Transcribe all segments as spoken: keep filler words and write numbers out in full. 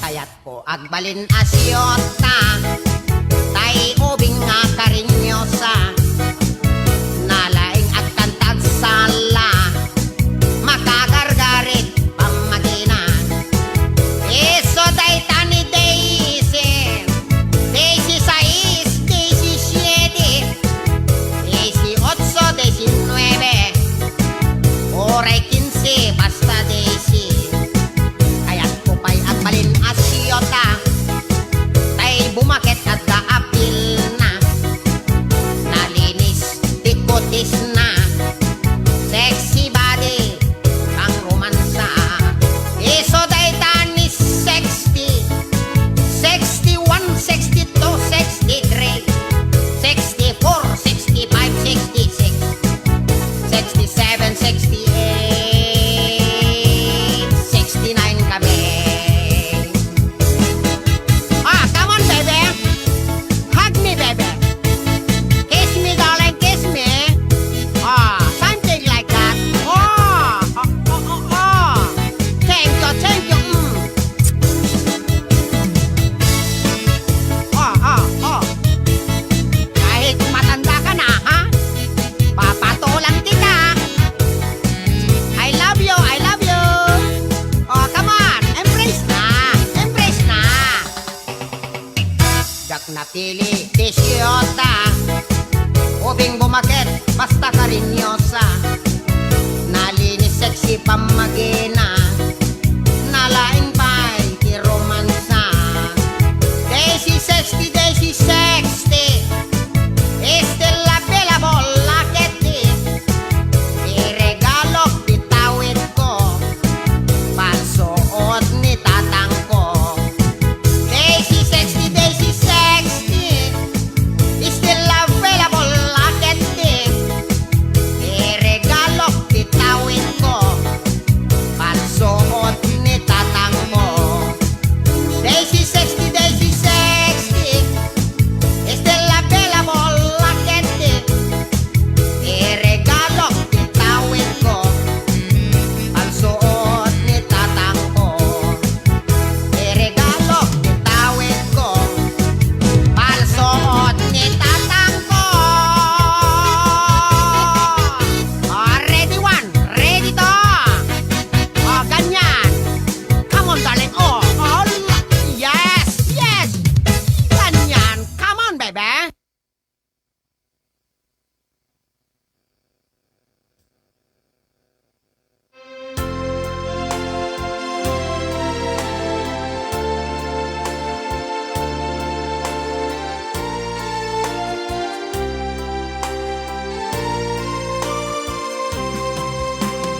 Kayatko agbalin a siyota, tay ubing nga karinyosa, nalaing agkanta agsala, makagargarit pammagina. Isu dayta ni Daisy, Daisy sais, Daisy siete, Daisy otso, Daisy nuebe, uray kinse, basta Daisy. Kayatko pay agbalin a siyota, tay bumaket adda a pilna. Nalinis ti kutisna, sexy body, pangromansa. Isu dayta ni sixty, sixty-one, sixty-two, sixty-three, sixty-four, sixty-five, sixty-six, sixty-seven, sixty-eight, sixty-nine kami. Ah, come on, baby. Hug me, baby. Kiss me, darling, kiss me. Ah, something like that. Oh, oh, oh, oh, oh. Thank you, thank you. Mm. Oh, oh, oh. Kahit matanda ka na, ha? Papatulan kita. I love you, I love you. Oh, come on. Embrace na. Embrace na. Diak napili ti siyota, ubing bumaket, basta karinyosa. Nalinis, sexy pammagina, nalaing pay ti romansa. Daisy sixty, Daisy sixty, still available, look at this. Iregalok ti tawidko, pansuot ni tatangko. Daisy sixty, Daisy sixty, still available, look at this. Iregalok ti tawidko, pansuot ni tatangko. Daisy sixty, Daisy sixty, still available, look at this. Iregalok ti tawidko, pansuot ni tatangko. Iregalok ti tawidko, pansuot ni tatangko. Ah, ready one, ready two. Ah, ganyan. Come on, darling. Oh, oh, yes, yes. Ganyan. Come on, baby.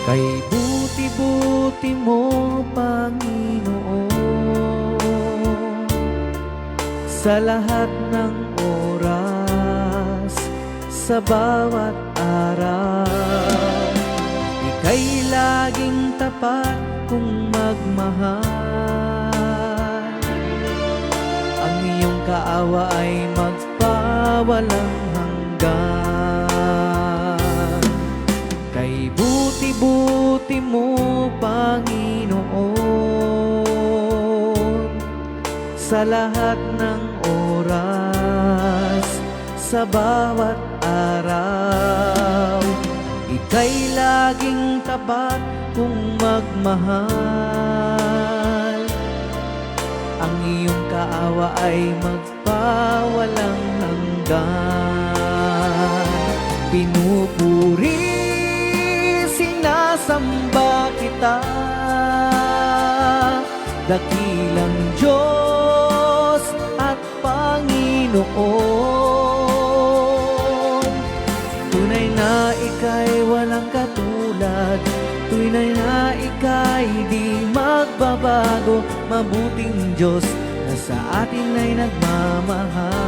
Kay buti-buti mo, Panginoon, sa lahat ng oras, sa bawat araw. Ika'y laging tapat kong magmahal. Ang iyong kaawa ay magpawalang hanggan. Ti mo, Panginoon, sa lahat ng oras, sa bawat araw. Ika'y laging tapat kong magmahal. Ang iyong kaawa ay magpawalang hanggan. Pinupuri, sinasamba kita, dakilang Diyos at Panginoon. Tunay na ika'y walang katulad, tunay na ika'y di magbabago, mabuting Diyos na sa atin ay nagmamahal.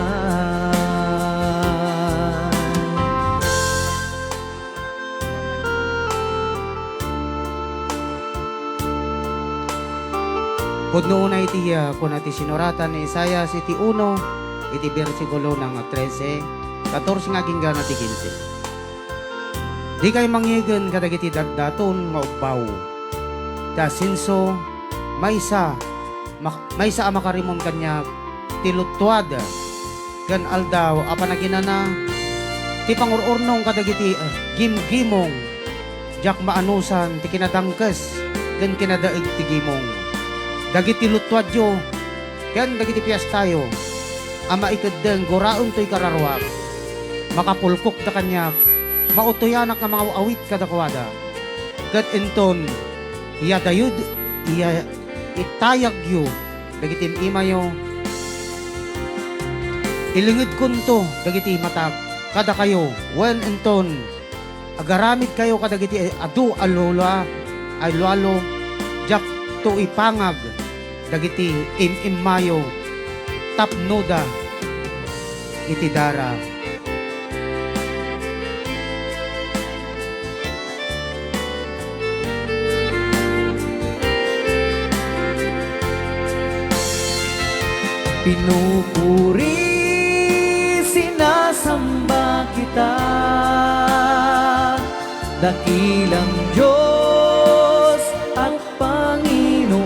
Pudno unay iti, ah, kuna ti sinuratan ni Isaias iti uno, iti bersikulo nga trese, katorse nga agingga ti kinse. Dikay mangyegen kadagiti datdaton nga ubbaw. Ti asenso, maysa, mak-, maysa a makarimon kaniak ti luttuad ken aldaw a panaginana, ti pangur-urnong kadagiti, eh, gimgimong. Diak maanusan ti kinadangkes ken kinadaeg ti gimong. Dagiti luttuadyo ken dagiti piestayo a maikeddeng guraem toy kararuak, makapulkokda kaniak, mautoyanak nga mangaw-awit kadakuada. Ket inton iyadayud, iya-, itayagyo dagiti im-imayo, ilingedkonto dagiti imatak kadakayo, wen inton agaramidkayo kadagiti adu a lula, ay lualo, diakto ipangag dagiti im-immayo tapnoda iti dara. Pinupuri, sinasamba kita, dakilang Diyos at Panginoon.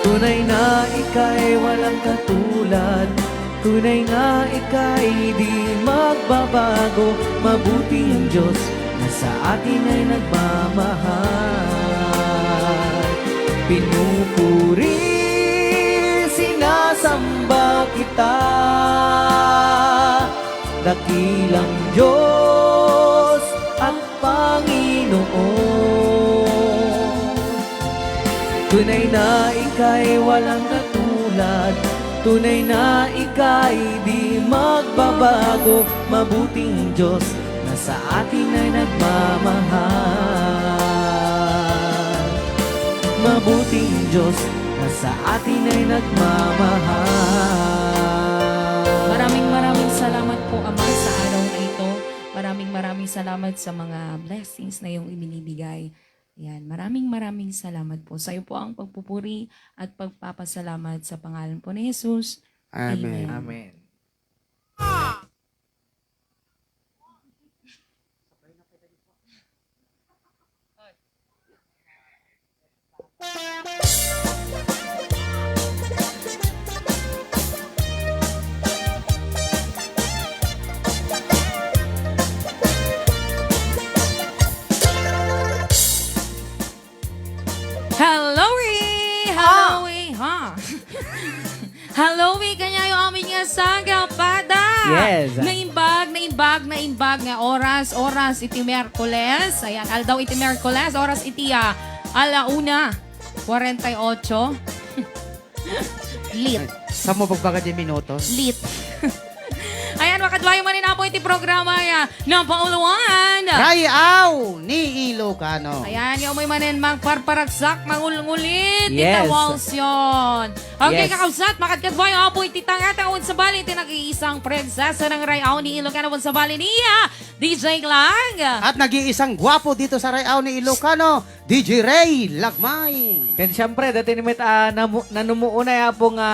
Tunay na ika'y walang katulad, tunay na ika'y di magbabago, mabuting Diyos na sa atin ay nagmamahal. Pinupuri, sinasamba kita, dakilang Diyos at Panginoon. Tunay na ika'y walang katulad, tunay na ika'y di magbabago, mabuting Diyos na sa atin ay nagmamahal. Mabuting Diyos na sa atin ay nagmamahal. Maraming, maraming salamat po, Ama, sa araw na ito. Maraming, maraming salamat sa mga blessings na iyong ibinibigay. Ayan, maraming, maraming salamat po. Sa iyo po ang pagpupuri at pagpapasalamat sa pangalan po ni Jesus. Amen. Amen. Amen. Hello, Ri! Hello, Ah. Ri! Ha? Hello, Ri! Kanyayo amin nga sanggapada! Yes. Naimbag, naimbag, naimbag nga oras, oras iti Miyerkules. Ayan, aldaw iti Miyerkules, oras iti, ah, ala una, kwarenta y ocho. Lit. Ay, saan mo pagbaga di minutos? Lit. Ayan, makaduayo manen, Apo, iti programa ya. Napauluan. Rayaw ni Ilocano. Ayan, yung may manen magparparagsak, mangulngulit. Yes. Tita Walsyon. Okay, Yes. kakabsat, makadkaduayo, Apo, iti tangata, on sabali, iti nag-iisang prinsesa ng Rayaw ni Ilocano, on sabali niya, D J Lang. At nag-iisang gwapo dito sa Rayaw ni Ilocano, D J Ray Lagmay. Ken siempre, dati ni met, ah, namu-, nanumuo na, Apo, nga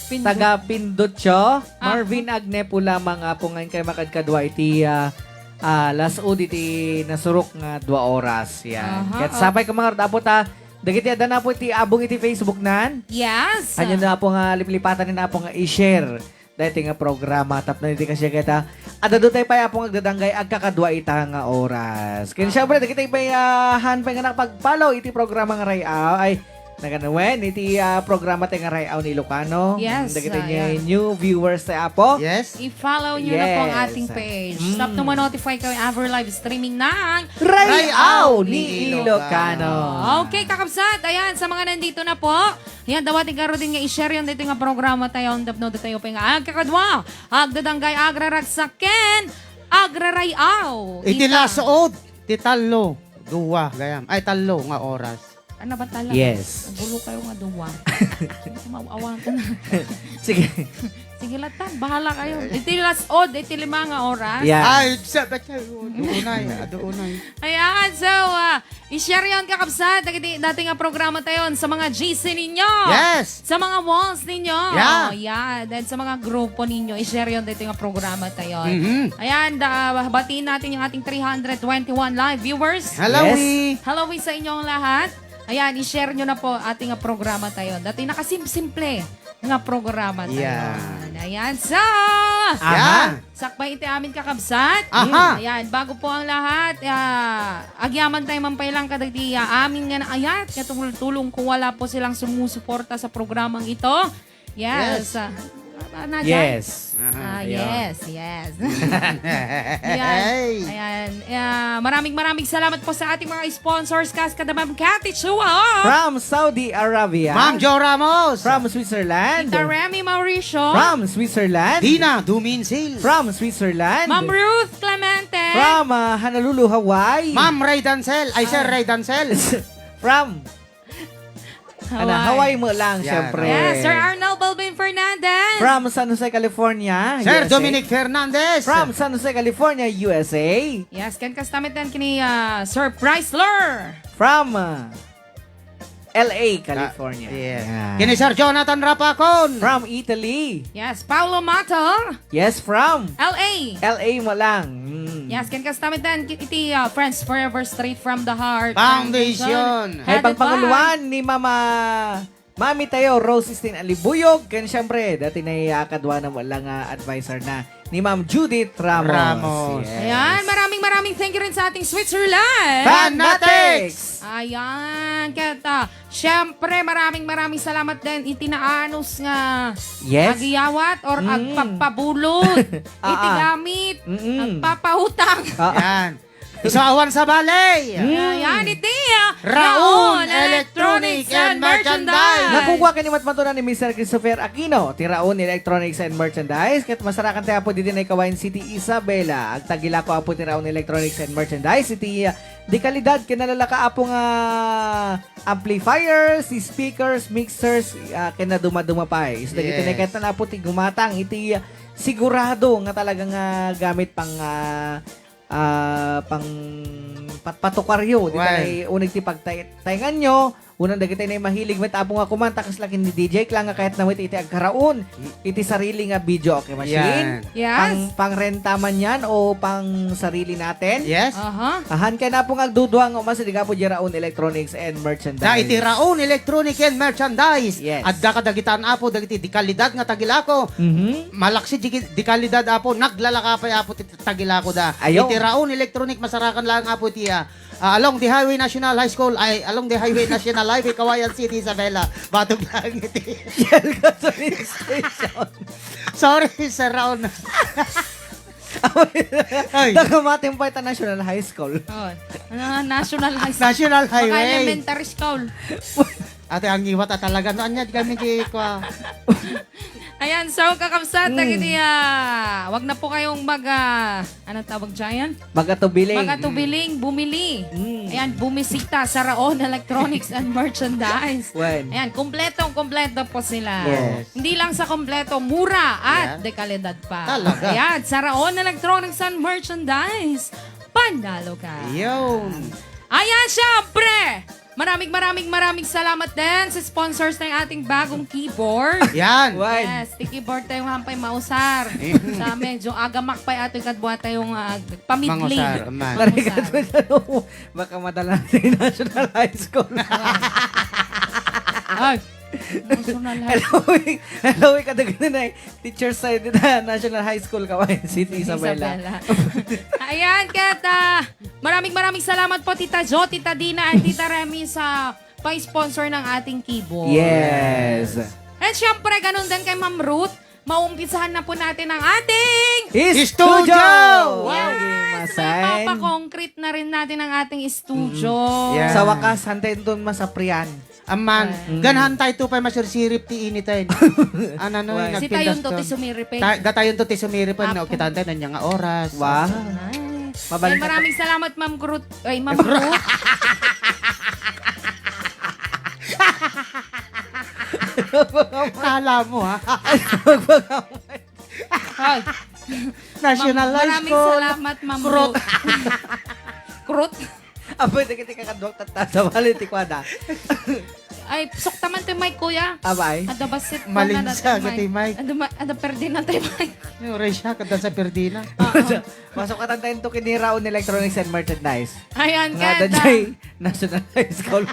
Pindot. Taga Pindotio, Ah. Marvin Agne po lamang, Apo, nga inkay makadkadua iti, ah, Ah, las-ud iti nasurok nga dua oras. Yan. Aha, Ket oh. sapay ka mga Apo ta, dagiti adda na Apo iti abong iti Facebook nan. Yes. Ania na Apo nga liplipatan ni Apo nga i-share daytoy nga programa tapno iti kasiya kita. Adda dutay pay Apo nga agdadanggay agkakadua ita nga oras. Ken Ah. syempre, dagiti pay, ah, han pay nga nakapag-follow iti programa nga Ray-aw, ay, nagano wen, iti, ah, programa tayo nga Ray-aw ni Ilocano. Yes, Mm, dagiti ah, niya yeah. new viewers tayo, Apo. Yes. I-follow nyo na po ang Yes. ating page. Mm. Tapno ma-notify kayo every live streaming ng Ray-aw ni Ilocano. Okay, kakabsat. Ayan, sa mga nandito na po. Ayan, dawating karo din nga i-share yan dito nga programa tayo. Ang dapno tayo pa nga agkakadua. Agdadanggay agraragsaken. Agraray-aw. Iti Ita. las-ud. Ti tallo. Dua, gayam. Ay, tallo nga oras. Ano ba talaga? Yes. Gulo kayo nga duwa. Maawakan na. Sige. Sige, latan. Bahala kayo. Iti las-ud, iti lima nga oras. Yeah. Ay, sabi kayo. Doonay, ah, doonay. Ayan, so, ah, i-share yon, kakabsat. Dagiti, dati nga programa tayon sa mga G C ninyo. Yes. Sa mga walls ninyo. Yeah. Oh, yeah. Then sa mga grupo ninyo, i-share yon dito nga programa tayon. Mhm. Ayan, da, batiin natin yung ating three hundred twenty-one live viewers. Hello, Yes. we. Hello, we sa inyong lahat. Ayan, i-share nyo na po ating nga programa tayo. Dati nakasimsimple nga programa tayo. Yan. Ayan, so, Aha. Yeah. sakbay iti amin kakabsat. Aha. Ayan, bago po ang lahat, ah, agyaman tayo man pay lang kadagiti, ah, amin nga naayat, nga tumultulong kung wala po silang sumusuporta sa programang ito. Yes. Yes. Ah, ah, na dyan? Yes. Ah, Ayan. yes, yes. Ayan. Hey. Ayan. Ah, maraming, maraming salamat po sa ating mga sponsors, kas kada Ma'am Cathy Chua. From Saudi Arabia. Ma'am Jo Ramos. From Switzerland. Tita Remy Mauricio. From Switzerland. Dina Duminsil. From Switzerland. Ma'am Ruth Clemente. From, ah, Honolulu, Hawaii. Ma'am Ray Dancel. Ay, Sir Ah. Ray Dancel. From Ana, Hawaii. Hawaii mo lang, Yan. syempre. Yes, Sir Arnold Balvin Fernandez. From San Jose, California, Sir U S A. Dominic Fernandez. From San Jose, California, U S A. Yes, ken kastamit den kini, ah, Sir Chrysler. From, ah, L A, California. Ah, yeah. Yan. Kini Sir Jonathan Rapacon. From Italy. Yes, Paolo Mato. Yes, from L A. L A mo lang. Mm. Yes, ken kastamit den ki-, iti, uh, Friends Forever Straight from the Heart Foundation. Foundation. Ay, Headed pangpanguluan by ni Mama, Mami tayo, Rose Christine Alibuyog. Ken siyempre, dati na iya kadwa na mo lang, ah, advisor na ni Ma'am Judith Ramos. Ramos. Yes. Ayan, maraming, maraming thank you rin sa ating Switzerland. Fanatics! Ayan, ket, ah, Siyempre, maraming, maraming salamat din iti naanus nga Yes. agiyawat or Mm. agpapabulod iti Ah, ah. gamit, Mm-mm. agpapautang. Ah. Yan. Isu awan sa balay. Mm. Ayan, iti, ah, Raon Raon Electronics Electronics and and Merchandise. Merchandise. Nakukuha kini matmatunan ni Mister Christopher Aquino, ti Raon Electronics and Merchandise. Ket masarakan tayo po didi na ikawain City, Isabela. Agtagila ko apo ti Raon Electronics and Merchandise. Iti, ah, di kalidad, kinalalaka apo nga amplifiers, speakers, mixers, ah, ken na dumaduma pay. Isu dagiti Yes. nakita na po ti gumatang iti, ah, sigurado nga talaga nga gamit pang, ah, ah, pang patpatukaryo. Di Wen. tayo unig ti pagtay-, taynganyo. Unang dagiti na mahilig met apo nga kumanta, kas lakin ni D J Klang nga kayat na met iti agkaraon. iti sarili nga videoke machine. Yan. Yes. Pang, pangrenta man yan o pang sarili natin. Yes. Aha. Ahan kay na po nga agdudua nga umas, di ka po di Raon Electronics and Merchandise. Da, iti Raon Electronic and Merchandise. Yes. Adda kadagitan, apo, dagiti di kalidad nga tagilako. Mhm. Malaksi di, di kalidad, apo, naglalaka pay, apo, ti tagilako da. Ayo. Iti Raon Electronic, masarakan lang, apo, ti, ah, Ah, along the highway National High School, ay, along the highway National Highway, Cauayan City, Isabela. Batog lang iti Shell Gasoline Station. Sorry, Sir Raon. Ay. Taga Matimpay ta National High School. Oh, ano nga, National High School. National Baka Highway. Elementary School. Ate, ang iwat, ah, talaga. No, anya, di kami di, kwa. Ayan, so, kakabsat, Mm. dagiti, ah, wag na po kayong mag, ah, ano tawag dyan? Mag-atubiling. Mag-atubiling, bumili. Mm. Ayan, bumisita sa Raon Electronics and Merchandise. Wen. Ayan, kumpletong-kumpleto po sila. Yes. Hindi lang sa kumpleto, mura at Yan. dekalidad pa. Talaga. Ayan, sa Raon Electronics and Merchandise, panalo ka. Yun. Ayan, syempre, Maraming, maraming, maraming salamat din sa sponsors ng ating bagong keyboard. Yan. Why? Yes, ti keyboard tayo nga hampay mausar. Sa medyo agamak pa ato yung kadwa tayong, ah, pamidling. Mangusar, man. Mangusar. Baka madala sa National High School. Ay, National High School. Hello, hello, kadaghan na eh. Teacher sa dita National High School, Cavite City, Isabela. Isabela. Ayan, ket, ah, maraming, maraming salamat po, Tita Jo, Tita Dina, and Tita Remy sa pa-sponsor ng ating keyboard. Yes. And syempre, ganun din kay Ma'am Ruth, maumpisahan na po natin ang ating Studio! Wow, yes! May Masay. Papa-concrete na rin natin ang ating studio. Mm. Yeah. Sa wakas, hantay doon masaprian. Amman, Ay. Ganhan tayo to pay masirsirip ti initen. Ano, no, Why? Sitayon to ti nagpindas to. Sumiripen. Ta-, datayon to ti sumiripen, no? Apo. Kitaan tayo, nanya nga oras. Wow. Ay. Mabalik Ay, na maraming salamat, Ma'am Groot. Ay, Ma'am Groot. Kala mo, ha? Ay. National Ma'am, High maraming School. Salamat, Ma'am Groot. Groot. Groot? Apoy, dagiti kakaduak tatta, sa bali ti kuada. Ay, suktaman ti mic, kuya. Abay. Ada basit ko na Malinsa dati, dagiti mic. Mic. Ada ma-, ada perdina ti mic. Yung Resha, kada sa perdina. Oo. Masukatan tayo to kini Raon Electronics and Merchandise. Ayan, Nga kada. Dajay National High School.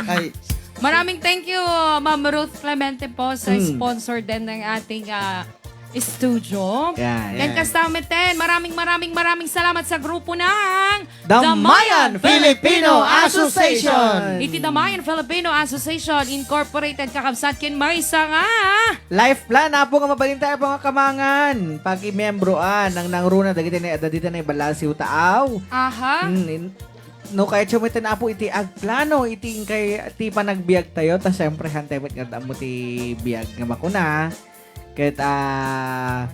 Ay. Maraming thank you, Ma'am Ruth Clemente po, sa Mm. sponsor din ng ating, ah, studio. Yan. Yan, Yes. kasama ten. Maraming, maraming, maraming salamat sa grupo ng Damayan Filipino Association. Iti Damayan Filipino Association Incorporated, kakabsat, ken maysa nga Life plan, apo nga mabalin tayo, apo nga kamangan. Pagimembroan, nang nangruna, dagiti na, dagiti na ibalasiw taaw. Aha. Mm, in-, no, kaya siya mo iti na, apo, iti agplano, iti kay, ti panagbiag tayo, ta siyempre, hantay met nga damo ti biag nga bakuna. Ket, ah,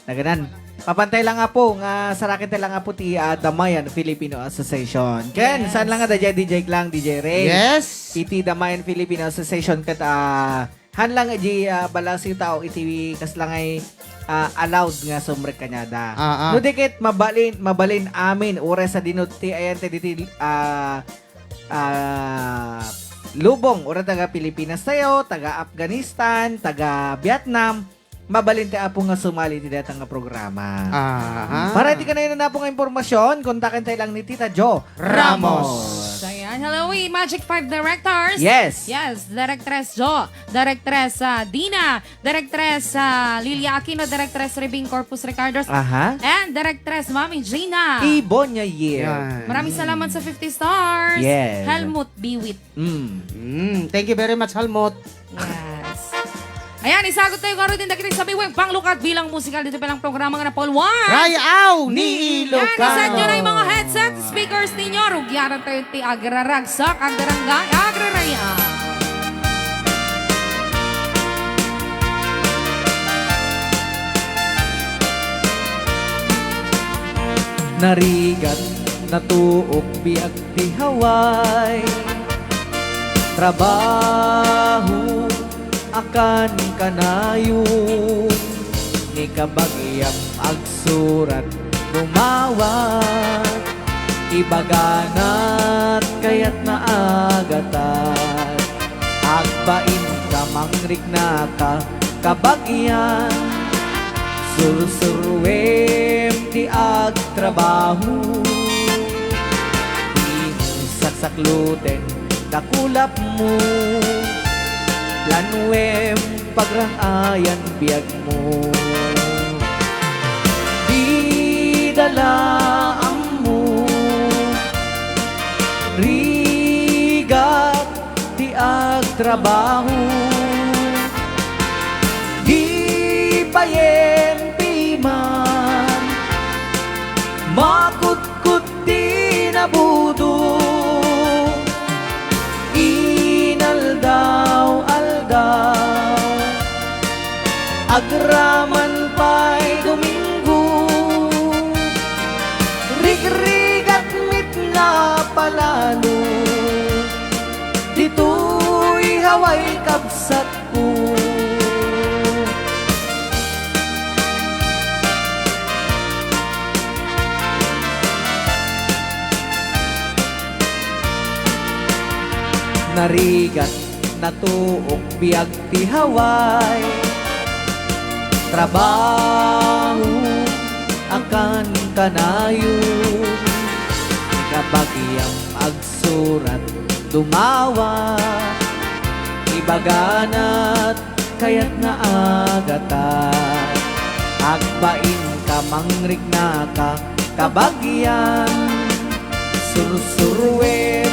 naganan. Papantay lang, apo, nga sarakin tayo lang, apo, ti, ah, Damayan Filipino Association. Ken, Yes. saan lang nga, D J, D J Glang, D J Ray? Yes. Iti Damayan Filipino Association, ket, ah, han lang, di, ah, balasiw tao, iti kas lang ay, ah, allowed nga sumrek kaniada. Ah, ah. No, di ket, mabalin, mabalin amin, uray sa dino ti, ayan, ti, diti, ah, ah, lubong, uray taga Pilipinas tayo, taga Afghanistan, taga Vietnam, mabalin ti apo nga sumali iti dayta nga programa. Aha. Para iti kanayon apo nga impormasyon, kontaken tayo lang ni Tita Jo Ramos. Ramos. Ayan. Hello, we Magic Five Directors. Yes. Yes, Directress Jo, Directress, ah, Dina, Directress, ah, Lilia Aquino, Directress Rebing Corpus Ricardos, Aha. and Directress Mami Gina. Ibonya Yip. Yan. Maraming salamat sa fifty stars. Yes. Helmut Biwit. Mm. Mm, thank you very much, Helmut. Yes. Ayan, isagot tayo nga rin dagiti sabiweng panglukad bilang musikal dito palang programa nga napulwan. Rayaw ni Ilocano. Yan, iset nyo na yung mga headset, speakers ninyo. Rugyanan tayo ti agraragsak, agrarangay, agrarayaw. Narigat, natuok, biag ti Hawaii. Trabaho, akan kanayon, ni kabagiam agsurat, rumawat, ibaganat, kayat na agatat, agbain ka, mangrikna ka, kabagian, sursuruem ti agtrabaho, di saksakluten, dakulapmo, planuem, pagrang-ayan biagmo. Di dala ammo, rigat ti agtrabaho. Di payen piman, makutkot ti nabudo. Inaldaw-aldaw, agraman pay Domingo, rigrigat met nga palalo, ditoy Hawaii kabsat. Rigat natuok biag ti Hawaii. Trabaho, akan kanayon. Kabagiam agsurat, dumawa. Ibaganat, kayat nga agatan. Agbain ka, mangriknaka, kabagian. Sursuruet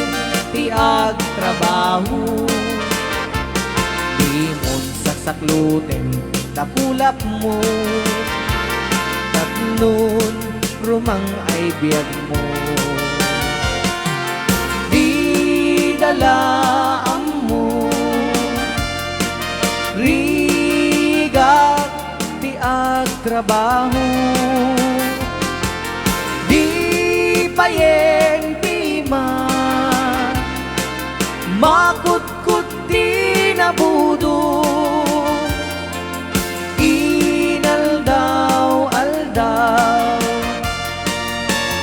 ti agtrabaho. Dimon saksakluten ta pulapmo. Tapnon rumang ay biagmo. Dida la ammo. Rigat ti agtrabaho. Di payen ti ima. Makutkot ti nabudo. Inaldaw-aldaw.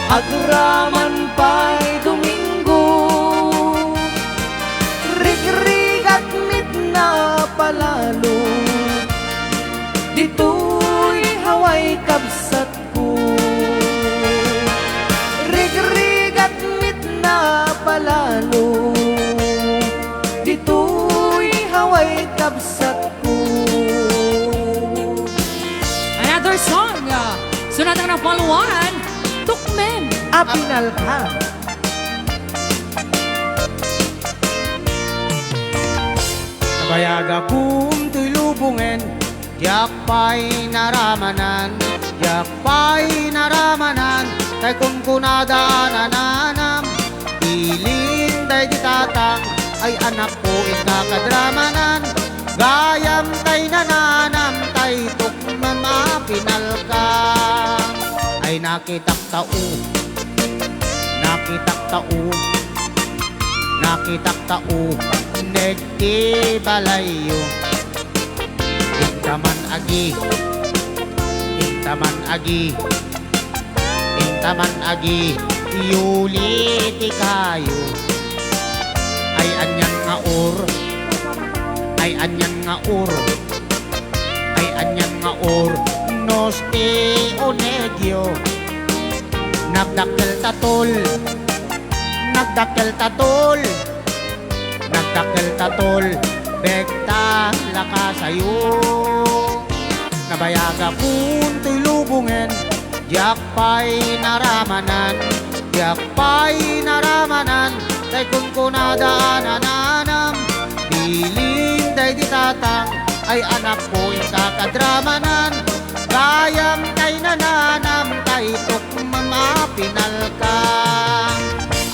Agraman pay Domingo. Rigrigat met napalalo. Ditoy Hawaii, kabsatko. Rigrigat met napalalo. Ditoy Hawaii, kabsatko. Another song. Sunat ang napalwan, Tukmem. Apinalka. Nabayagakon toy lubongen, diak pay naramanan, diak pay naramanan, tay kunkunada a nananam. Bilin daydi tatang, ay anakko, inka kadramanan, gayam tay nananam, tay tukmem a pinalka. Ay nakitak tao, nakitak tao, nakitak tao, nagdi balayyo. Inta man agi, inta man agi, inta man agi, yuli ti kayo. Ay anian nga ur, ay anian nga ur, ay anian nga ur, nos ti unegyo. Nagdakkel ta tol, nagdakkel ta tol. Nagdakkel ta tol, beg ta lakasayo. Nabayagakon toy lubongen, diak pay naramanan, diak pay naramanan, tay kunkunada a nananam. Bilin daydi tatang, ay anakko, inka kadramanan, gayam tay nananam, tay tukmem a pinalka.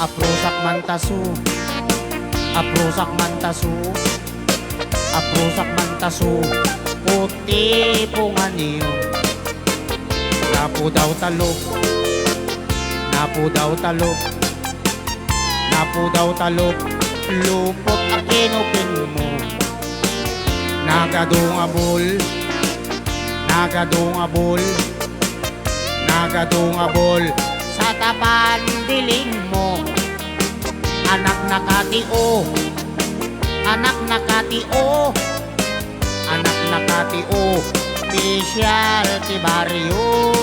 Aprusak man taso, aprusak man taso, aprusak man taso, puti punganiyo. Napudaw talop, napudaw talop, napudaw talop, lupot a kinukinmo. Nagadu nga bul, nagadu nga bul, nagadu nga bul, satapan bilingmo. Anak na kati o, anak na kati o, anak na kati o, opisyal ti baryo.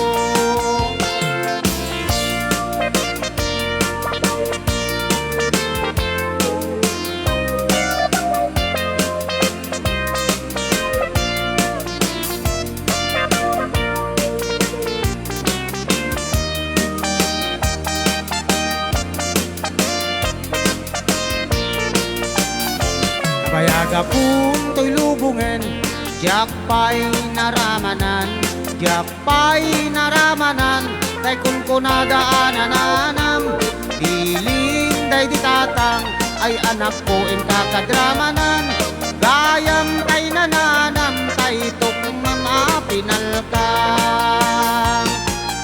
Nabayagakon toy lubongen, diak pay naramanan, diak pay naramanan, tay kunkunada a nananam. Bilin daydi tatang, ay anakko, inka kadramanan, gayam tay nananam, tay tukmem a pinalka.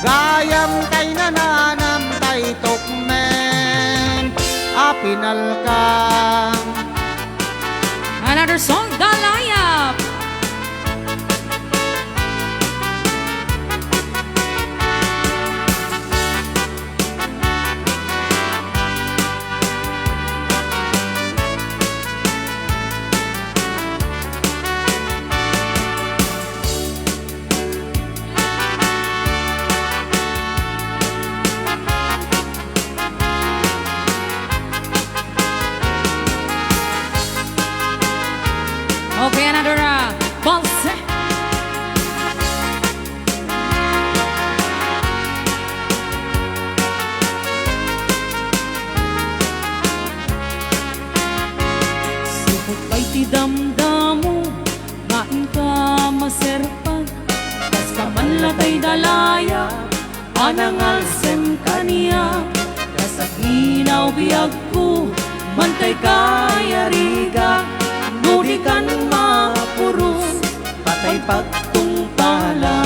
Gayam tay nananam, tay tukmem a pinalka. Another song, Dalayap. Balse. Sipud pay ti damdamo nga inka maserpag, kas ka man latay dalaya, a nangalsem kaniak, kas agninaw biagko, mantay kayariga, no di kan mapuros, patay pagtungpala.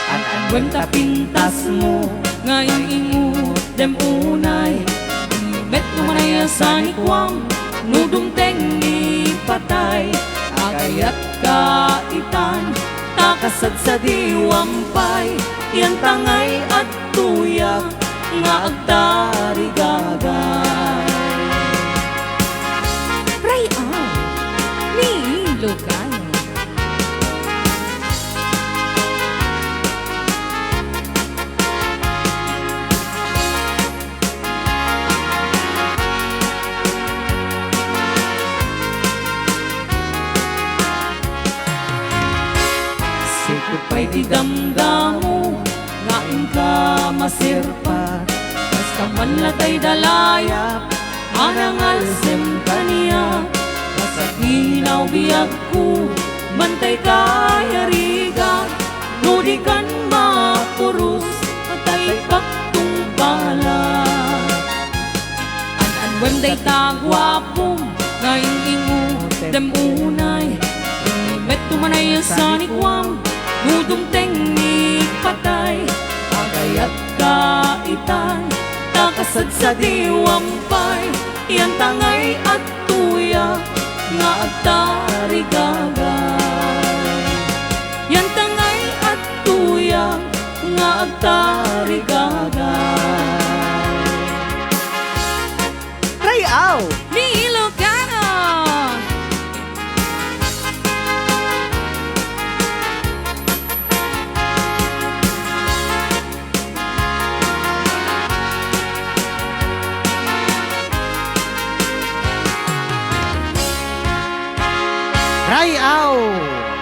An-anwen ta pintasmo, nga ing-ingot dem unay, met no manay a sanikuam, no dumteng ni patay, agayat ka itan, ta kasadsadiwam pay, yan tangay adtoyak nga agtarigagay. Ray-aw ni Ilocano. Sipud pay ti damdamo nga inka maserpag, kas ka man latay dalayap, a nangalsem kaniak, kas agninaw biagko, mantay kayariga, no di kan mapuros, patay pagtungpala. An-anwen dayta guapom nga ing-ingot dem unay, met no manay a sanikuam, no dumteng ni patay, agayat ka itan, ta kasadsadiwam pay, yan tangay adtoyak nga agtarigagay. Yan tangay adtoyak nga agtarigagay. Ray-aw ni Ilocano. Ray-aw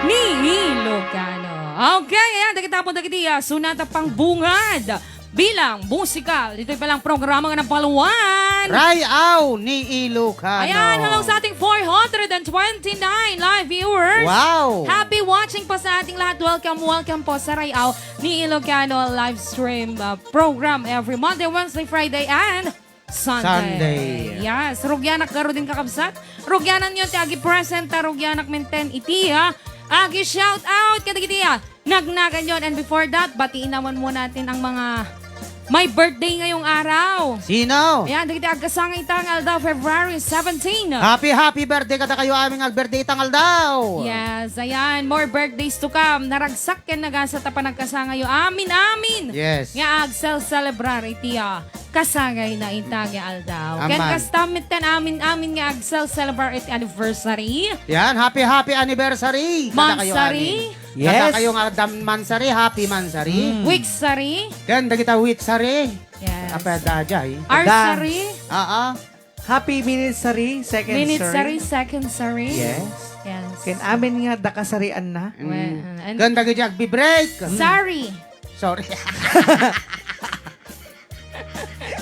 ni Ilocano. Okay, ayan, dagiti tapon dagiti, ah, Sonata Pangbungad bilang musikal. Ditoy pa lang programa nga napaluan. Ray-aw ni Ilocano. Ayan, hello sa ating four hundred and twenty-nine live viewers. Wow! Happy watching po sa ating lahat. Welcome, welcome po sa Ray-aw ni Ilocano live stream, uh, program every Monday, Wednesday, Friday, and Sunday. Sunday. Yes, rugyanak garud din, kakabsat. Rugyanan yo ti agi-present, ta rugyanak menten iti, ah, agi-shout out kadagiti, ah, nagnagan yon. And before that, batiin naman muna natin ang mga may birthday ngayong araw. Sino? Ayan, dagiti agkasangay ita nga aldaw, February seventeen. Happy, happy birthday kadakayo amin nga ag-birthday ita nga aldaw. Yes, ayan, more birthdays to come. Naragsak ken nagasat a panagkasangayo amin, amin. Yes. Nga agsel-celebrar iti, ah, kasangayna ita nga aldaw. Ken Aman. Kasta metten amin, amin nga agsel-celebrar iti anniversary. Yan, happy, happy anniversary. Kadakayo Mansary. Amin. Yes. Kadakayo nga dam-, mansary, happy mansary. Mm. Weeksary. Ken dagita weeksary. Yes. Apay, adda diay. Arsary. Aa. Happy minutesary, secondsary. Minutesary, secondsary. Yes. Yes. Ken amin nga dakasarianna. Mm. Well, and ken dagiti agbi-break. Sorry. Sorry.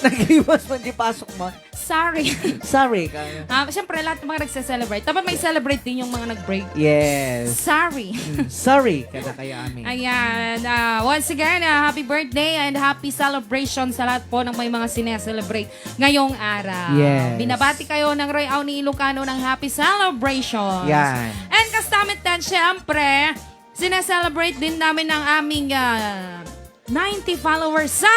Nagliwas man di pasok mo. Sorry. Sorry ka. Ah, syempre, lahat ng mga nagse-celebrate. Dapat may celebrate din yung mga nag-break. Yes. Sorry. Mm, sorry. Kadakayo amin. Ayan. Ah, once again, ah, happy birthday and happy celebration sa lahat po ng may mga sineselebrate ngayong araw. Yes. Binabati kayo ng Ray-aw ni Ilocano ng happy celebration. Yan. And kasta metten, syempre, sineselebrate din namin ang aming, ah, ninety followers sa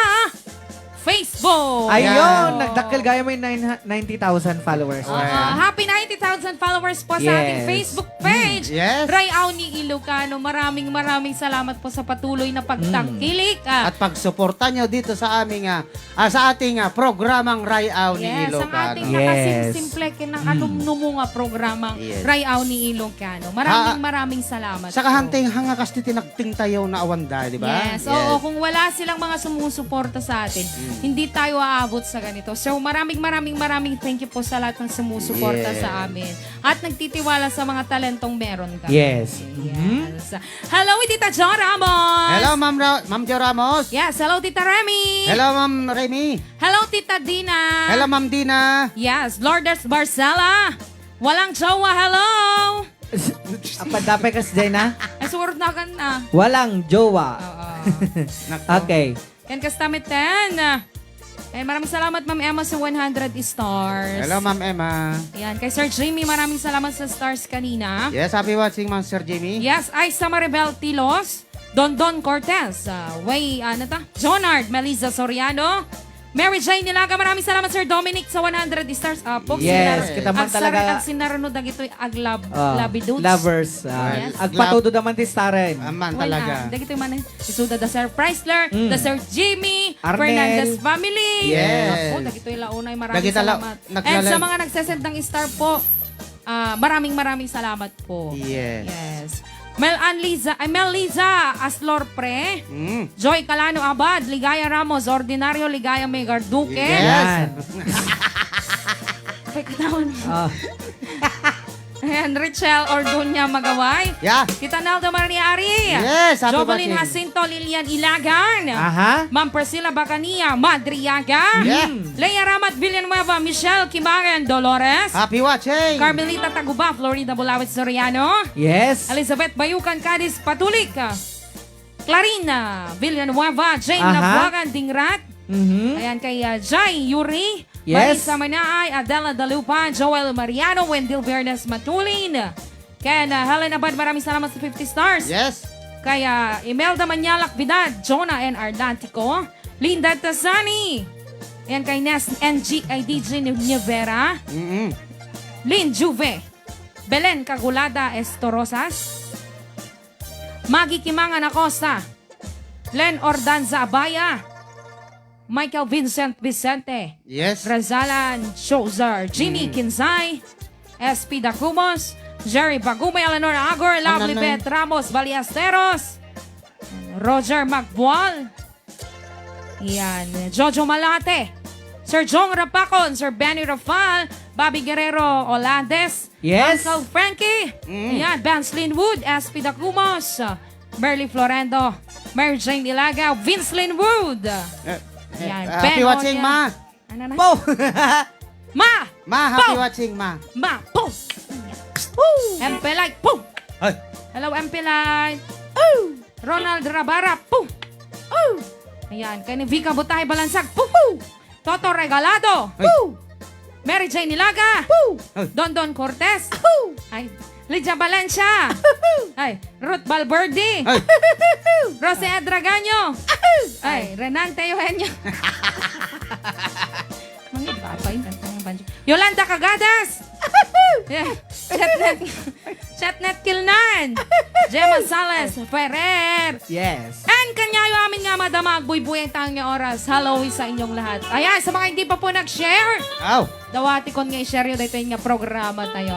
Facebook. Ayun, yan. Nagdakkel gayam may nine, ninety thousand followers. Oo, na. Happy ninety thousand followers po sa ating, yes, Facebook page. Mm, yes. Ray-aw ni Ilocano. Maraming, maraming salamat po sa patuloy na pagtangkilik, mm, ah, at pagsuporta nyo dito sa aming, ah, ah, sa ating, ah, programang Ray-aw ni Ilocano. Yes, ang ating, yes, nakasimsimple ken, mm, nakanumnumo nga programang, yes, Ray-aw ni Ilocano. Maraming, ha, maraming salamat po. Saka hanteng hanga kas ti tinagteng tayo na awan da, di ba? Yes, yes, oo, kung wala silang mga sumusuporta sa atin, mm, hindi tayo aabot sa ganito. So, maraming, maraming, maraming thank you po sa lahat ng sumusuporta Yes. sa amin. At nagtitiwala sa mga talentong meron kami. Yes. Mhm. Yes. Hello, Tita Jo Ramos. Hello, Ma'am Ra- Ma'am Jo Ramos. Yes, hello, Tita Remy. Hello, Ma'am Remy. Hello, Tita Dina. Hello, Ma'am Dina. Yes, Lourdes Barcela. Walang jowa, hello. Apa, dapay kas, Jena? Ay, surot na kan na. Walang jowa. Oo. Nako. Okay. Ken kasta met ten. Eh, maraming salamat, Ma'am Emma, sa one hundred stars. Hello, Ma'am Emma. Ayan, kay Sir Jimmy, maraming salamat sa stars kanina. Yes, happy watching, Ma'am Sir Jimmy. Yes, Aisa Maribel Tilos, Dondon Cortez, ah, Way, ano ta? Jonard, Melissa Soriano, Mary Jane Nilaga, maraming salamat, Sir Dominic, sa one hundred stars. Ah, folks, Yes, sila. kita man Agsar-, talaga. Agsinarano dagitoy aglab-, Ah, labidudes. Lovers, ah, Yes. agpatudo naman ti staren. Aman Well, talaga. ah, dagitoy man, eh. Isuda da Sir Chrysler, Mm. da Sir Jimmy, Arnel. Fernandez family. Yes. Ako, dagitoy launay. Maraming Dagita la-, salamat. And sa naglala- mga nagsesend ng star po, ah, maraming, maraming salamat po. Yes. Yes. Mel Ann Liza, ay, Mel Liza Aslor Pre. Mm. Joy Calano Abad, Ligaya Ramos, Ordinario Ligaya Megarduque. Yes. Yan. Pagkataon. Ah. Ayan, Richel Orduña Magaway. Yeah. Tita Nelda Maria Ari. Yes, happy Jovelyn birthday. Jacinto, Lilian Ilagan. Aha. Ma'am Priscilla Bacania, Madriaga. Yeah. Lea Ramat Villanueva, Michelle Kimangan Dolores. Happy watching. Carmelita Taguba, Florida Bulawit Soriano. Yes. Elizabeth Bayukan Cadiz Patulik. Clarina Villanueva, Jane Aha. Labuagan Dingrat. Mhm. Ayan, kay, ah, Jai Yuri, Yes. Marisa Manaay, Adela Dalupa, Joel Mariano, Wendell Viernes Matulin. Ken, ah, Helen Abad, maraming salamat sa fifty stars. Yes. Kay, ah, Imelda Manyalak Vidal, Jonah N. Arlantico, Linda Tasani. Ayan, kay Nes N G, ay D J Ni-, Nivera. Mm-mm. Lynn Juve. Belen Kagulada Estorosas. Maggie Kimangan Acosta, Len Ordanza Abaya, Michael Vincent Vicente, Yes. Razalan Chozar, Jimmy Mm. Kinsay, S P Dacumos, Jerry Bagumay, Eleanor Agor, Lovely Ananay. Beth Ramos Ballesteros, Roger Magbual, Yan. Jojo Malate. Sir Jong Rapacon, Sir Benny Rafal, Bobby Guerrero Olandes, Yes. Uncle Frankie. Mm. Yan. Vance Linwood, S P Dacumos, Merly Florendo, Mary Jane Ilaga, Vince Linwood. Eh, eh, Yan. ah, Ben happy watching, Oña. Ma. Ano na? Po! Ma! Ma, happy Po! watching, Ma. Ma! Po! Woo! M P Light. Po! Ay. Hello, M P Light. Oh! Ronald Rabara. Po! Oh! Ayan, kay ni Vica Butahe Balansag. Po! Po! Toto Regalado. Ay. Po! Mary Jane Nilaga. Po! Ay. Dondon Cortez. Po! Ay, Lydia Valencia. Ay, Ruth Balberdi. Ay. Rose Edragaño. Ay, Renan Teo Henyo. Mga babay, ang tanga banjo. Yolanda Cagadas. Yeah. Chetnet, Chetnet Kilnan. Gemma Sales Ferrer. Yes. And kanyayo amin nga madama, agbuybuy ita nga oras. Hello sa inyong lahat. Ayan, sa mga hindi pa po nag-share, Aw. Dawatikon nga i-share yo daytoy nga programa tayo.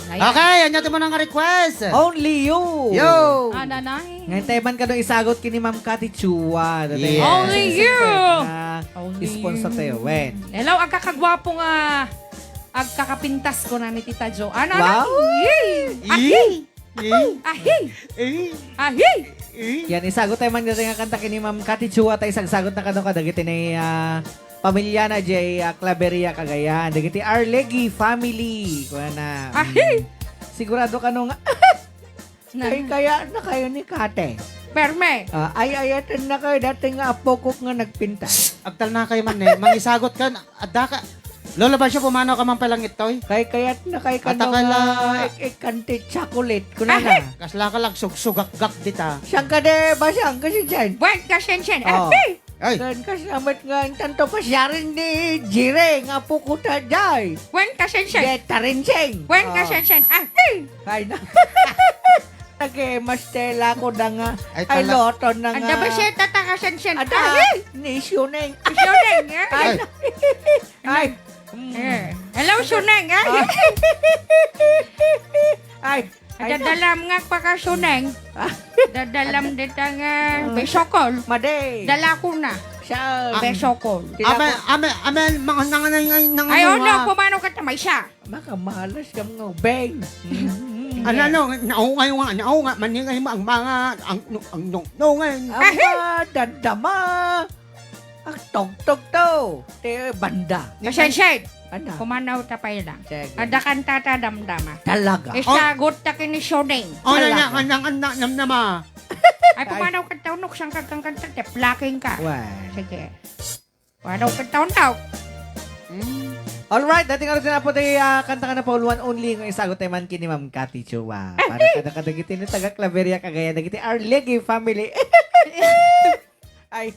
Ayan. Okay, ania ti muna nga request? Only you. Yo. Ananay. Ngayon tayo man kano isagot kini Ma'am Cathy Chua. Daytoy Yes. nga Only you. Nga Only sponsor you. tayo. Wen. Hello, agkakagwapo nga agkakapintas ko na ni Tita Jo. Ananay. Wow. Yee. Ahi. Eh? Ahi! Eh? Ahi! Eh? Yan, isagot tayo man dito nga kanta kini Ma'am Cathy Chua, tayo isagsagot na kano kadagiti ni, ah, pamilya na jay, ah, Claveria, Cagayan. Dagiti Arlegi family. Kuha na. Ahi! Mm. Sigurado kano nga, Na- kay kaya na kayo ni Kate. Perme. Ah, ay, ayaten na kayo dati nga apokok nga nagpinta. Agtal na kayo man eh. Mangisagot ka, na- Adda ka. Lolo Basyo, pumanaw ka man pay langit, toy? Kay kayat na kay Ata kano ka nga la- ik-, ikanti chocolate. Kuna na. Ahi! Kasla ka lang sugsugakgak dita. Siyang ka de, basang ka sinsen. Buwan ka sinsen. Oh. Ahi! Ay! Kan kas amat nga, intanto pasyarin ni Jire, nga puko ta jay. Buwan ka sinsen. Jeta rin sing. Buwan ka Oh. sinsen. Ahi! Ay na. Nagmastela ko da nga. Ay, Ay, tala- loto na nga. Anda ba siya tataka siya? Ada, Ay! Ni Shuneng. Shuneng, eh? Ay. Ay. Ay. Eh, hello, Shuneng, eh? Ay. Ay. Dadalam nga pa ka, Shuneng. Ah. Dadalam dita nga, Ah. may sokol. Madi. Dala ko na. Tao. Besokol. Ame, ame, ame, mga nanganay, nanganay, Ay, oh, no, nanganay. Pumanaw ka ta, maysa. Makamalas ka, mga ubeng. Mm, Ano, yeah. ano, naungay nga, naunga, maningay mo ang mga, ang, ang nungnungan. Aba, dadama. Ang tugtog to. Te, banda. Kasensiad. Ano? Pumanaw ta pay lang. Sige. Adda kantata damdama. Talaga? Isagot ta ken ni Shoneng. Oh, Talaga? na, na, na, na, namnama. Ay, Ay. Pumanaw ka ta, unok, saan ka kang kanta? Te, plaking ka. Wen. Sige. Pumanaw ka ta, unok. Hmm. Alright, dating ano din po tayo, ah, kanta ka na po, one only, nga isagot tayo man kini Ma'am Cathy Chua. Para kada-kada kita ni taga Claveria, Cagayan, dagiti Arlegi family. Ay.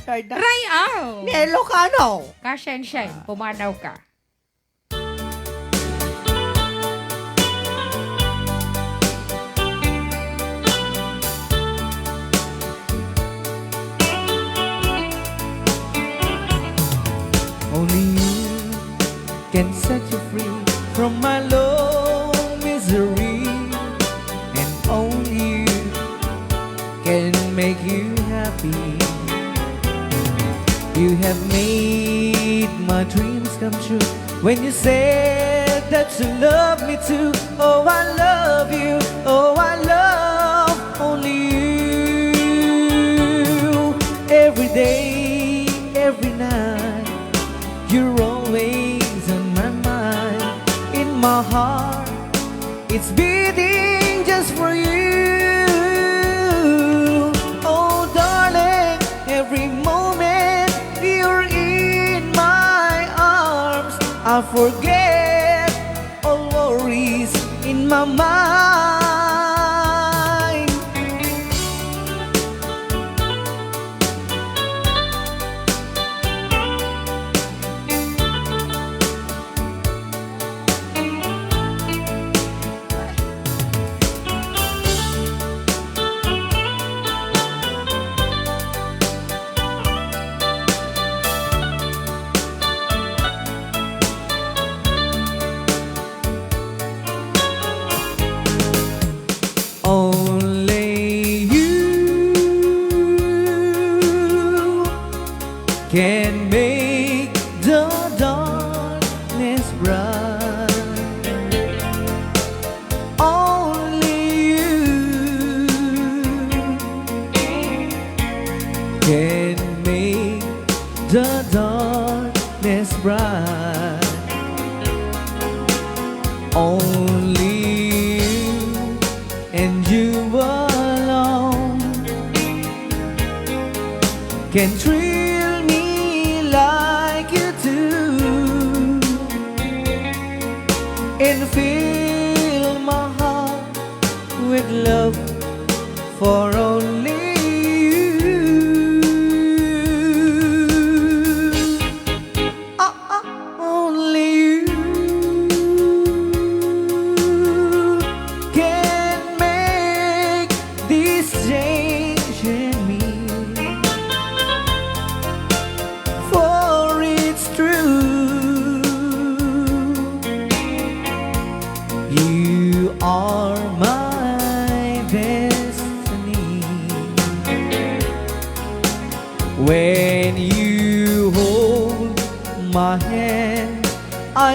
Ay, da- Try out. Ni Ilocano. Kasensiad, Ah. Pumanaw ka. Only you can set you free from my low misery, and only you can make you happy. You have made my dreams come true when you said that you love me too. Oh, I love you. Oh, I love only you. Every day, every night, you're always on my mind. In my heart, it's beating just for you. Oh, darling, every moment you're in my arms, I forget all worries in my mind. Only you can make the darkness bright. Only you can make the darkness bright. Only you and you alone can thrill me like you do and fill my heart with love for only you. Ah, ah, only you can make this change in me. For it's true, you are my destiny. When you hold my hand, I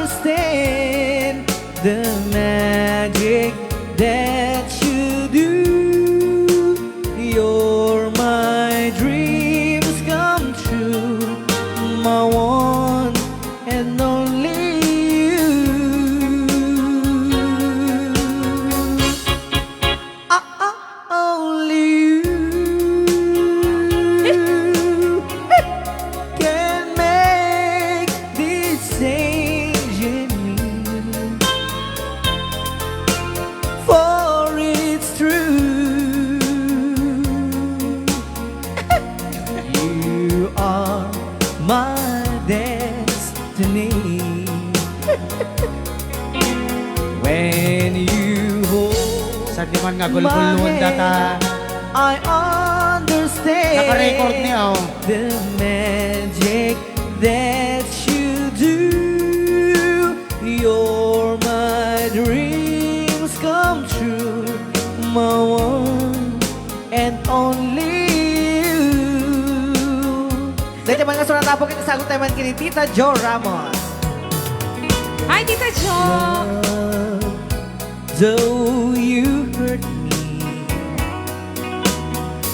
understand the magic that you do. You're my dreams come true, my one and only you. Ah, ah, only you can make this change in me. For it's true, you are my destiny. When you hold Saan di man nga gulgulon my data? Hand, I understand Naka-record ni, oh. The magic that you do. You're my dreams come true, my one and only you. Mga surat, apo, kita sagot tayo man kini Tita Jo Ramos. Hi, Tita Jo! Love, though you hurt me,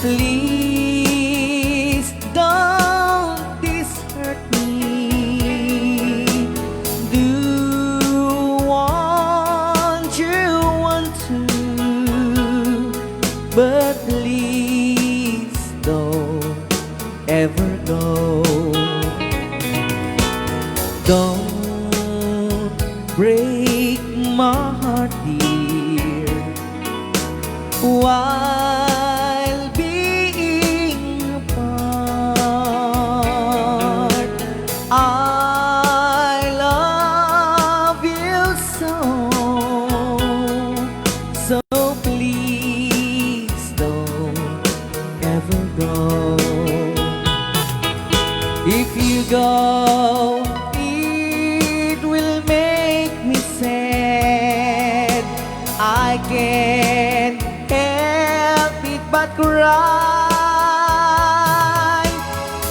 please don't desert me. Do want you want to, but please don't ever go. Don't break my heart, dear, while being apart. I love you so, so please don't ever go. If you go, it will make me sad. I can't help it but cry.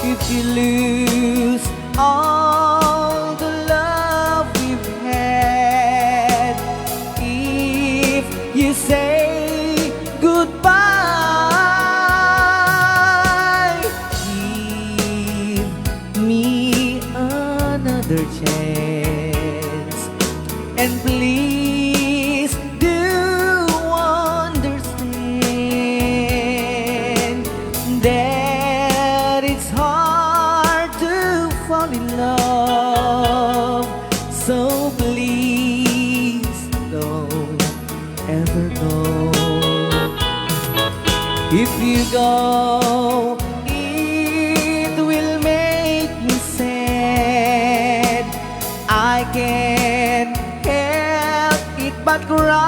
If you lose all the love we've had, if you say goodbye, give me another chance. And please do understand that it's hard to fall in love. So please don't ever go. If you go, it will make me sad. I can't help it but cry.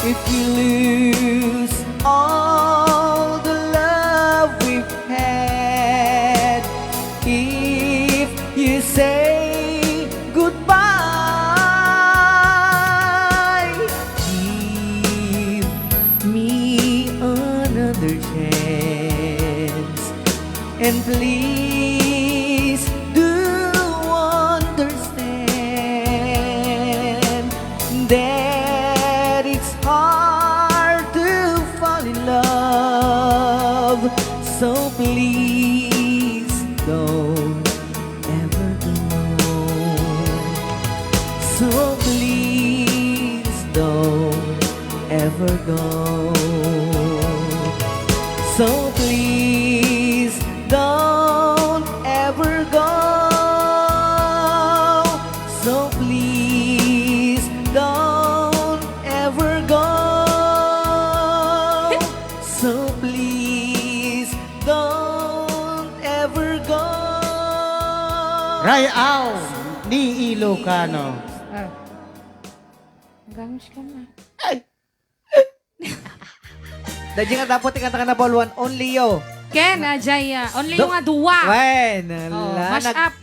If you lose all the love we've had, if you say goodbye, give me another chance. And please do understand that it's hard to fall in love. So please don't ever go. So please don't ever go. So please don't ever go. So please don't ever go. So please don't ever go. Rayaw ni Ilocano. Ah. Hanggang siya na. Ay! Dadya nga dapat ikanta ka na, Paul Juan, Only You. Ken, ah, Jaya. Only You nga dua. Wen, Oh, la, mash nag-, up.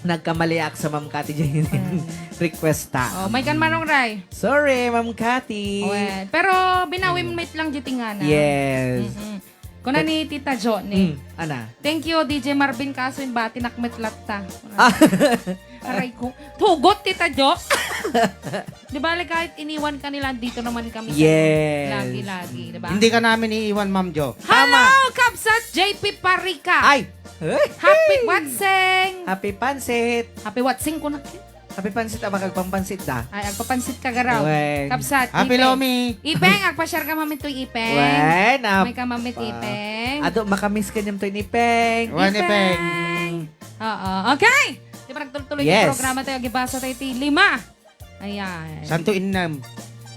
Nagkamaliak sa Ma'am Cathy Jane. Mm. Request ta. Oh, may kan Manong Ray. Sorry, Ma'am Cathy. Wen. Pero binawi Mm. met lang di tingana. Yes. Mm-mm. Kuna ni Tita Jo, ni. Mm, ana? Thank you, D J Marvin, kaso yung bati nakmet latta. Ah. Aray ko. Tugot, Tita Jo. Di ba, like, kahit iniwan ka nila, dito naman kami sa Yes. lagi-lagi, di ba? Hindi ka namin iiwan, Ma'am Jo. Hello, Tama. Kabsat J P Parika. Ay! Happy Watsing! Happy Pansit! Happy Watsing ko na. Happy Pansit, ah, makagpampansit da. Ay, agpapansit ka garaw. Wen. Kabsat, Happy Ipeng. Lomi. Ipeng, agpa-share ka, Mami, to Ipeng. Wen, ah, May ka, Mami, pa- Ipeng. Ado, makamiss ka niyam to, Ipeng. Wen, Ipeng. Ipeng. Oo. Okay. Di ba nagtuloy yung Yes. programa tayo, gibasa tayo ti lima. Ayan. Santo Innam.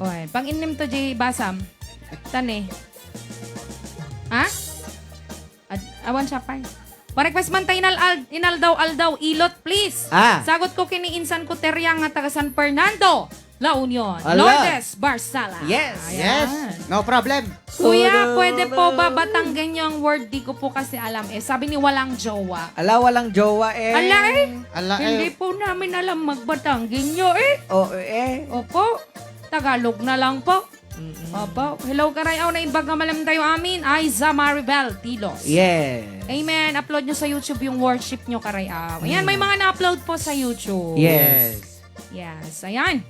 Oy, pang innem to, J Basam. Tani. Ha? Ad-, awan siya pa. Pa-request man tayo inal-, al-, inaldaw-aldaw, Ilot, please. Ah. Sagot ko kini insan ko Teriang nga taga San Fernando, La Union. Ala. Lourdes Barsala. Yes. Ayan. Yes. No problem. Kuya, pwede po ba Batanggenyo ang word? Di ko po kasi alam eh. Sabi ni walang jowa. Ala, walang jowa eh. Ala eh. Ala eh. Hindi po namin alam magbatanggenyo eh. Oo eh. Opo. Tagalog na lang po. Opo. Hello, karayaw, naimbag nga malamtayo amin. Aiza Maribel Tilos. Yes. Amen. Upload nyo sa YouTube yung worship nyo, karayaw. Ayan, may mga na-upload po sa YouTube. Yes. Yes. Ayan.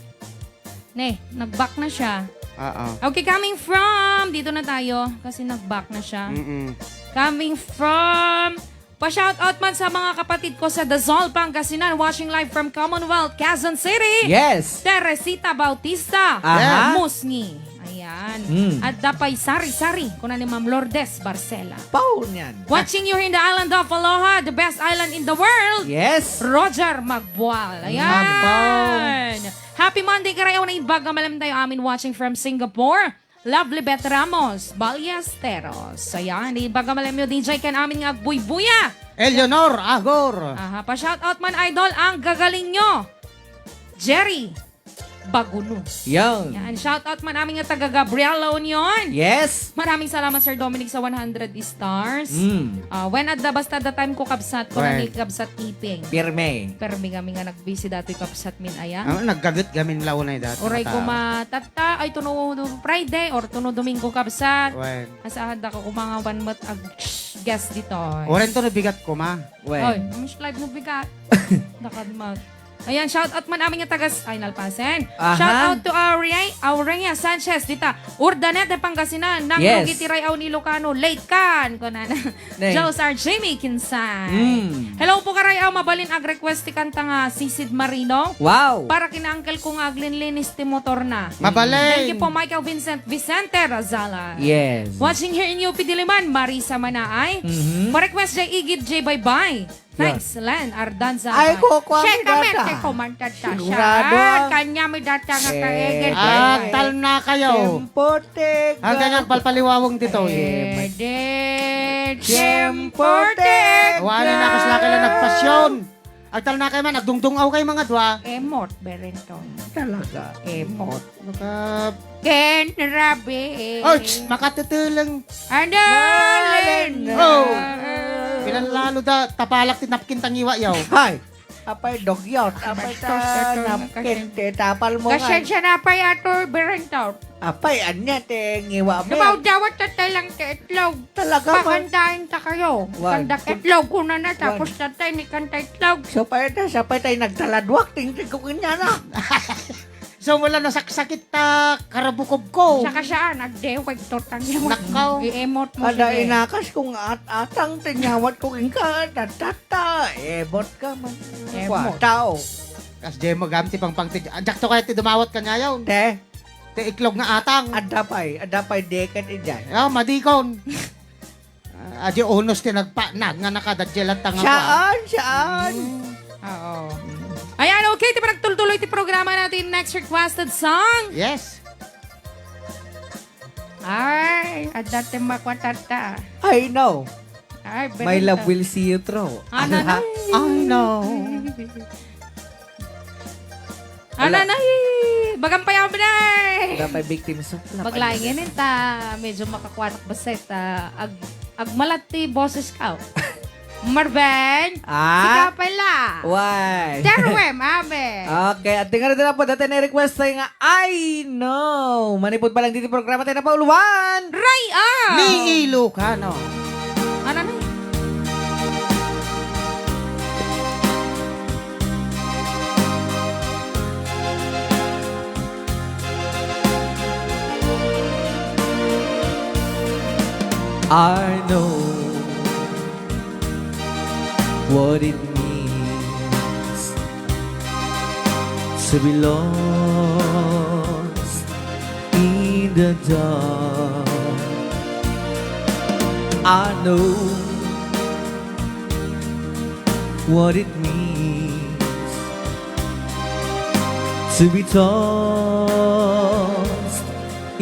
Ne, nag-back na siya. Oo. Okay, coming from, dito na tayo kasi nag-back na siya. Mm-mm. Coming from, pa-shoutout man sa mga kapatid ko sa Dazol, Pangasinan, watching live from Commonwealth, Quezon City. Yes. Teresita Bautista. Aha. Musngi. Ayan. Mm. At dapay sari-sari, kuna ni Ma'am Lourdes Barcela. Pao niyan. Watching you here in the island of Aloha, the best island in the world. Yes. Roger Magbual. Ayan. Happy Monday, karayaw, naimbag nga malamtayo amin watching from Singapore. Lovely Beth Ramos, Ballesteros. Ayan, naimbag nga malamtayo, D J Ken amin nga agbuybuya. Eleanor Agor. Aha, pa-shoutout man, idol, ang gagaling nyo. Jerry Baguno. Yan. Yan, shoutout man amin nga taga Gabriel, La Union. Yes. Maraming salamat, Sir Dominic, sa one hundred stars. Mm. Ah, when adda, basta the time ko, kabsat, ko When? Ni kabsat Iping. Pirme. Pirme kami nga nagbisi datoy kabsat min aya. Ah, naggaget gamin launay dati. Uray ko matatta, ay tuno Friday or tuno Domingo kabsat. When? Asa adda ka kumangawan met ag guest dito. Uray tuno bigat ko ma. When? Oy, ang live mo bigat. Dakad mag. Ayan, shout out man amin nga tagas, ay, nalpasen. Aha. Shout out to Aurea-, Aurea Sanchez, dita Urdaneta, Pangasinan, nang Yes. Lugi ti Ray-aw ni Lucano, late kan, kunana. Neng. Joe Sar Jimmy Kinsay. Mm. Hello po, karayaw, mabalin ag-request ti kanta nga Sisid Marino. Wow. Para kina uncle ko nga aglinlinis ti motor na. Mabalin. Thank you po, Michael Vincent Vicente Razala. Yes. Watching here in U P Diliman, Marisa Manaay. Mhm. Pa-request jay Igid J Baybay. Yeah. Thanks, Len Ardanza. Ay, kukuha mi Siya kami, data. Te, kumanta ta Sigurado, siya. Ah. Kanya mi data nga Eh, kaigid. Ah, tal na kayo. Tempo, te, Ang kanya, go. Palpaliwawang dito. Eh, di, Tempo, tempo, te, te, Wala na, kas laki lang nagpasyon. Agtal na kayo man, agdungdungaw kayo mga dua. Emot, Berentong. Talaga. Emot. Maka- Ken Rabi. Oh, tsh, makatutulong. Ano, Nalen? Len? Oh. Pinanlalo da, tapalak ti napkin tangiwa yaw. Hay! Apay, dugyot. Apay, ta Bastos, ito, napkin, kasi ti tapal mo nga. Kasensya na, apay, ato, Berentong. Apay, anya ti ngiwa mi? Nabaw, dawat tatay lang ti itlog. Talaga, ma- Pakandain ta kayo. Wan. Kanda itlog, kuna na, Wan. Tapos tatay, ni kanta itlog. Sapay ta, sapay tay nagtaladwak, tingting ko kanya na. So, wala nasaksakit ta, karabukob ko. Saka saan, agdewag to, tangyo. Nakaw. I-emot mo, Ada sige. Inakas kong at-atang, tinyawat ko inka, tatata, emot ka man. Emot. Kwa, tao. Kas di mo gamti pang pang ti-, ah, jakto kaya ti dumawat ka niya yun. Te? Ti iklog nga atang. Adda pay, adda pay deket idiay. Ah, madikon. Ah, adi unos ti nagpanag nga nakadadjelan ta nga Saan, saan? Mm. Oo. Ayan, okay, ti panagtultuloy ti programa natin. Next requested song. Yes. Ay, adda ti makwatata. I know. Ay, My love will see you through. Ano na? I know. Ala. Ananay! Bagan pay, abnay! Wala pay victims of love. Maglaing inin ta, medyo makakuanak basta ta, ag-, agmalat ti boses ka. Marben! Ah? Sika pala! Why? Teruem, abe! Okay, at tingnan natin na po, dati na request tayo nga, I know! Manipod pa lang dito programa tayo na pauluan! Ray, ah! Ni Ilocano. Ananay? I know what it means to be lost in the dark. I know what it means to be tossed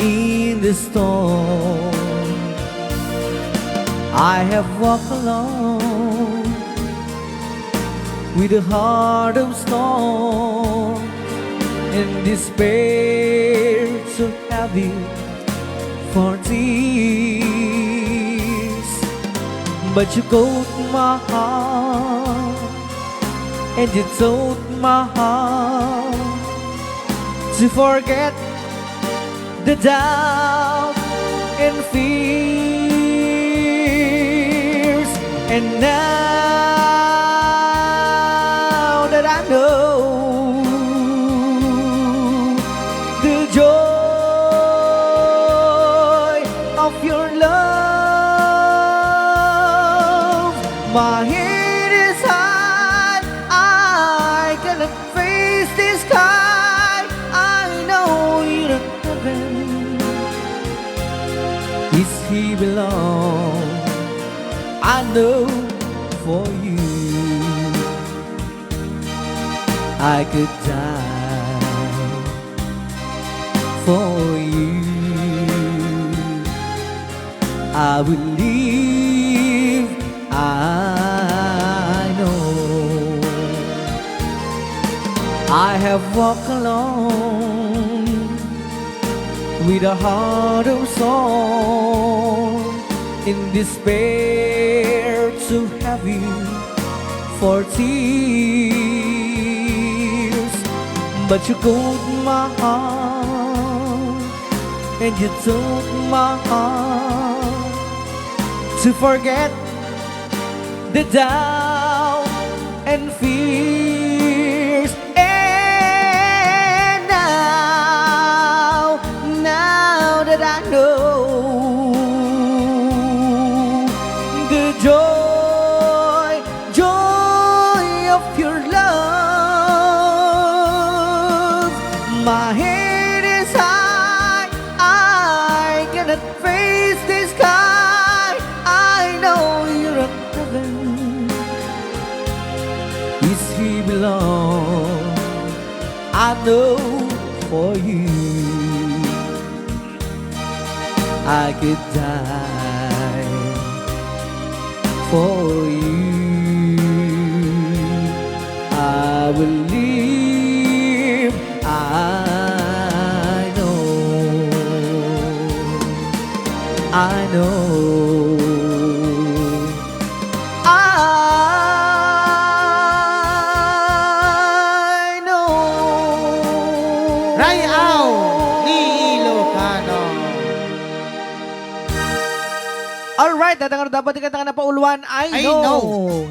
in the storm. I have walked alone with a heart of stone and despair so heavy for tears. But you caught my heart and you told my heart to forget the doubt and fears. And now that I know the joy of your love, my head is high. I cannot face the sky. I know you're in heaven. Is he belong? I know for you I could die for you. I will live, I know. I have walked alone with a heart of stone, in despair too heavy for tears. But you caught my heart, and you took my heart to forget the doubt and fears. And now, now that I know the joy, joy of your love, my head is high. I cannot face the sky. I know you're in heaven. Is he belong? I know for you I could die for you. I will live. I know. I know. I know. Ray-aw ni Ilocano. Alright, datang dapat di ka napauluan. I I know. know.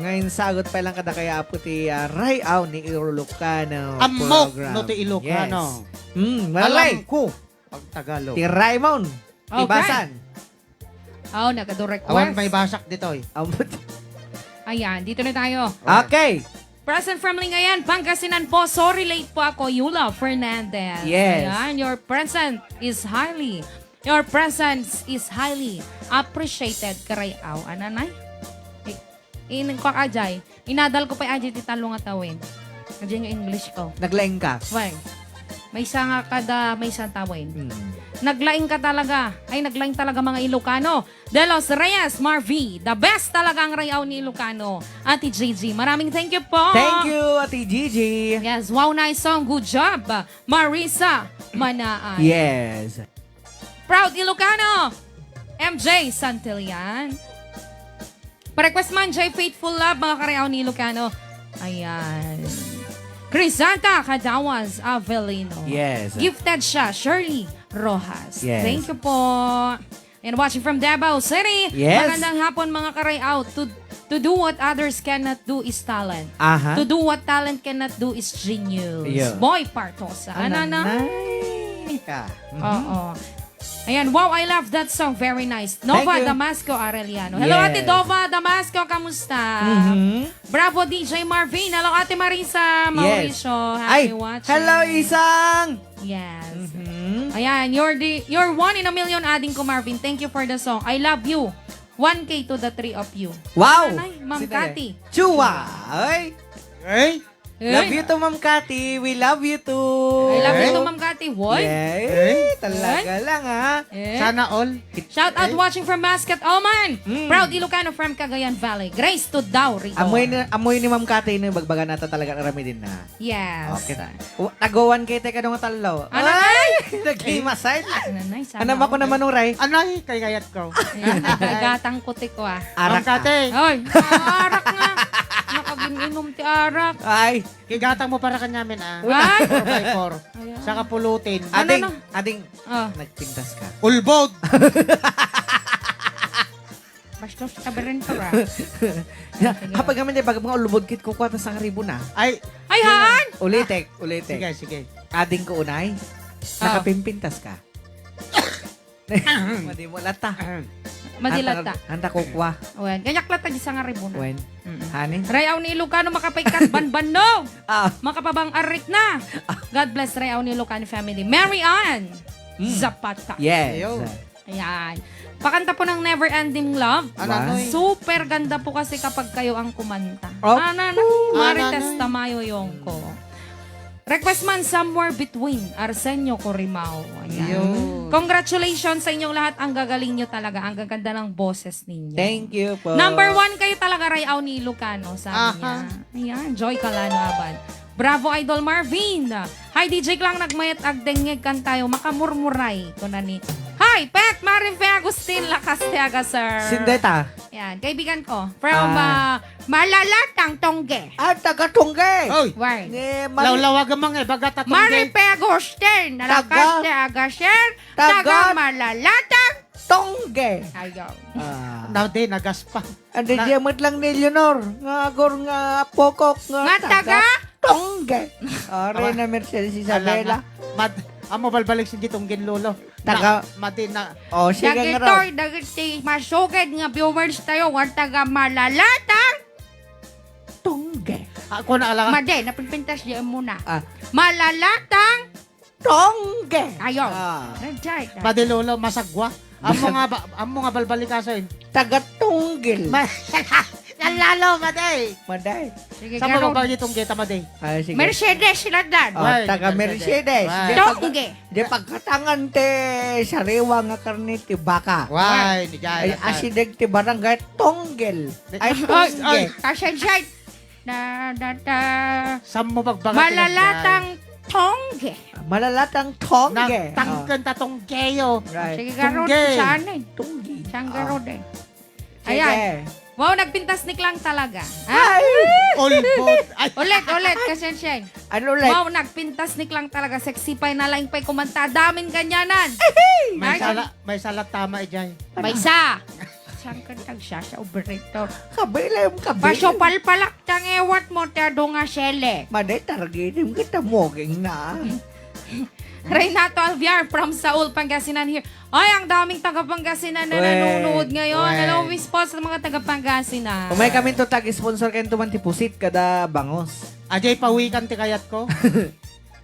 Ngayon, sagot pa lang kada kaya po ti, ah, Ray-aw ni Ilocano Ammok program. no ti Ilocano. Yes. Mm, Alam malay. ko pag Tagalog. Ti Raymond. Okay. Tibasan. Oh, nagadu request. Awan may basak ditoy. Ambot. Ayan, dito na tayo. Okay. Present from Lingayen, Pangasinan po. Sorry, late po ako. Yula Fernandez. Yes. Ayan, your present is highly, your presence is highly appreciated, Karay Aw. Ananay? Eh, in, kwa ka, Jay? Inadal ko pay ajay ti tallo nga tawen. Ajay nga English ko. Naglaing ka. Well, maysa nga kada maysa tawen. Mm. Naglaing ka talaga. Ay, naglaing talaga, mga Ilocano. De Los Reyes, Marvy, the best talaga ang Ray-aw ni Ilocano. Ate Gigi, maraming thank you po. Thank you, Ate Gigi. Yes, wow, nice song. Good job, Marisa Manaan. Yes. Proud Ilocano, M J Santillan. Pa-request man, Jay Faithful Love, mga Karay-aw ni Ilocano. Ayan. Crisanta Cadawas Avelino. Yes. Gifted siya, Shirley Rojas. Yes. Thank you po. And watching from Davao City. Yes. Magandang hapon, mga Karay-aw. To, to do what others cannot do is talent. Aha. To do what talent cannot do is genius. Yeah. Boy Partosa. Ananay. Ananay ka. Mhm. Oo. Ayan, wow, I love that song. Very nice. Nova Thank you. Damasco Arellano. Hello, Yes. Ate Dova Damasco, kamusta? Mhm. Bravo, D J Marvin. Hello, Ate Marisa Yes. Mauricio. Happy Ay, watching. Hello, Isang! Yes. Mhm. Ayan, you're the, you're one in a million, ading ko, Marvin. Thank you for the song. I love you. One K to the three of you. Wow! Anay, Ma'am Sino yan? Cathy. Chua! Ay! Ay! Love Eh? you too, Ma'am Cathy. We love you too. I love you Eh? too, Ma'am Cathy. Woy! Yay! Eh? Talaga Eh? lang, ha? Eh? Sana all. Shout out Eh? watching from Mascot, Oman. Mm. Proud Ilocano from Cagayan Valley. Grace to Daw, Rico. Amoy ni, amoy ni Ma'am Cathy, no, bagbaga nata talaga, aramidin na. Yes. Okay. Wa-, taguan kayo tayo kadong tallo. Ano, Ay! Nay? Naghimasay. Ano, Nay? Sana Ano, mako all. naman, Uray? Anay, kay kayat ko. Ayan, nagagatang ko, tiko, ah. Arak Ma'am Cathy. Hoy, arak nga. Nakag-, Inom ti arak. Ay, Kigatang mo para kanyamin, ah. Ay! Four by four. Ayan. Saka pulutin. Ano, ading, ano? Ading, Ah. Nagpintas ka. Ulbod! Bastos ka, Berento, ah. Ya, sige. Apay kami ni baga mga ulbod kit kukua ta sangribu na. Ay, Ay, haan! Ulitek, ulitek. Sige, sige. Ading ko unay, Ah. Nakapimpintas ka. Madi mo lata. Madi lata. Hanta, hanta kukua. Wen, ganyak lata di sangribu na. Wen. Mm-mm. Honey? Rayaw ni Ilocano, makapaykat, banbannog. Ah. Makapabang-arik na. Ah. God bless Rayaw ni Ilocano family. Mary Ann Mm. Zapata. Yes. Ayo. Ayan. Pakanta po ng Never Ending Love. Ananoy. Super ganda po kasi kapag kayo ang kumanta. Oh. Ananoy. Ananoy. Marites Tamayo Yongko. Request man Somewhere Between, Arsenio Corimao. Ayan. Yun. Congratulations sa inyong lahat. Ang gagaling nyo talaga. Ang gaganda ng boses ninyo. Thank you po. Number one kayo talaga, Rayaw ni Ilocano, sabi Aha. niya. Ayan, Joy Calano Abad. Bravo, Idol Marvin. Hi, D J Klang, nagmayat agdengngeg kan tayo. Makamurmuray, kuna ni. Hi, Pet, Marvin Fe Agustin, Lakas Tiaga, sir. Sindeta. Yan, kaibigan ko. From, Ah. ah, Malalatang Tongge. Ah, taga Tongge. Oy. Why? Ni Mari- Lawlawagan man nga, baga ta Tongge. Mari Pe Agustin, Taga- Lakas Tiaga, sir. Taga- Taga Malalatang Tongge. Ayaw. Ah. Now, di, nagaspa. Andi Na- diya met lang ni Leonor, nga agor nga pokok nga Nga taga taga? Tongge. Are Awa. na Mercedes Ala Isabela. nga. Mad-, amo balbalik si Tonggen Lolo. Taga Na-, madi na. Oh, sige nga Dagitoy, raw. Dagiti masugid nga viewers tayo, nga taga Malalatang. Tongge. Ako na ala. Madi, napinpintas di muna. Ah. Malalatang Tongge. Ayo. Ah. Right, right. Madi, Lolo, masagwa. Amo Masag- nga ba, amo nga balbalikaso, eh. Taga Tunggil. Ma-, Yan lalo, madi. Maday. Sige, Saan mo Garod. Magpapagitong kita, madi? Ah, sige. Mercedes sila dan. Oh, Why, taga Mercedes. Mercedes. Why? Di pag-, Tongge. di pagkatangan ti sariwa nga karne ti baka. Why? Ni Jai, Ay, Jai. asideg ti barangay Tonggel. Ay, Ay, Tongge. ay, Pasensya. Na, na, na. Saan mo pagbaga Malalatang tinagyan? Tongge. Malalatang Tongge. Nagtangken ta Tonggeyo. Right. Sige, Garod, Tongge. Saan eh? Tongge. Saan, Ah. Garod eh? Sige. Ayan. Wow, nagpintas ni Klang talaga. Ha? Ay! Ulbot. Ay. Ulit, ulit, kasensya. Ano ulit? Wow, nagpintas ni Klang talaga. Sexy pay na laing pay kumanta. Damin ganyanan. May Ay, sala, may sala tama, Ijay. May sa. Saan ka nagsasa, Oberito? Kabilem, kabilem. Pasupalpalak tangewat mo, ti adu nga sele. Maday, targidim kita, moging na. Renato Alviar from Saul, Pangasinan here. Ay, ang daming taga Pangasinan na Weh. nanonood ngayon. Weh. Hello, Miss Paul, sa mga taga Pangasinan. Umay kami to tag-sponsor kayo tuman ti pusit kada bangos. Ajay pawikan ti kayat ko.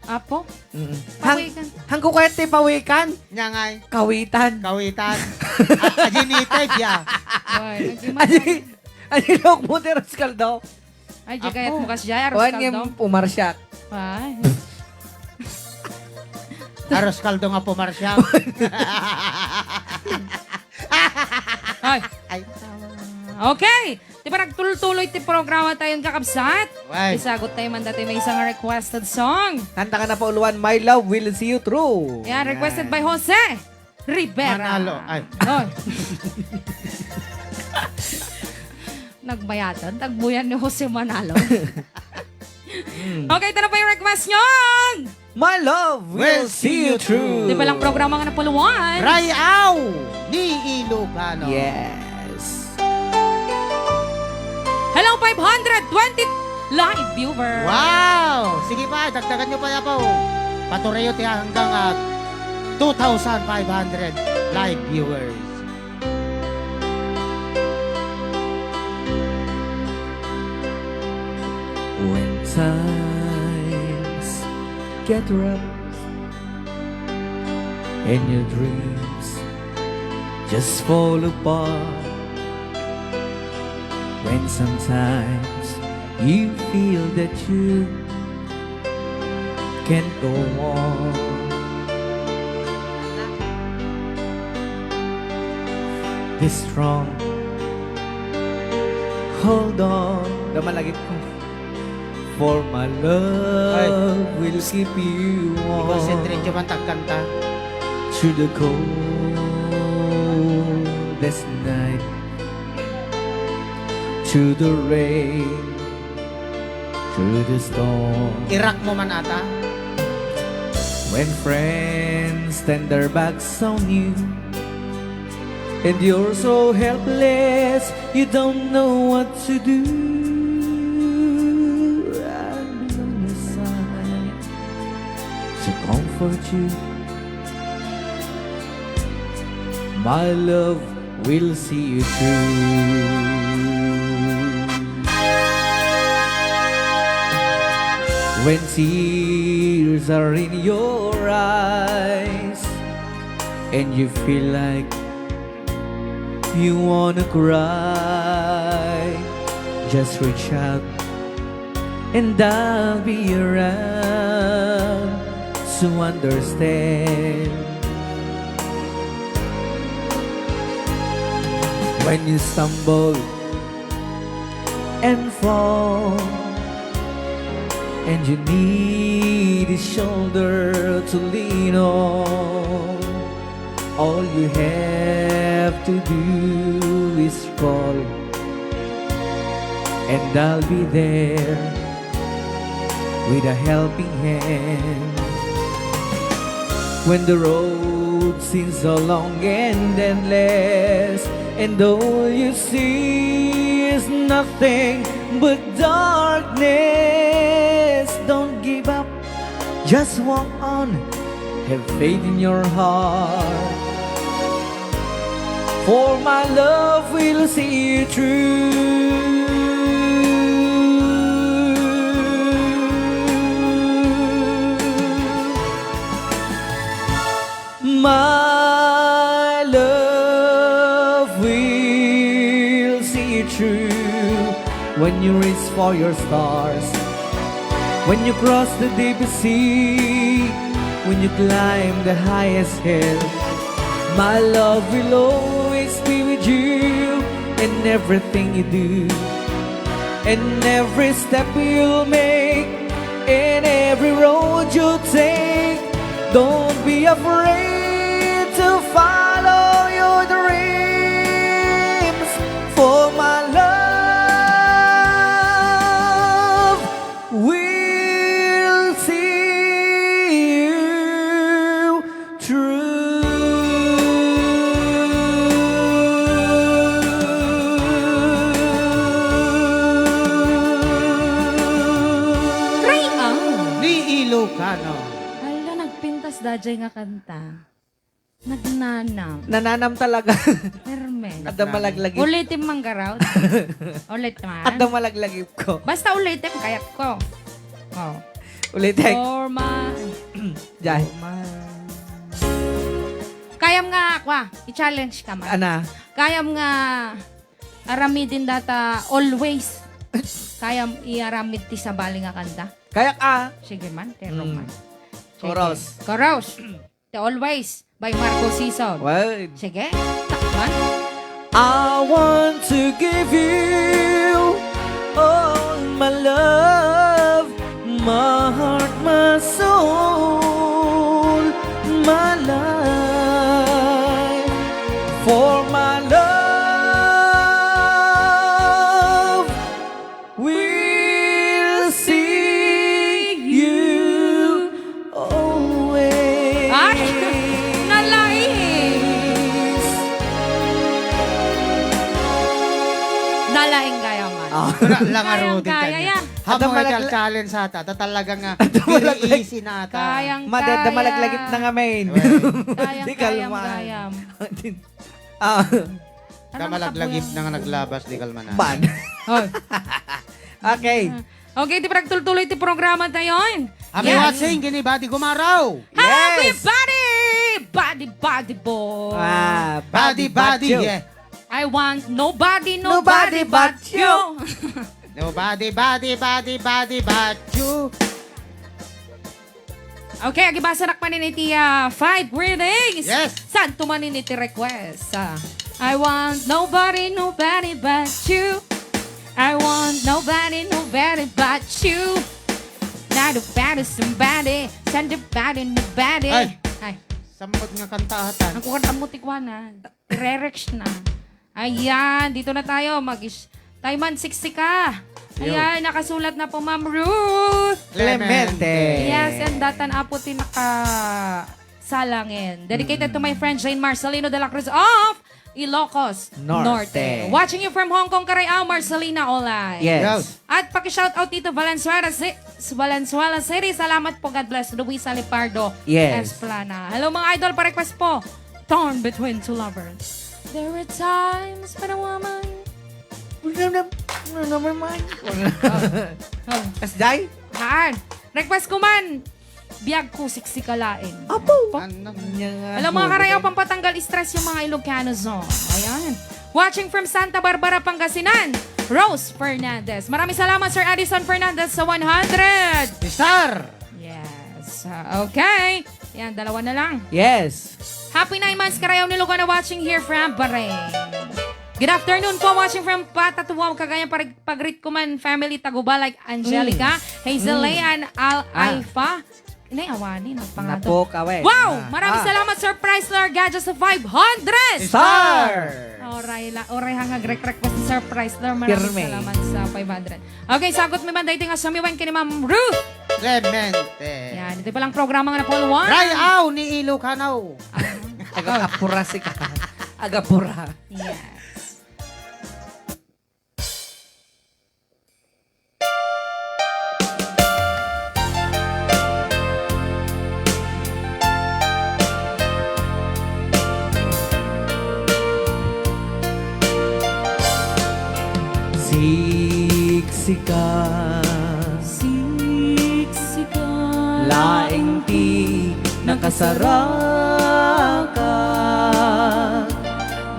Apo? Mm. Hang-, Pawikan. hangko kayat ti pawikan? Nyangay. Kawitan. Kawitan. A-, ajay ni Ted, ya. Weh, nagdi man Ajay, ajay lok mo ti raskaldo. Ay, di kayat Apo. mo kas jay, arroz Wan nga kaldo. pumarsiak. Ay. Arroz kaldo nga pumarsiak. Ay. Ay. Okay. Di ba nagtultuloy ti programa tayo, kakabsat? Why? Isagot tayo man dati may isang requested song. Kanta ka na pa uluan, My Love Will See You Through. Yan, requested Yan. by Jose Rivera. Manalo. Ay. Oy. Nagbayatan, tagbuyan ni Jose Manalo. Mm. Okay, ito na po yung request nyo. My love will Will see you see you through. through. Di ba lang programa nga napuluan? Rayaw ni Ilocano. Yes. Hello, five hundred twenty live viewers. Wow! Sige pa, dagdagan nyo pa, Apo. Patureyo ti hanggang, ah, two thousand five hundred live viewers. When times get rough and your dreams just fall apart, when sometimes you feel that you can't go on. Be strong. Hold on. Dama lagi ko. For my love Ay. will keep you warm. I-concentrate nyo man tagkanta. Through the coldest night. Through the rain. Through the storm. Irak mo man ata. When friends turn their backs on you, and you're so helpless, you don't know what to do. I'll be on your side to comfort you. My love will see you through. When tears are in your eyes and you feel like you wanna cry, just reach out and I'll be around to understand. When you stumble and fall, and you need a shoulder to lean on, all you have to do is call, and I'll be there with a helping hand. When the road seems so long and endless, and all you see is nothing but darkness, don't give up. Just walk on, have faith in your heart. For my love will see you through. My love will see you through when you reach for your stars, when you cross the deepest sea, when you climb the highest hill. My love will always be with you in everything you do, in every step you'll make, in every road you take. Don't be afraid to follow your dreams, for my love will see you through. Triangle. Ni Ilocano. Hala, nagpintas daydiay nga kanta. Nagnanam. Nananam talaga. Perme. Adda malaglagip. Ulitin man, garaw. Ulit man. Adda malaglagip ko. Basta ulitin, kayat ko. Oh. Ulitin. Forma. Jay. Kayam nga, kwa, i-challenge ka man. Ana? Kayam nga aramidin data always. Kayam iaramid ti sabali nga kanta. Kayak a. Sige man, terong man. Sige. Chorus. Chorus. The Always by Marco Sison. Well. Sige, takpan. I want to give you all my love, my heart, my soul, my life. For my love will see you always. Ay! Nalaing! Nalaing gayam man. Ah. Wala lang. Kayang arutin kaya kanya. Yan. Habang ikaw challenge ata, ta talaga nga, very easy na ata. Kayang kaya. Madadamalaglagip na nga, main. Well. Kayang kayam gayam. Ah. Damalag lagip na nga naglabas, di kalmanan. Man. Hoy. Okay. Okay, ti panagtultuloy ti programa tayo. Happy watching, kini Badi Gumaraw. Happy Badi! Badi, Badi boy. Ah, Badi, Badi, Badi, Badi, yeah. I want nobody, nobody but you. Nobody, body, body, body but you. Okay, agibasanak manen iti, ah, five greetings. Yes. Saan to manen iti request? Ah, I want nobody, nobody but you. I want nobody, nobody but you. Not a body, somebody, somebody, nobody. Ay. Ay. Sampot nga kanta atan. Ang kukanta mo, tikwanan. Rerex na. Ayan, dito na tayo. Mag-is-, Tayman, siksika. Yun. Ayan, nakasulat na po, Ma'am Ruth. Clemente. Yes, and datan apo ti nakasalangen. Dedicated to my friend Jane Marcelino de la Cruz of Ilocos Norte. Norte. Watching you from Hong Kong, Caraao, Marcelina Olay. Yes. Yes. At paki-shoutout dito, Valenzuela, Ci-, Valenzuela City. Salamat po. God bless. Luisa Lepardo. Yes. Esplana. Hello, mga idol. Pa-request po. Torn between two lovers. There are times when a woman Wala na, wala na, wala na. Oh. Kasjay? Haan. Request ko man. Biag ko, siksika laeng. Apo. Apo. Ano? Nya nga, Alam, mga karayaw, pampatanggal stress yung mga Ilocano zone. Ayan. Watching from Santa Barbara, Pangasinan, Rose Fernandez. Maraming salamat, Sir Addison Fernandez, sa one hundred. Star! Yes. Ah, okay. Yan, dalawa na lang. Yes. Happy nine months, Karayaw ni Ilocano, watching here from Bahrain. Good afternoon po, watching from Patatuaw, Cagayan. Pag-, pag-greet ko man, family Taguba, like Angelica, Mm. Hazel Mm. Leanne, Al Ah. Aifa. Inay, awani, nagpangato. Napo, kawes. Wow! Ah. Maraming Ah. salamat, Sir Chrysler Gadgets sa five hundred! Star! Oray la, oray ha nga grek-request ni Sir Chrysler. Maraming Pirmi. salamat sa five hundred. Okay, sagot mi man daytoy nga sumiwen ken ni Ma'am Ruth Clemente. Yan, ito palang programa nga napulwan. Rayaw ni Ilocano. Ah. Agapura sika. Agapura. Yes. Siksika. Siksika. Laeng ti nakasaraka.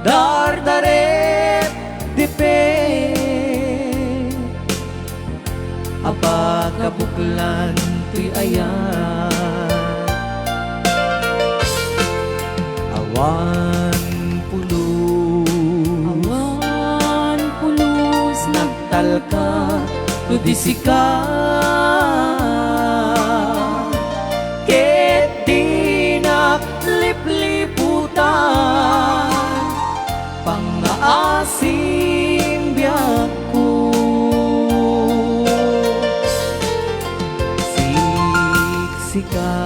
Dardarep dipe. Apakabuklan toy ayat. Awan pulos. Awan pulos. Nagtalka no di sika. Ket dinak lipliputan. Pangngaasim biagko. Siksika.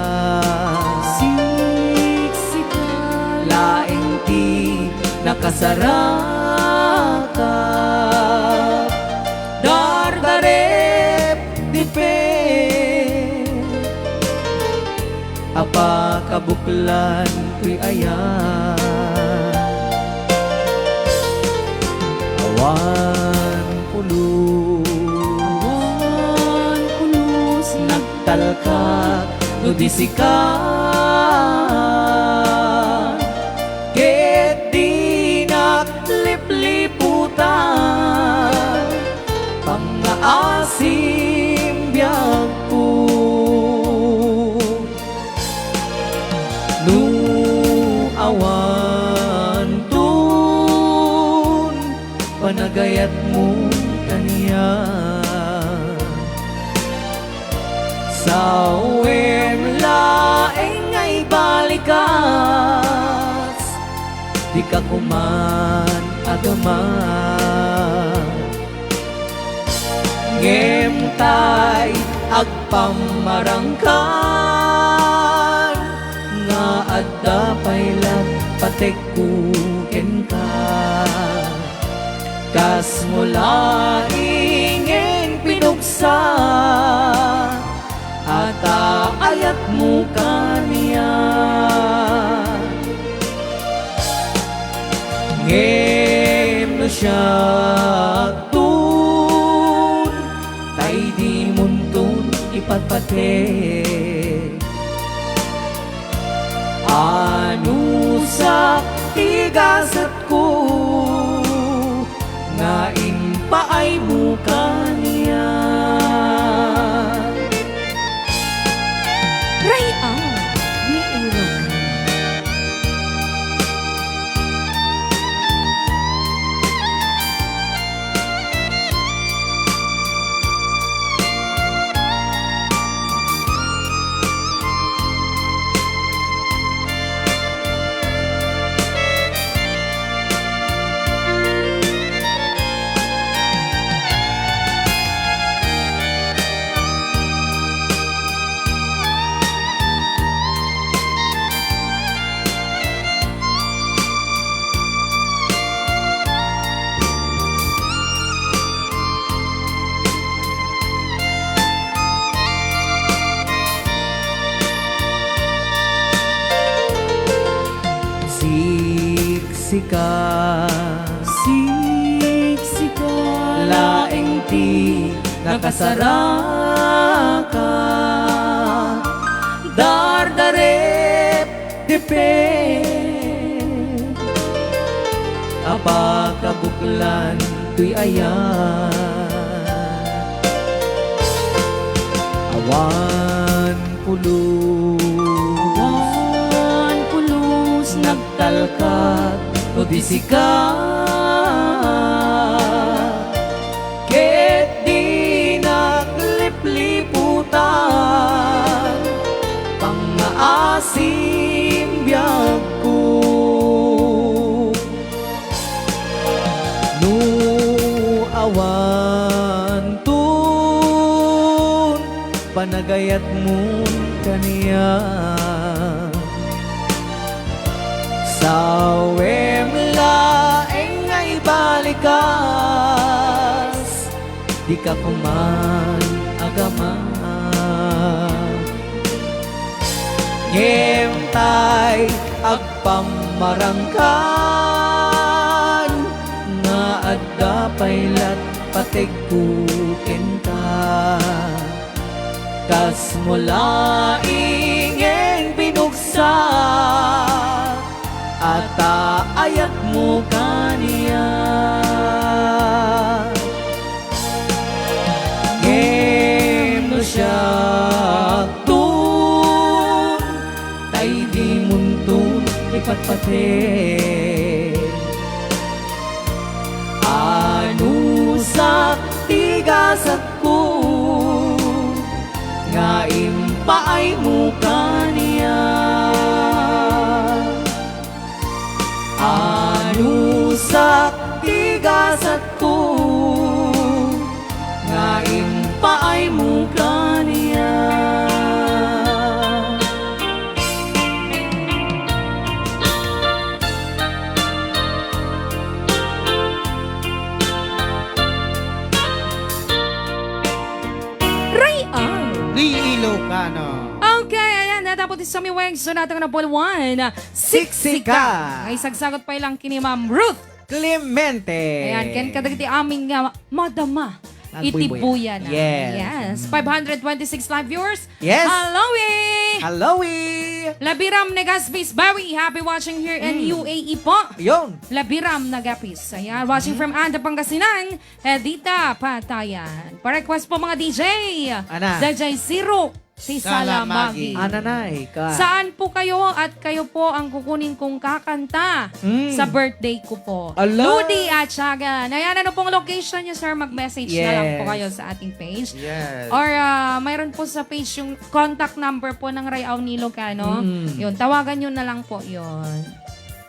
Siksika. Laeng ti nakasaraka. Dardarep dipe. Apakabuklan toy ayat. Awan pulos. Awan pulos. Nagtalka no di sika. Ket dinak lipliputan. Pangngaasim biagko. No awanton panagayatmo kaniak, sawem laeng nga ibalikas, dika koman agamat. Ngem tay agpamarangkan nga adda pay la patekko kenka. Kasmo laengen pinugsa a ta ayatmo kaniak. Ngem no siakton, tay dimonton ipatpatek. Anusak ti gasetko nga impaaymo kaniak. Ray-am ni Aaron. Ka. Siksika laeng ti nakasaraka. Dardarep depet a pakabuklan toy ayat. Awan pulos. Awan pulos nagtalkak no di sika. Ket dinak lipliputan pangngaasim biagko. No awanton panagayatmon kaniak, sawem laeng nga ibalikas, dika koman agamang. Ngem tay agpammarangkan nga adda pay lat pategko kenka. Kasmo laeng binugsak a taayatmo kaniak. Ngem no siakton, tay dimonton ipatpateg. Anusak ti gasatko nga impaaymo kaniak. Anusak ti gasatko nga impaaymo kaniak. Ray Ang. Di Ilocano. Okay, ayan, natapos ti sumiweng. So, natang na buwan. Siksika. Ay, sagsagot pa lang kini Ma'am Ruth Clemente. Ayan, ken kadagiti amin nga madama iti Agbuybuyan. Buyana. Yes. Yes. Mm. Five hundred twenty-six live viewers. Yes. Hello, eh. Hello, eh. Labiram Negapis Bawi, happy watching here in Mm. U A E po. Yun. Labiram Negapis. Ayan, watching Mm. from Anda, Pangasinan. Edita Patayan. Pa-request po, mga D J. Ana. D J Siro. Si Salamagi. Salamagi. Ananay ka. Saan po kayo at kayo po ang kukunin kong kakanta Mm. sa birthday ko po? Ala. Ludi Atsagan. Ayan, ano pong location niyo, sir? Mag-message na lang po Yes. kayo sa ating page. Yes. Or, ah, mayroon po sa page yung contact number po ng Ray Aw ni Ilocano. Mm. Yun, tawagan nyo na lang po yun.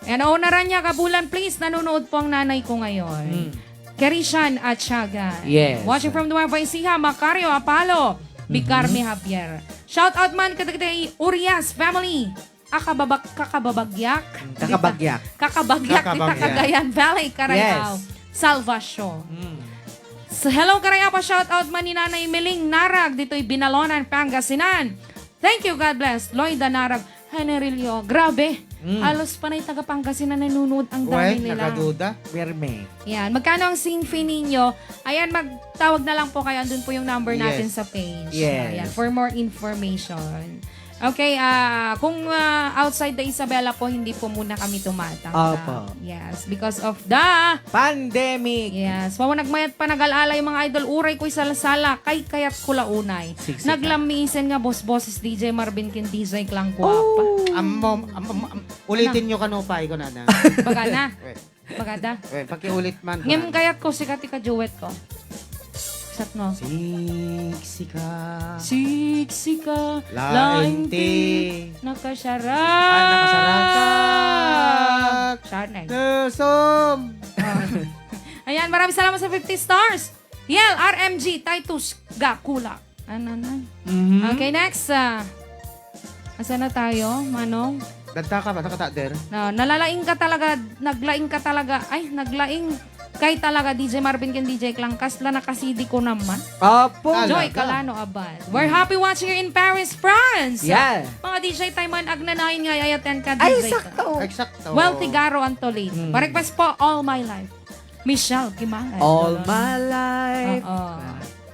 Ayan, Ona Rania, Kabulan, please. Nanonood po ang nanay ko ngayon. Mm. Kerisian Atsagan. Yes. Watching from Nueva Ecija, Macario Apalo, Bicarme Mhm. Javier. Shout out man kadagiti Urias family. Akababak-, kakababagyak. Mm, kakabagyak. Kakabagyak, dita Kakabagyak. Cagayan Valley, Carayaw. Yes. Salvacion. Mm. So, hello, Carayaw, pa shout out man ni Nanay Meling Narag, ditoy Binalonan, Pangasinan. Thank you, God bless. Loida Narag, Henry Leo. Grabe. Mm. Halos panay taga Pangasinan nanunood ang dami Uy, nila. Nagaduda. Birme. Yan. Magkano ang sing fee ninyo? Ayan, magtawag na lang po kayo. Andun po yung number natin Yes. sa page. Yes. Ayan, for more information. Okay, ah, kung, ah, outside the Isabela po, hindi po muna kami tumatanggap. Opo. Yes, because of the Pandemic. Yes. Wow, nagmayat pa, nag-al-alay, mga idol. Uray ko'y salasala. Kay kayat ko la unay. Siksika. Naglamisen nga bos-boses D J Marvin ken D J Clang Guapa. Oh. Am, am, am, am, am, ulitin Ano? nyo kano pa, ikaw na na. Baga na. Wait. Magada. Eh, pakiulit man, Ngem kunana. Kayat ko, sika ti ka-duet ko. Sat mo. Siksika. Siksika. Laeng Laeng ti ti. Nakasarak. Ah, nakasarak. Sanay. Nelson. Ah. Ayan, maraming salamat sa fifty stars. Yel, R M G, Titus, Gakula. Ano na? Mhm. Okay, next. Ah, asa na tayo, Manong? Dagta ka ba? Nakatader? Na, nalalaing ka talaga, naglaing ka talaga. Ay, naglaing. Kay talaga, D J Marvin ken D J Clang, kasla naka-C D ko naman. Apo. Talaga? Joy Calano Abad. We're happy watching you in Paris, France. Yeah. Mga D J tayo man, agnanayon nga ay-attend ka, Ay, D J. Sakto. Exacto. Well, Tigaro Antolin. Mm. Pa-request po, All My Life. Michelle Kimangay. All Dolores. My life. Oo.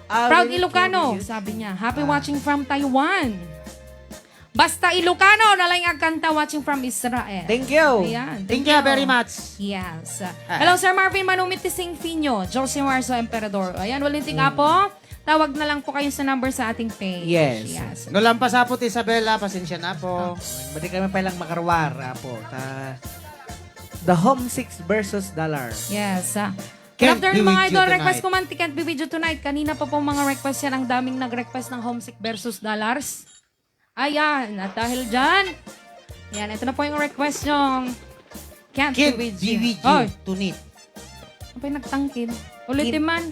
I Proud will Ilocano, carry you. Sabi niya. Happy Ah. watching from Taiwan. Basta Ilocano, na lang agkanta, watching from Israel. Thank you. Ayan, Thank thank you you. very much. Yes. Ah. Hello, Sir Marvin Manumit, Tising Finyo, Josie Marzo Emperador. Ayan, walang ting Mm. apo. Tawag na lang po kayo sa number sa ating page. Yes. Yes. No lang pa sapot, Isabela, pasensya na po. Okay. Pwede kami pa lang makaruar, apo. Ta, The Homesick versus Dollar. Yes, ah. Good Can't afternoon, Be mga With You idol. Request Tonight. Ko man, Can't Be With You Tonight. Kanina pa po mga request yan. Ang daming nag-request ng Homesick versus Dollars. Ayan, at dahil dyan, yan, ito na po yung request yung Can't Be Can't With Be You. With You Oy, Tonight. Ano pa yung nagtangkil? Ulitin Can't man.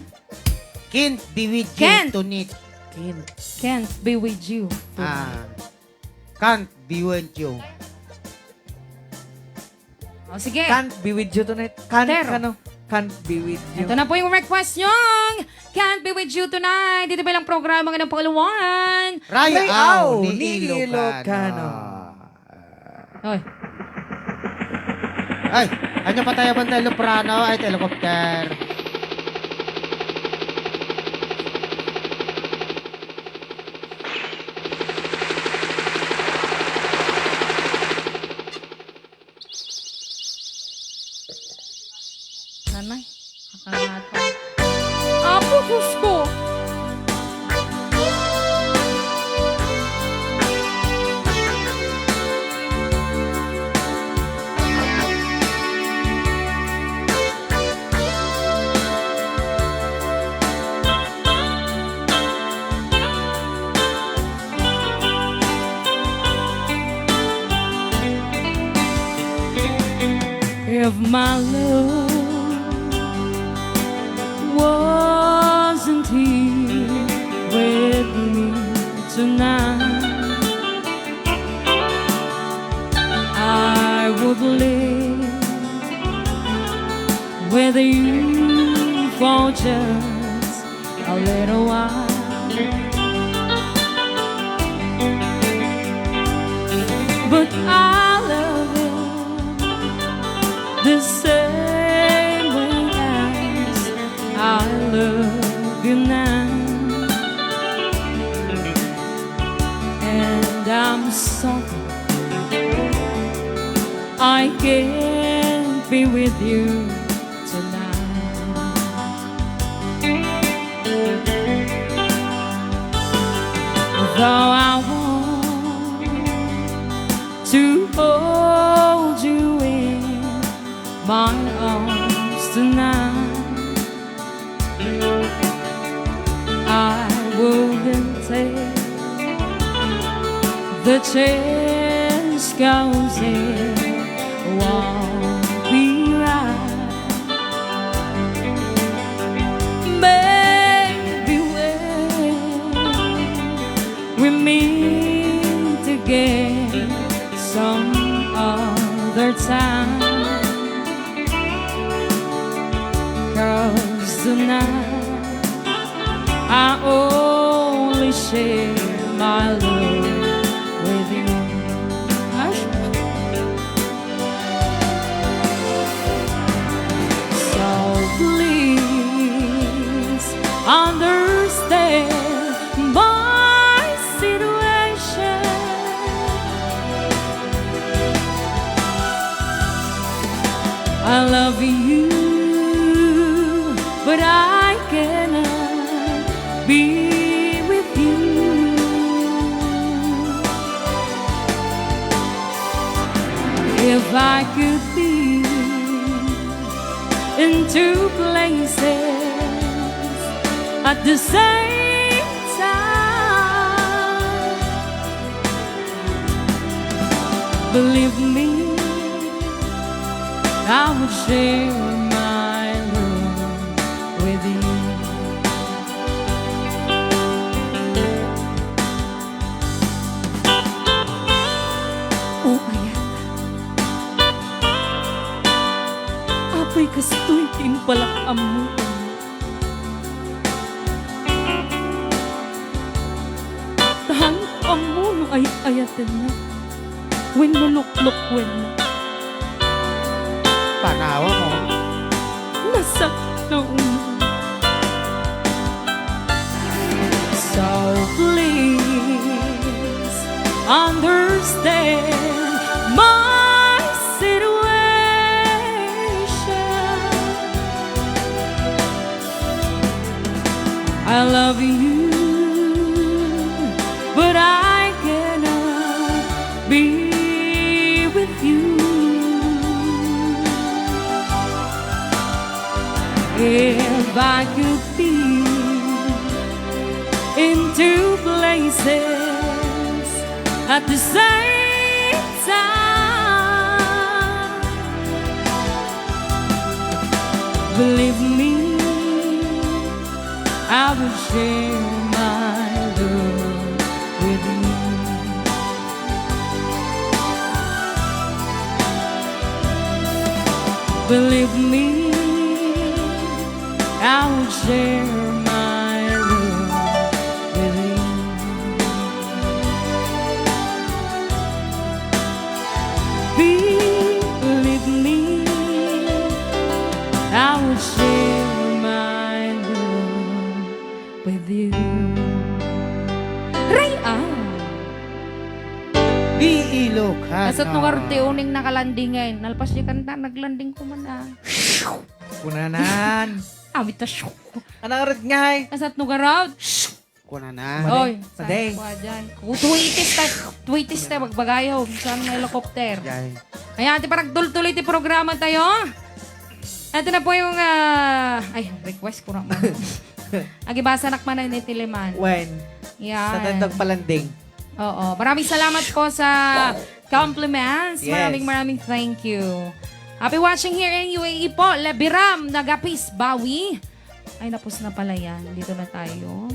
Can't Be With You Can't. Tonight. Can't. Can't Be With You. Ah, Can't Be With You. O, sige. Can't Be With You Tonight. Can't, Tero. ano? Can't Be With You. Ito na po yung request yung Can't Be With You Tonight. Dito bilang programa ng Panguluan. Rayaw Rayaw ni ni Ilocano. Ilocano. Oy. Ay, ano pa tayo bang Iloprano? Ay, helicopter. Nanay, nakangatan. Apo, Diyos ko! If my love wasn't here with me tonight, I would live with you for just a little while. But I love you the same way as I love you now. And I'm sorry I can't be with you tonight. Though I want to hold you in my arms tonight, I wouldn't take the chance, 'cause it won't be right. Maybe when we meet again some other time, 'cause tonight I only share my love with you. Hush. So please understand my situation. I love you, but I cannot be with you. If I could be in two places at the same time, believe me, I would share my love with you. Oh, ayan. Up Ket kastoy ti imbalak ammoen. Ta haan ko ammo no ay-ayatenna wenno luklokuenna. Panawa mo. Nasakit na ulo. So please understand my situation. I love you, but I cannot be with you. If I could be in two places at the same time, believe me, I will share my love with you. Believe me, I will share my love with you. Believe me, I will share my love with you. Ray, ah! Di Ilocano. Kasat no ngarud ti uning nakalandingen. Nalpas di kanta, naglanding ko man, ah. Kunanan. Awit ta, shoo. Ano ngarud ngay? Kasat no ngarud? Kunanan. Oy, Madi. Saan ko dyan? Ku-, tuwitis ta, tuwitis ta, magbagayo. Saan nga helicopter? Jay. Ayan, ti paragtultuloy ti programa tayo. Ito na po yung, ah, ay, request ko naman. Agibasanak man ni Tiliman. When? Yan. Sa tandang palanding. Oo. Maraming salamat po sa compliments. Yes. Maraming, maraming thank you. Happy watching here in U A E po. Lebiram, Nagapis, Bawi. Ay, napos na pala yan. Dito na tayo.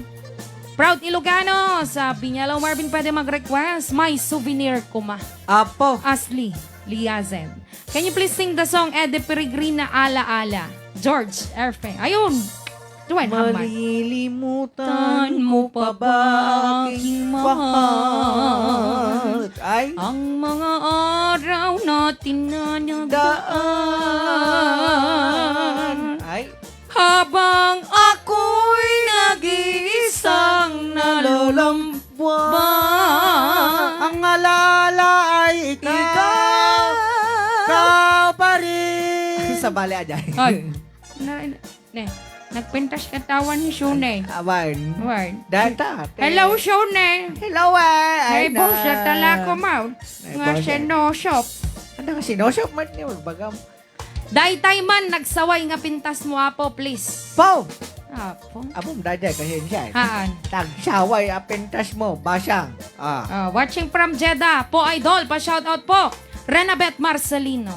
Proud Ilocano, sabi niya, "Hello, Marvin, pwede mag-request? May souvenir ko ma." Apo. Asli Liazen. Can you please sing the song Eddie Peregrina, Ala Ala? George Erfe. Ayun! Duwen, Ahmad. Malilimutan mo pa ba, aking mahal? Ay. Ang mga araw natin na nagdaan. Daan. Ay. Habang ako'y nag-iisang nalulumba. Ang alala ay ikaw. Ikaw. Ikaw pa rin. Sa bali, Ajay. Ay. Na, ne, nagpintas ka tawan ni Shune. Awan. Awan. Data. Hello, Shune. Hello, ah. Ay, boss, na. Natala ko, ma'am. Ay, nga boss, eh. Sinosop. Ano nga sinosop man niya? Magbagam. Daytay man nagsaway nga pintas mo, Apo, please. Po! Apo. Apo, daytay, kasi siya. Haan. Tagsaway a pintas mo, basang. Ah. Ah, watching from Jeddah, po, idol, pa-shoutout po. Renabeth Marcelino.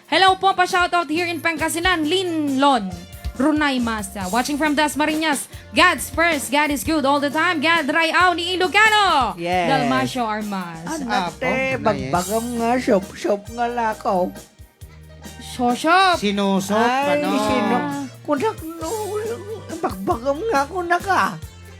Hello po, pa-shoutout here in Pangasinan, Linlon Runay Masa. Watching from Dasmariñas, God's first, God is good all the time. God Rayaw ni Ilocano. Yes. Dalmacio Armas. Anak, apo. Te, bagbagam nga, shop-shop nga lakaw. Sosop. Sinusop, ay, ano? Sino? Kunak, no, bagbagam nga, kunaka.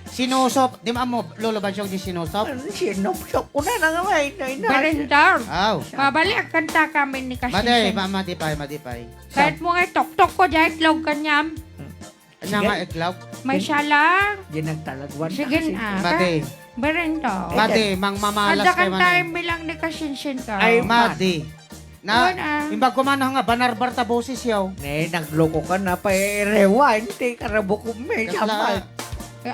Sinusop, di mo amo, Lolo Basyong di sinusop? Sinusop, kuna na nga, ay, na, na. Barendar. Aw. Mabali, ang kanta kami ni Kasinsin. Madi, ma-, madipay, madipay. Kahit mo nga, toktok ko, dahil itlog kanyam. Anya nga itlog? May siya lang. Di nagtalagwan. Sige na. Madi. Barendar. Madi, mang mamalas. Ada kayo, kanta man, eh. Tayo bilang ni Kasinsin ka. Ay, madi. Na, wala. Imbag ko man nga banarbar ta boses yaw. Ne, nagloko ka na pa, eh, rewind, te, karabukog me, kasla, sampay.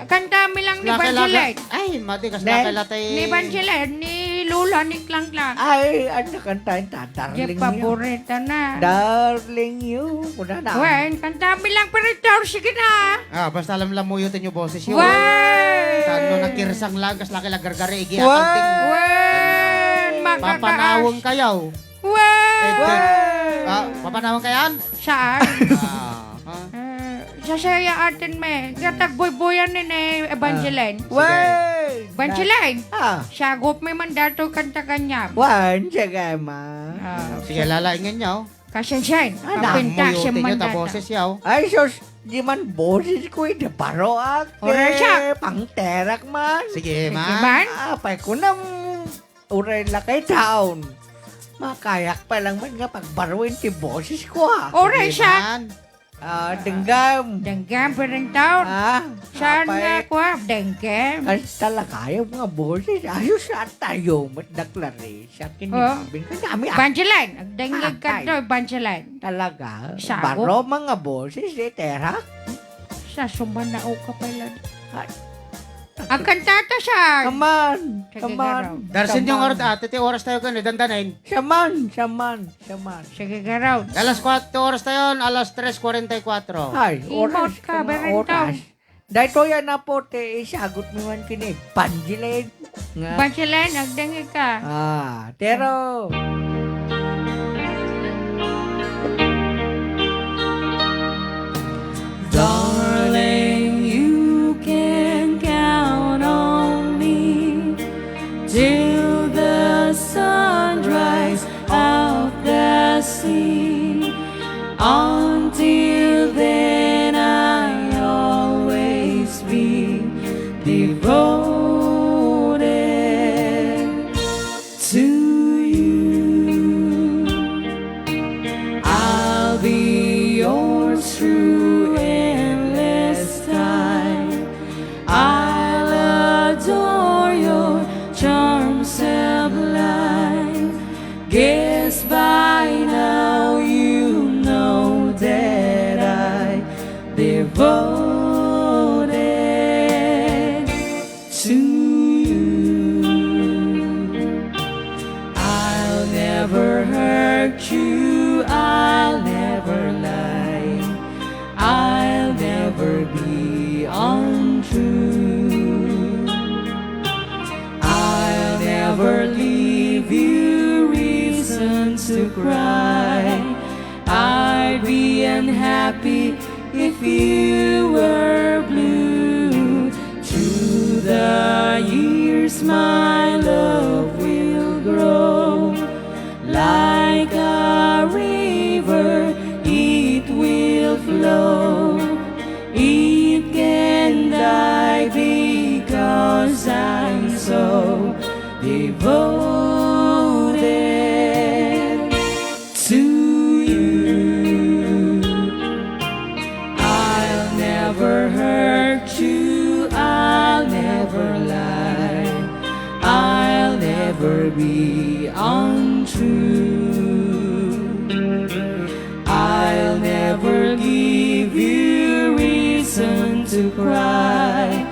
Kanta mi lang ni Bansilet. Ay, madi, kasla ne, kay latay. Ni Bansilet, ni Lula, ni Klangklang. Ay, ano kanta yun, ta? Darling you. Paborita na. Darling you. Kuna na. Wen, kanta mi lang, pero ito, sige na. Ah, basta alam lang mo yun, yung boses yun. Wen! Saan no, nagkirsang lang, kasla kay lagargari, igi, wen! Akanting. Wen! Makakaas. Papanawang kayaw. Wen! Eh, di-, ah, papanawang kayan? Saan? Ah, ha? Eh, sasaya atin me. Kaya tagbuybuyan ni, ni Evangeline. Ah. Sige. Wen! Evangeline! Ah. Siya, gup may mandato kanta kanya. Wen, sige, ma. Ah. Sige, lalaingan niya, oh. Kasensen, Ala. Papinta, Muyuti niyo ta mandata. Boses yaw. Ay, sus, di man boses ko, iti baro ak, Oras, eh, ah. Pangterak man. Sige, Sige man. Man. Apay ko nam, uray lakay taon. Makayak pa lang man nga pagbaruen ti boses ko, ah. Oras, Sige, ah. Man. Ah, denggem. Denggem, Berentaw. Ah, Saan apay. Nga, kwa? Denggem. Kasta lakay nga boses. Ayos, at tayo, met da Clarice. Sa Oh. kinibabing ka namin, ah. Evangeline, agdengngeg Ay, ka to, Evangeline. Talaga? Sagot? Baro mga boses, eh, Tera? Sa sumanaw ka pala. Ay. Agkantata siya. Come on, Sige, come on. Garo. Darsin Come yung on. Oras, ate, ti oras tayo gani, dandanin. Siya man, siya man, siya man. Sige, garo. Alas kuwatro oras tayo, alas tres kuwarenta y kuwatro. Ay, Imot oras ka, ka, Berentaw. Oras. Daytoy a napo ti isagot mi man ken ni Evangeline nga Evangeline, agdengngeg ka. Ah, Tero. Darling, you can count on me till the sunrise of the sea. Until then, I always be devoted to you. I'll be yours through endless time. I'll adore your charm sublime. Guess by now you know that I devoted to you. I'll never hurt you, I'll never lie, I'll never be untrue. I'll never leave you reason to cry. I'd be unhappy if you were blue. Through the years, my love will grow. Like a river, it will flow. It can die because I'm so devoted to you. I'll never hurt you, I'll never lie, I'll never be untrue. I'll never give you reason to cry.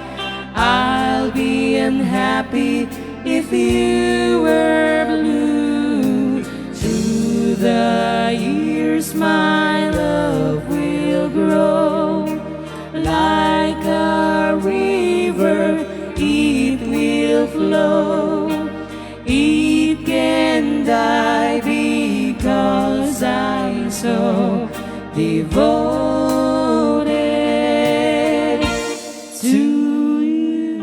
I'll be unhappy if you were blue. Through the years, my love will grow. Like a river, it will flow. It can die because I'm so devoted to you.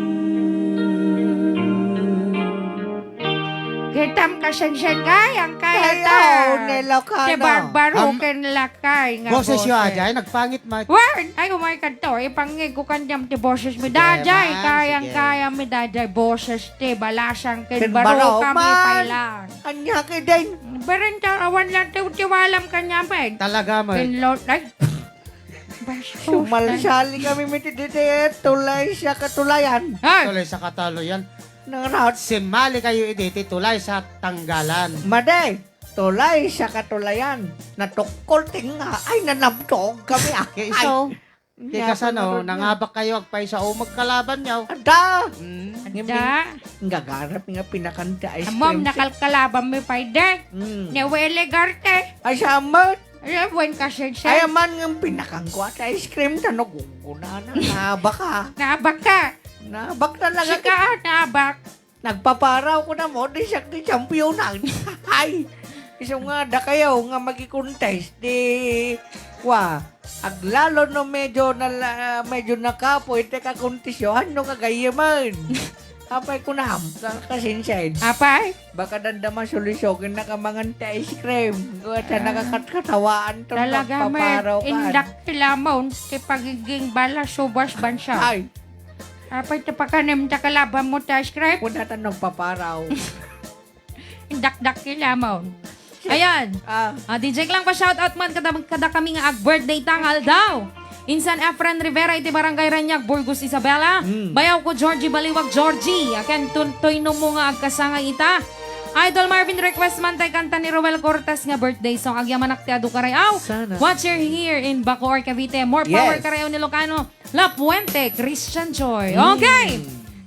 Kitam, kasensen, kayang-kaya ta. Ay, oo, Nelo, Ti kano? Barbaro Am-, ken lakay nga boses yo, boses. Ajay, nagpangit, Mike. Wen! Ay, umay kadto. Ipangngeg ko kaniam ti boses mi. Sige, Dajay, man, kayang-kaya sige. Mi, dajay, boses ti balasang ken Ken baro baro, kami man. Pay lang. Ania kay din? Beren ta, awan lang ti, ti walam kaniam, men. Talaga, man. Ken Lord, ay. Bastos, Sumalsali kami, miti, didi, tulay siya katulayan. Ay! Tulay sa katuluyan. Nangraot. Simali kayo idi ti tulay sa tanggalan. Madi, tulay sa katulayan. Natukkol ti nga. Ay, nanabtog kami, ah. Kay iso, Ay. Kay kasano, nangabak kayo, agpaysa o magkalaban yaw. Ada! Mm. Ada. Ngagarap nga pinakanta ice cream. Amom, nakalkalaban mi pay, dek. Mm. Ni Willie Garte. Ay, samat. Ay, buen kasensen. Ay, aman nga pinakangkuat ice cream, tano guguna na. Nabak ka. Nabak ka. Nabak talaga. Sika, ah, nabak. Nagpaparaw ko na mo, di siya ti championan. Ay, iso nga, dakayo nga magi-contest, di, wa, aglalo no medyo nala-, medyo nakapoy, ti kakontest yo, ano nga gayaman? Apay kunam, ka-, kasinsiad. Apay? Baka dandama sulisokin na kamangan ti ice cream. Kaya siya Ah. nakakatkatawaan to, Talaga, nagpaparaw met, ka. Indak kilamon, ti pagiging bala subas bansa. Ay. Apay ti pakanem ta kalaban mo ti ice cream? Kung natan nagpaparaw. Indakdak kilamon. Ayan. Ah. Ah, D J Klang, pa-shoutout man kada, kada kami nga ag-birthday ta nga aldaw. Insan Efren Rivera iti Barangay Reñac, Burgos, Isabela. Mm. Bayaw ko, Georgie Baliwag, Georgie. Aken tun-, toy no mo nga agkasangay ita. Idol Marvin, request man tay kanta ni Roel Cortez nga birthday song. Agyamanak ti adu karay aw. Sana. Watcher here in Bacoor, Cavite. More power Yes. karay aw ni Ilocano. La Puente, Christian Joy. Mm. Okay.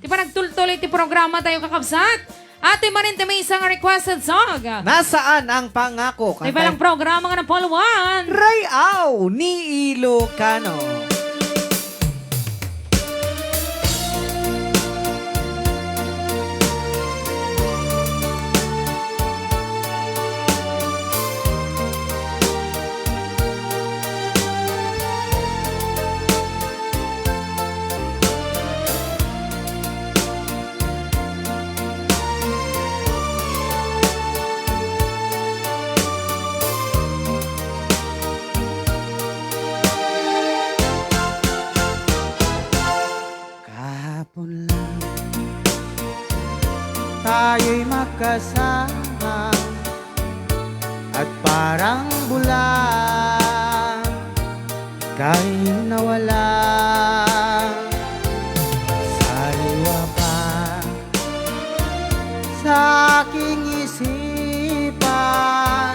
Ti panagtultuloy ti programa tayo, kakabsat. Ati manen ti maysa nga requested song. Nasaan ang pangako? Ti palang programa nga napuluan. Ray-aw ni Ilocano. Kahapon lang tayo'y magkasama at parang bulan kay nawala. Sariwa pa sa aking isipan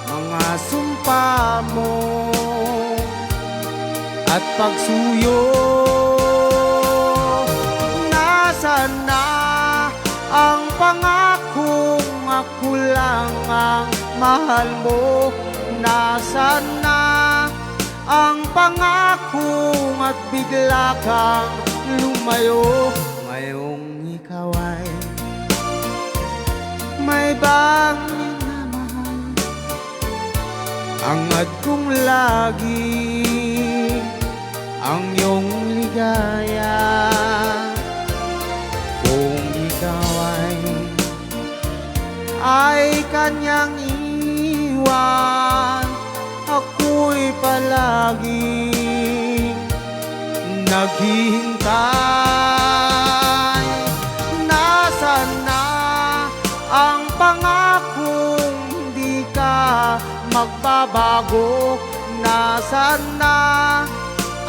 mga sumpa mo at pagsuyo. Nasaan na ang pangakong ako lang ang mahal mo? Nasaan na ang pangakong at bigla kang lumayo? Ngayong ikaw ay may ibang minamahal. Hangad kong lagi ang iyong ligaya. Kung ikaw ay, ay kanyang iwan, ako'y palaging naghihintay. Nasaan na ang pangakong di ka magbabago? Nasaan na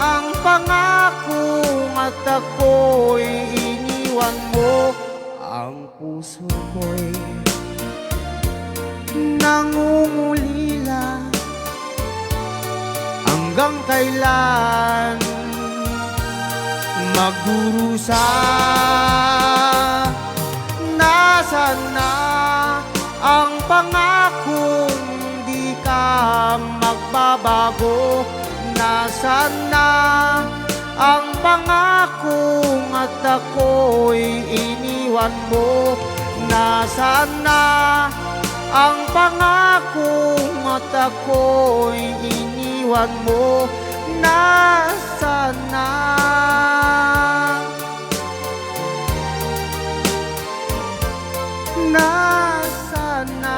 ang pangakong at ako'y iniwan mo? Ang puso ko'y nangungulila. Hanggang kailan magdurusa? Nasaan na ang pangakong di ka magbabago? Nasaan na ang pangakong at ako'y iniwan mo? Nasaan na ang pangakong at ako'y iniwan mo? Nasaan na? Nasaan na?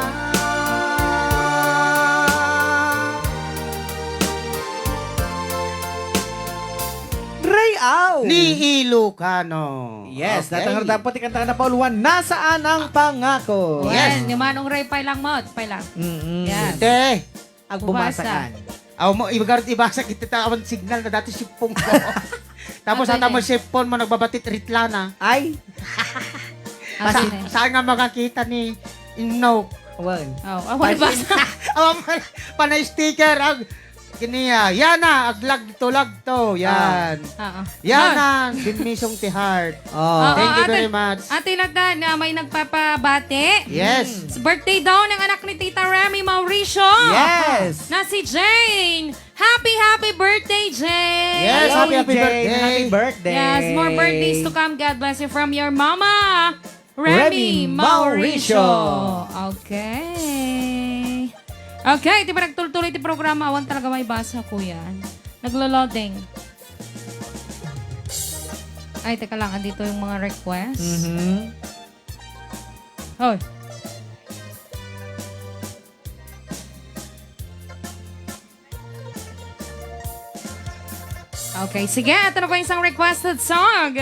Ray-aw! Ni Ilocano. Yes, okay. Datang dapat ti kanta nga napauluan, Nasaan ang Pangako? Yes. Yan, ni Manong Ray, pailang mo, pailang. Mm-mm. Yan. Te, Agbumasa. Bumasa kan. Aw mo, ibagarot ibasa kita ta awan signal na dati sipong ko. Tapos Ano ata mo yun? Sipon mo nagbabatit ritlana. Ay! Ano Sa, yun? Saan nga makakita ni Inno? Wan. Oh, awan Pansin- basa. Awan pala, panay sticker. Ag, kiniya. Yana, aglag to, lag to. Yan. Oo. Yan Lord. Na, sinmisong ti heart. Oh. Oo, Thank you Ate, very much. Ate Latan, na may nagpapabati. Yes. It's birthday daw ng anak ni Tita Remy Mauricio. Yes. Na si Jane. Happy, happy birthday, Jane. Yes, Hello, happy, happy Jane. Birthday. Happy birthday. Yes, more birthdays to come. God bless you from your mama, Remy Remy Mauricio. Mauricio. Okay. Okay, di ba nagtultuloy ti programa? Awan talaga may basa, kuya. Naglo-loading. Ay, teka lang, andito yung mga request. Mhm. Hoy. Okay, sige, ito na po yung isang requested song.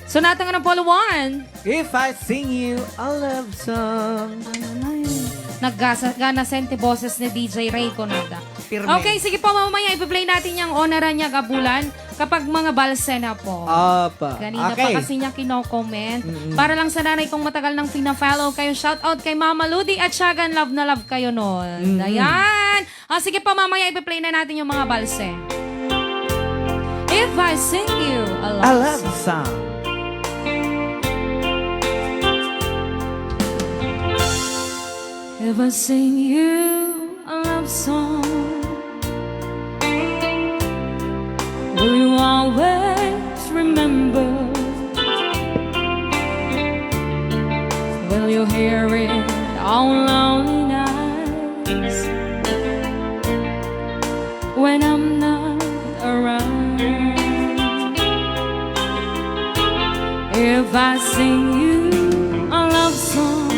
Sonata nga number one. If I sing you a love song. Ano na yun? Naggasa-, gana senti boses ni D J Ray Conada. Pirmi. Okay, sige po, mamaya ipi-play natin yung Onaran Niya Gabulan kapag mga balse na po. Opo. Kanina pa kasi niya kino-comment. Mm-mm. Para lang sa nanay kong matagal nang pina-follow kayo. Shout out kay Mama Ludi at Siagan. Love na love kayo nun. Mm-mm. Ayan. Ah, sige pa, mamaya ipi-play na natin yung mga balse. If I sing you a love song. If I sing you a love song, will you always remember? Will you hear it on lonely nights when I'm not around? If I sing you a love song,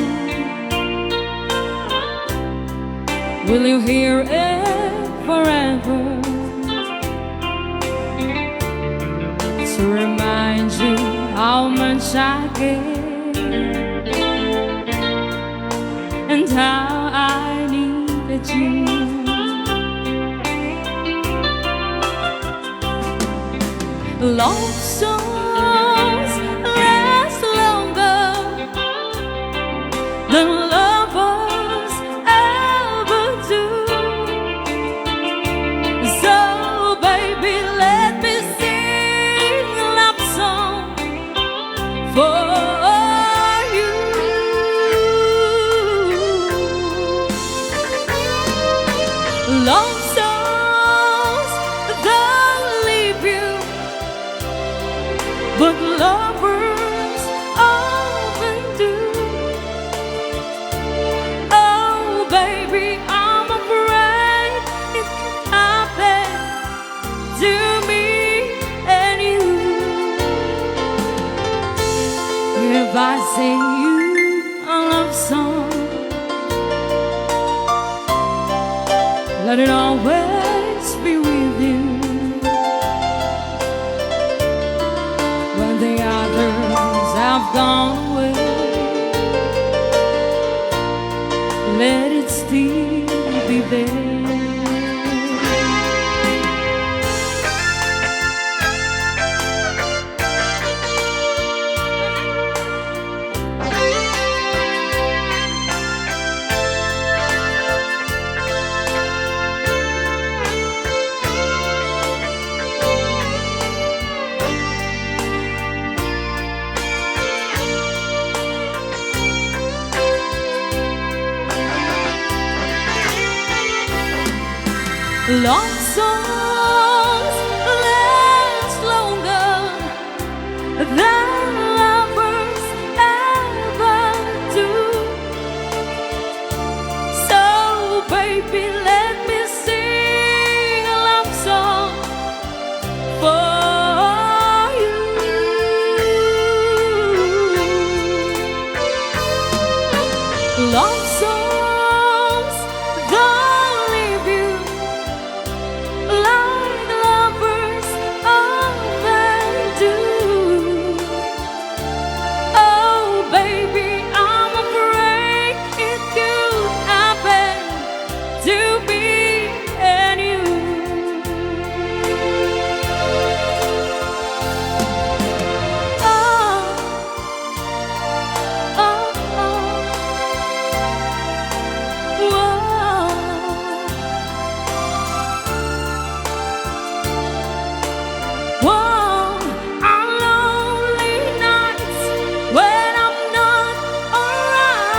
will you hear it forever? To remind you how much I care and how I needed you. Love songs last longer than lovers ever do. So, baby, let me sing a love song for you. Love songs don't leave you, but lovers often do. Oh, baby, I'm afraid it could happen to me and you. If I sing you a love song, let it always be with you. When the others have gone away, let it still be there. Love songs last longer than lovers ever do. So, baby, let me sing a love song for you. Love songs don't leave you like lovers often do. Oh, baby, I'm afraid it could happen to me and you. Oh, oh, oh. Whoa. Whoa, on lonely nights when I'm not around.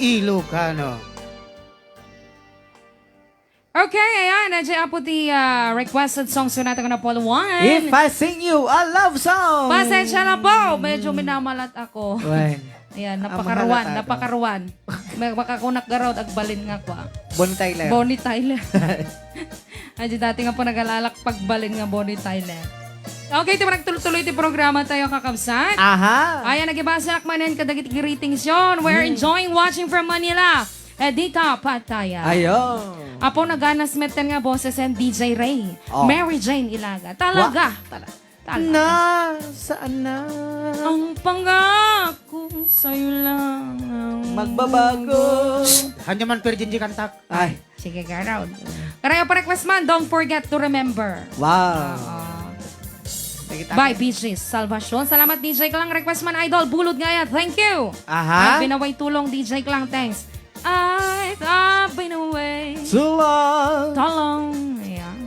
Ilocano. Okay, ayan, nadya apo ti, ah, requested song, so natin ko na Paul Juan. If I sing you a love song. Pasensya na po, medyo minamalat ako. Wen. Ayan, napakaruan, napakaruan. May makakunak garaw, agbalin nga kwa. Bonnie Tyler. Bonnie Tyler. Ay, di dati nga po nagalalak pagbalin nga Bonnie Tyler. Okay, ti nagtultuloy ti programa tayo, kakabsat. Aha. Ayan, nagibasa ak manen kadagiti greetings yon. We're enjoying watching from Manila. Edita Pataya. Ayo. Apo, naganas metten nga boses and D J Ray. Oh. Mary Jane Ilaga. Talaga. Wa-, tala-, talaga. Nasaan na? Ang pangako sa'yo lang ang magbabago. Shh! Hanyo man, Virgin G, kantak. Ay. Sige, Gerald. Karaya pa request man, don't forget to remember. Wow. Oo. Sige, tapos. By B G Salvacion. Salamat, D J Klang. Request man, Idol. Bulod nga yan. Thank you. Aha. Ay, binaway tulong, D J Klang. Thanks. I've been away. Too long. Too long. Ayan.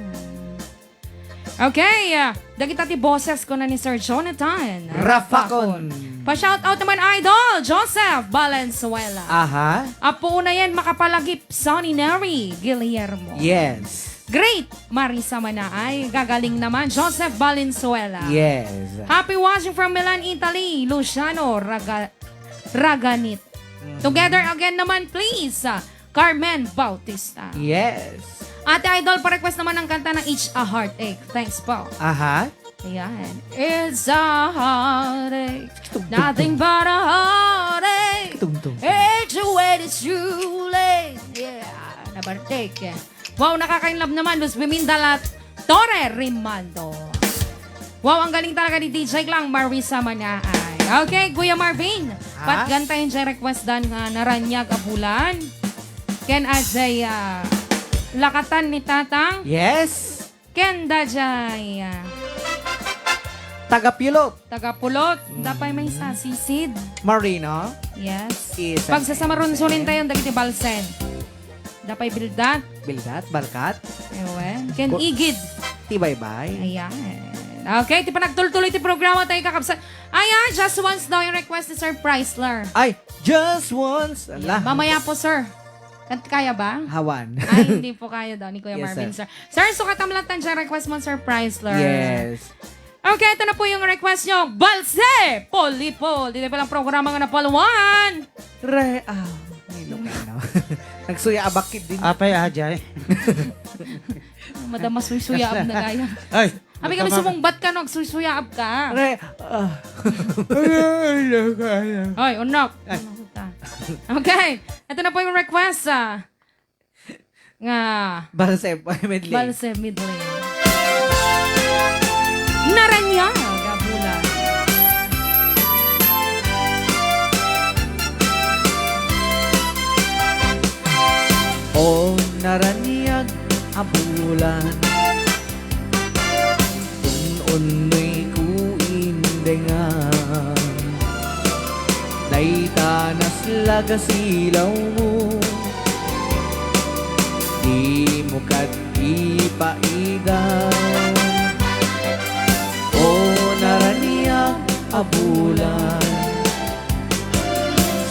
Okay, ah, dagita ti boses ko na ni Sir Jonathan Rafacon. Rafacon. Pa-shout out naman, Idol Joseph Valenzuela. Aha. Apo unayen makapalagip, Sonny Neri Guillermo. Yes. Great Marisa Manaay, gagaling naman, Joseph Valenzuela. Yes. Happy watching from Milan, Italy, Luciano Raga-, Raganit. Mhm. Together again naman, please, ah, Carmen Bautista. Yes. Ate Idol, pa-request naman ng kanta ng It's a Heartache. Thanks po. Aha. Ayan. It's a heartache. Tum, tum, nothing tum. But a heartache. Tum, tum, tum. It's the way it's too late. Yeah. Nabartek. Wow, nakaka-inlove naman, Luz Bimindal at Torre Rimando. Wow, ang galing talaga ni D J Klang, Marisa Manaay. Okay, Kuya Marvin, ha? Patgan tayo dyan request dan nga Naranyag a Bulan. Ken adjay, ah, lakatan ni Tatang. Yes. Ken dajay, ah, Tagapulot. Tagapulot. Mm. Dapay may sasisid. Marino. Yes. Isang pagsasamarunsunin tayo dagiti balsen. Dapay bildat. Bildat, balkat. Ewen. Ken igid. Ti baybay. Ayan. Okay, ti panagtultuloy ti programa tayo, kakabsat. Ayan, just once daw yung request ni Sir Chrysler. Ay, just once. Ayan. Ala. Mamaya po, sir. Kan-, kaya ba? Hawan. Ay, hindi po kaya daw ni Kuya Marvin, sir. Yes, sir. Sir, sukat amlatan siya request mo, Sir Chrysler. Yes. Okay, ito na po yung request nyo. Balse! Polipol! Dito palang programa nga napalwan. Re-, ah, Ilocano. Nagsuya abakid din. Apay, ah, jay. Madama suysuya na gaya. Ay, abi kami sumungbat ka, no? Agsuysuyaab ka. Re-, ah. Ay, unok. Ay. Unok ka. Okay. Ito na po yung request, ah. Nga. Balse, medley. Balse, medley. Naranyag a Bulan. O naranyag a bulan, un-unnoy ko indengam. Dayta naslag a silawmo, dimo kad ipaida. O naranyag a bulan,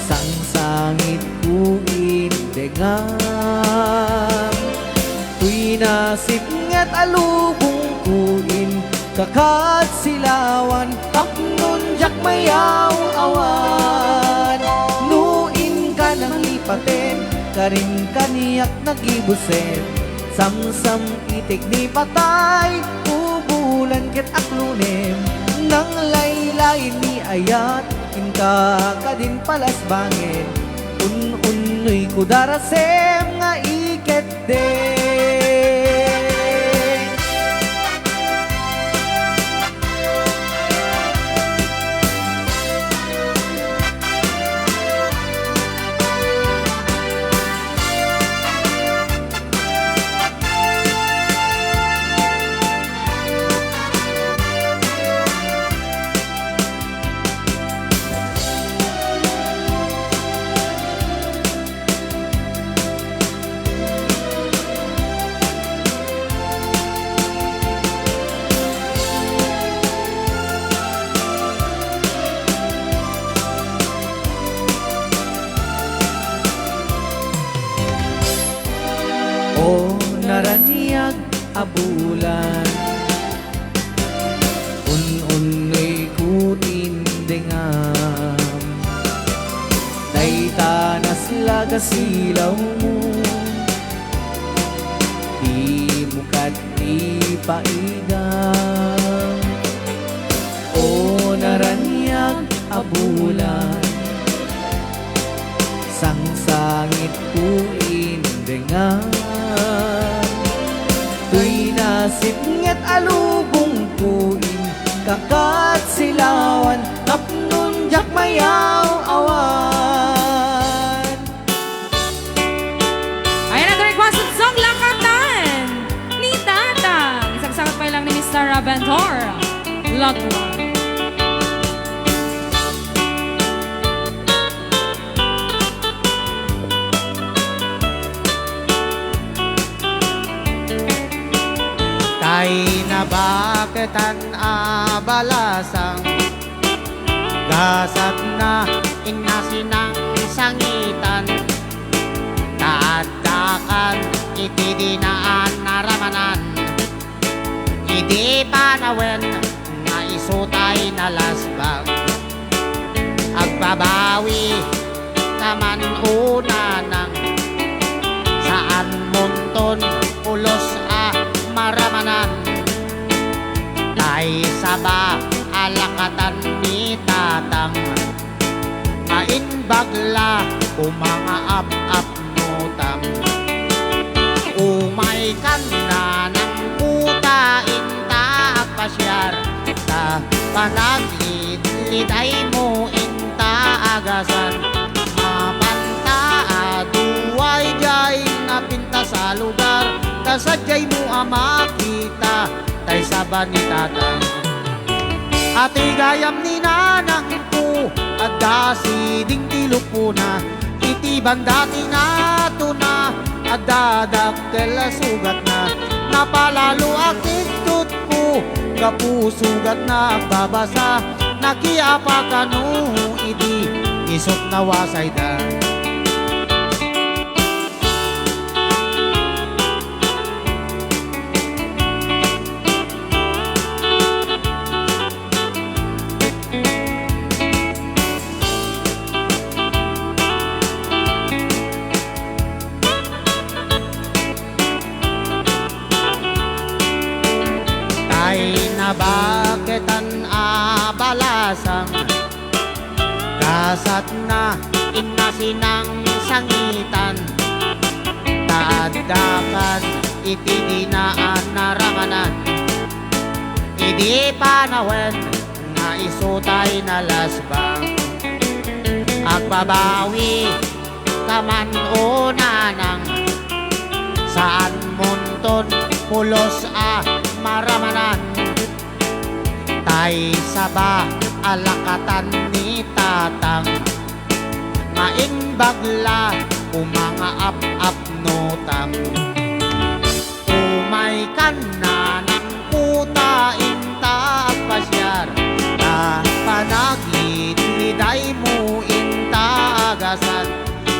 sangsangit ko indengam. Toy nasipnget a lubong ko in kakadsilawan, tapnon diak mayaw-awan. No inka nanglipaten, karin kaniak nagibusen. Samsam itik ni patay, ubulan ket aklunem. Nanglaylayen ni ayat, inka kadin palasbangen. Un-unnoy ko darasem nga iketde. a bulan. Un-unnuyko ti indengam. Dayta naslag a silawmo, dimo ket ipaidam. O naraniag a bulan, sangsangitko indengam. Toy nasipnget a lubongko, inka ket silawan, tapnon diak mayaw-awan. Ayan ang requested song, Lakatan ni Tatang. Isagsagat pa lang ni Mister Rabentor. Lagwa. Tay nabaketan a balasang, gasatna inna sinangsangitan, ta addakan iti dinaan a ramanan. Idi panawen nga isu tay nalasbang, agbabawi ka man unanang, saanmonton pulos a maramanan. Tay saba a lakatan ni Tatang, maimbag la koma nga ap-apnotam. Umaykan nanangko ta inta agpasiar, ta panagidlidaymo inta agasan. Mapanta a duay diay napintas a lugar, ta sadiaymo a makita tay saba ni Tatang. Ati gayam ni nanangko, adda siding ti lupona. Iti banda ti natona, adda dakkel a sugatna. Napalalo a kigtotko, gapu sugatna agbabasa. Nakiapa kano idi, isut nawasayda. Tay nabaketan a balasang, gasatna inna sinangsangitan, ta addakan iti dinaan a ramanan. Idi panawen nga isu tay nalasbang, agbabawi ka man unanang, saanmonton pulos a maramanan. Tay saba a lakatan ni Tatang, maimbag la koma nga ap-apnotam. Umaykan nanangko ta inta agpasiar, ta panagidlidaymo inta agasan.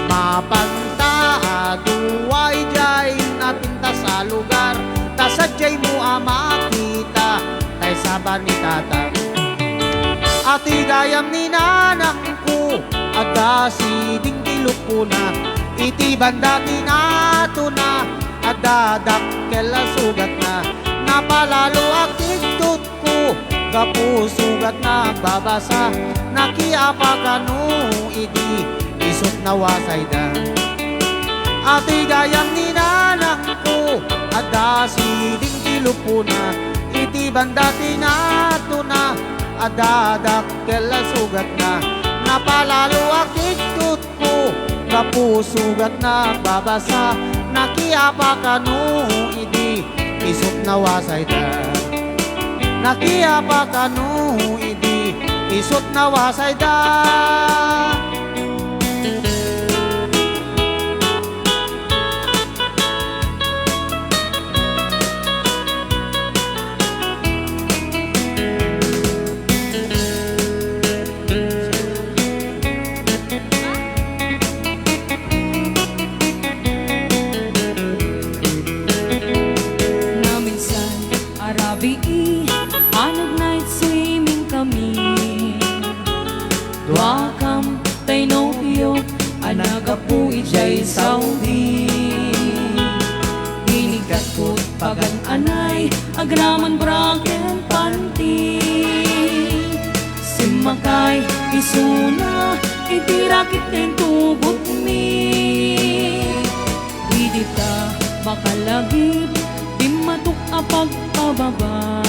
Mapanta a duay diay napintas a lugar, ta sadiaymo a makita tay saba ni Tatang. Ati gayam ni nanangko, adda siding ti lupona. Iti banda ti natona, adda dakkel a sugatna. Napalalo a kigtot ko, gapu sugatna agbabasa, nakiapa kano idi isut nawasayda. Ati gayam ni nanangko, adda siding ti lupona, iti banda ti natona, adda dakkel a sugatna, napalalo a kigtot ko, gapu sugatna agbabasa, nakiapa kano idi isut nawasayda. Nakiapa kano idi isut nawasayda. Agraman bra ken panty. Simmakay isuna iti rakit ken tubotmi. Idi ta makalagip, dimmatok a pagpababa.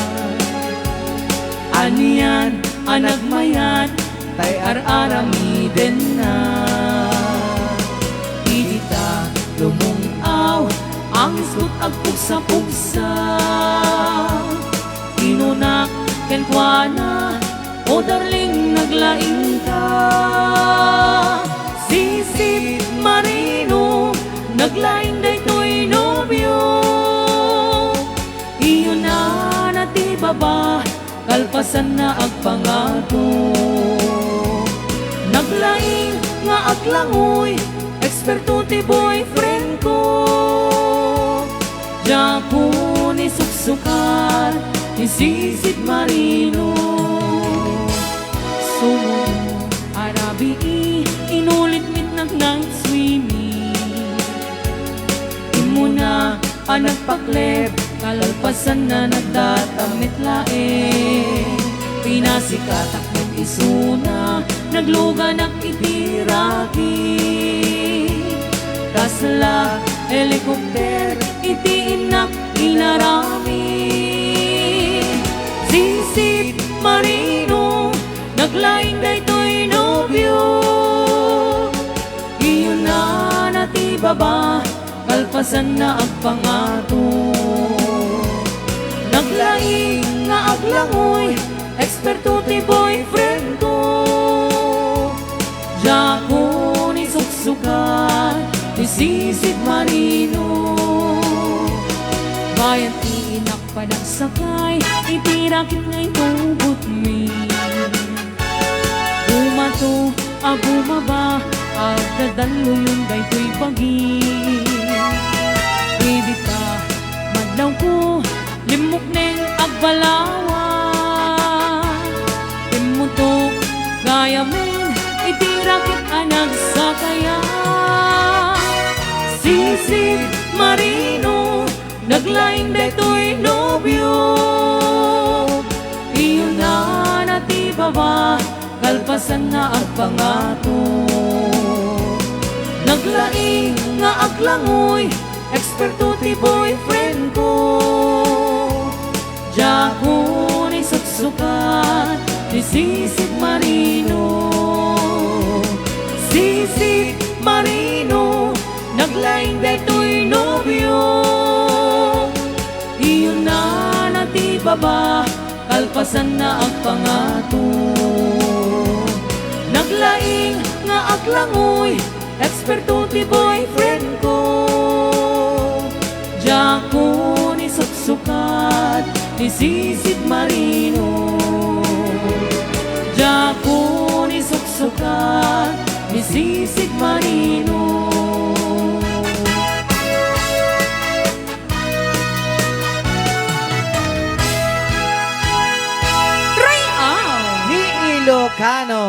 Anian a nagmayat, tay ar-aramidenna. Idi ta lumung-aw, ang isgut agpugsa-pugsa. Inunak kenkuana, "O darling, naglaing ka." Sisip Marino, naglaing daytoy nobio. Iyuna na ti baba, kalpasanna agpangato. Naglaing nga aglangoy, eksperto ti boyfriend ko. Diakon isuksukat ni Sisid Marino. Sumuno a rabii, inulit met nag-night swimming. Immuna a nagpakleb, kalpasanna nagdatamet laeng. Pinasikatak met isuna, nagluganak iti ragi. Kasla helicopter iti innak inarami. Sisip Marino, naglaing daytoy nobio. Iyunana ti baba, kalpasanna agpangato. Naglaing nga aglangoy, eksperto ti boyfriend ko. Diakon isuksukat ni Sisid Marino. Bayan ti inak panagsakay iti rakit nga intubotmi. Bumato a bumaba, agdadalluyon daytoy bagi. Idi ta madlawko, limmukneng agbalawa. Timmutok gayamen iti rakit a nagsakaya. Sisid Marino, naglaing daytoy nobio. Iyunana ti baba, kalpasanna agpangato. Naglaing nga aglangoy, eksperto ti boyfriend ko. Diakon isuksukat ni Sisid Marino. Sisid Marino, naglaing daytoy nobio. Iyunana ti baba, kalpasanna agpangato. Naglaing nga aglangoy, eksperto ti boyfriend ko. Diakon isuksukat ni Sisid Marino. Diakon isuksukat ni Sisid Marino. Ray-aw! Ni Ilocano.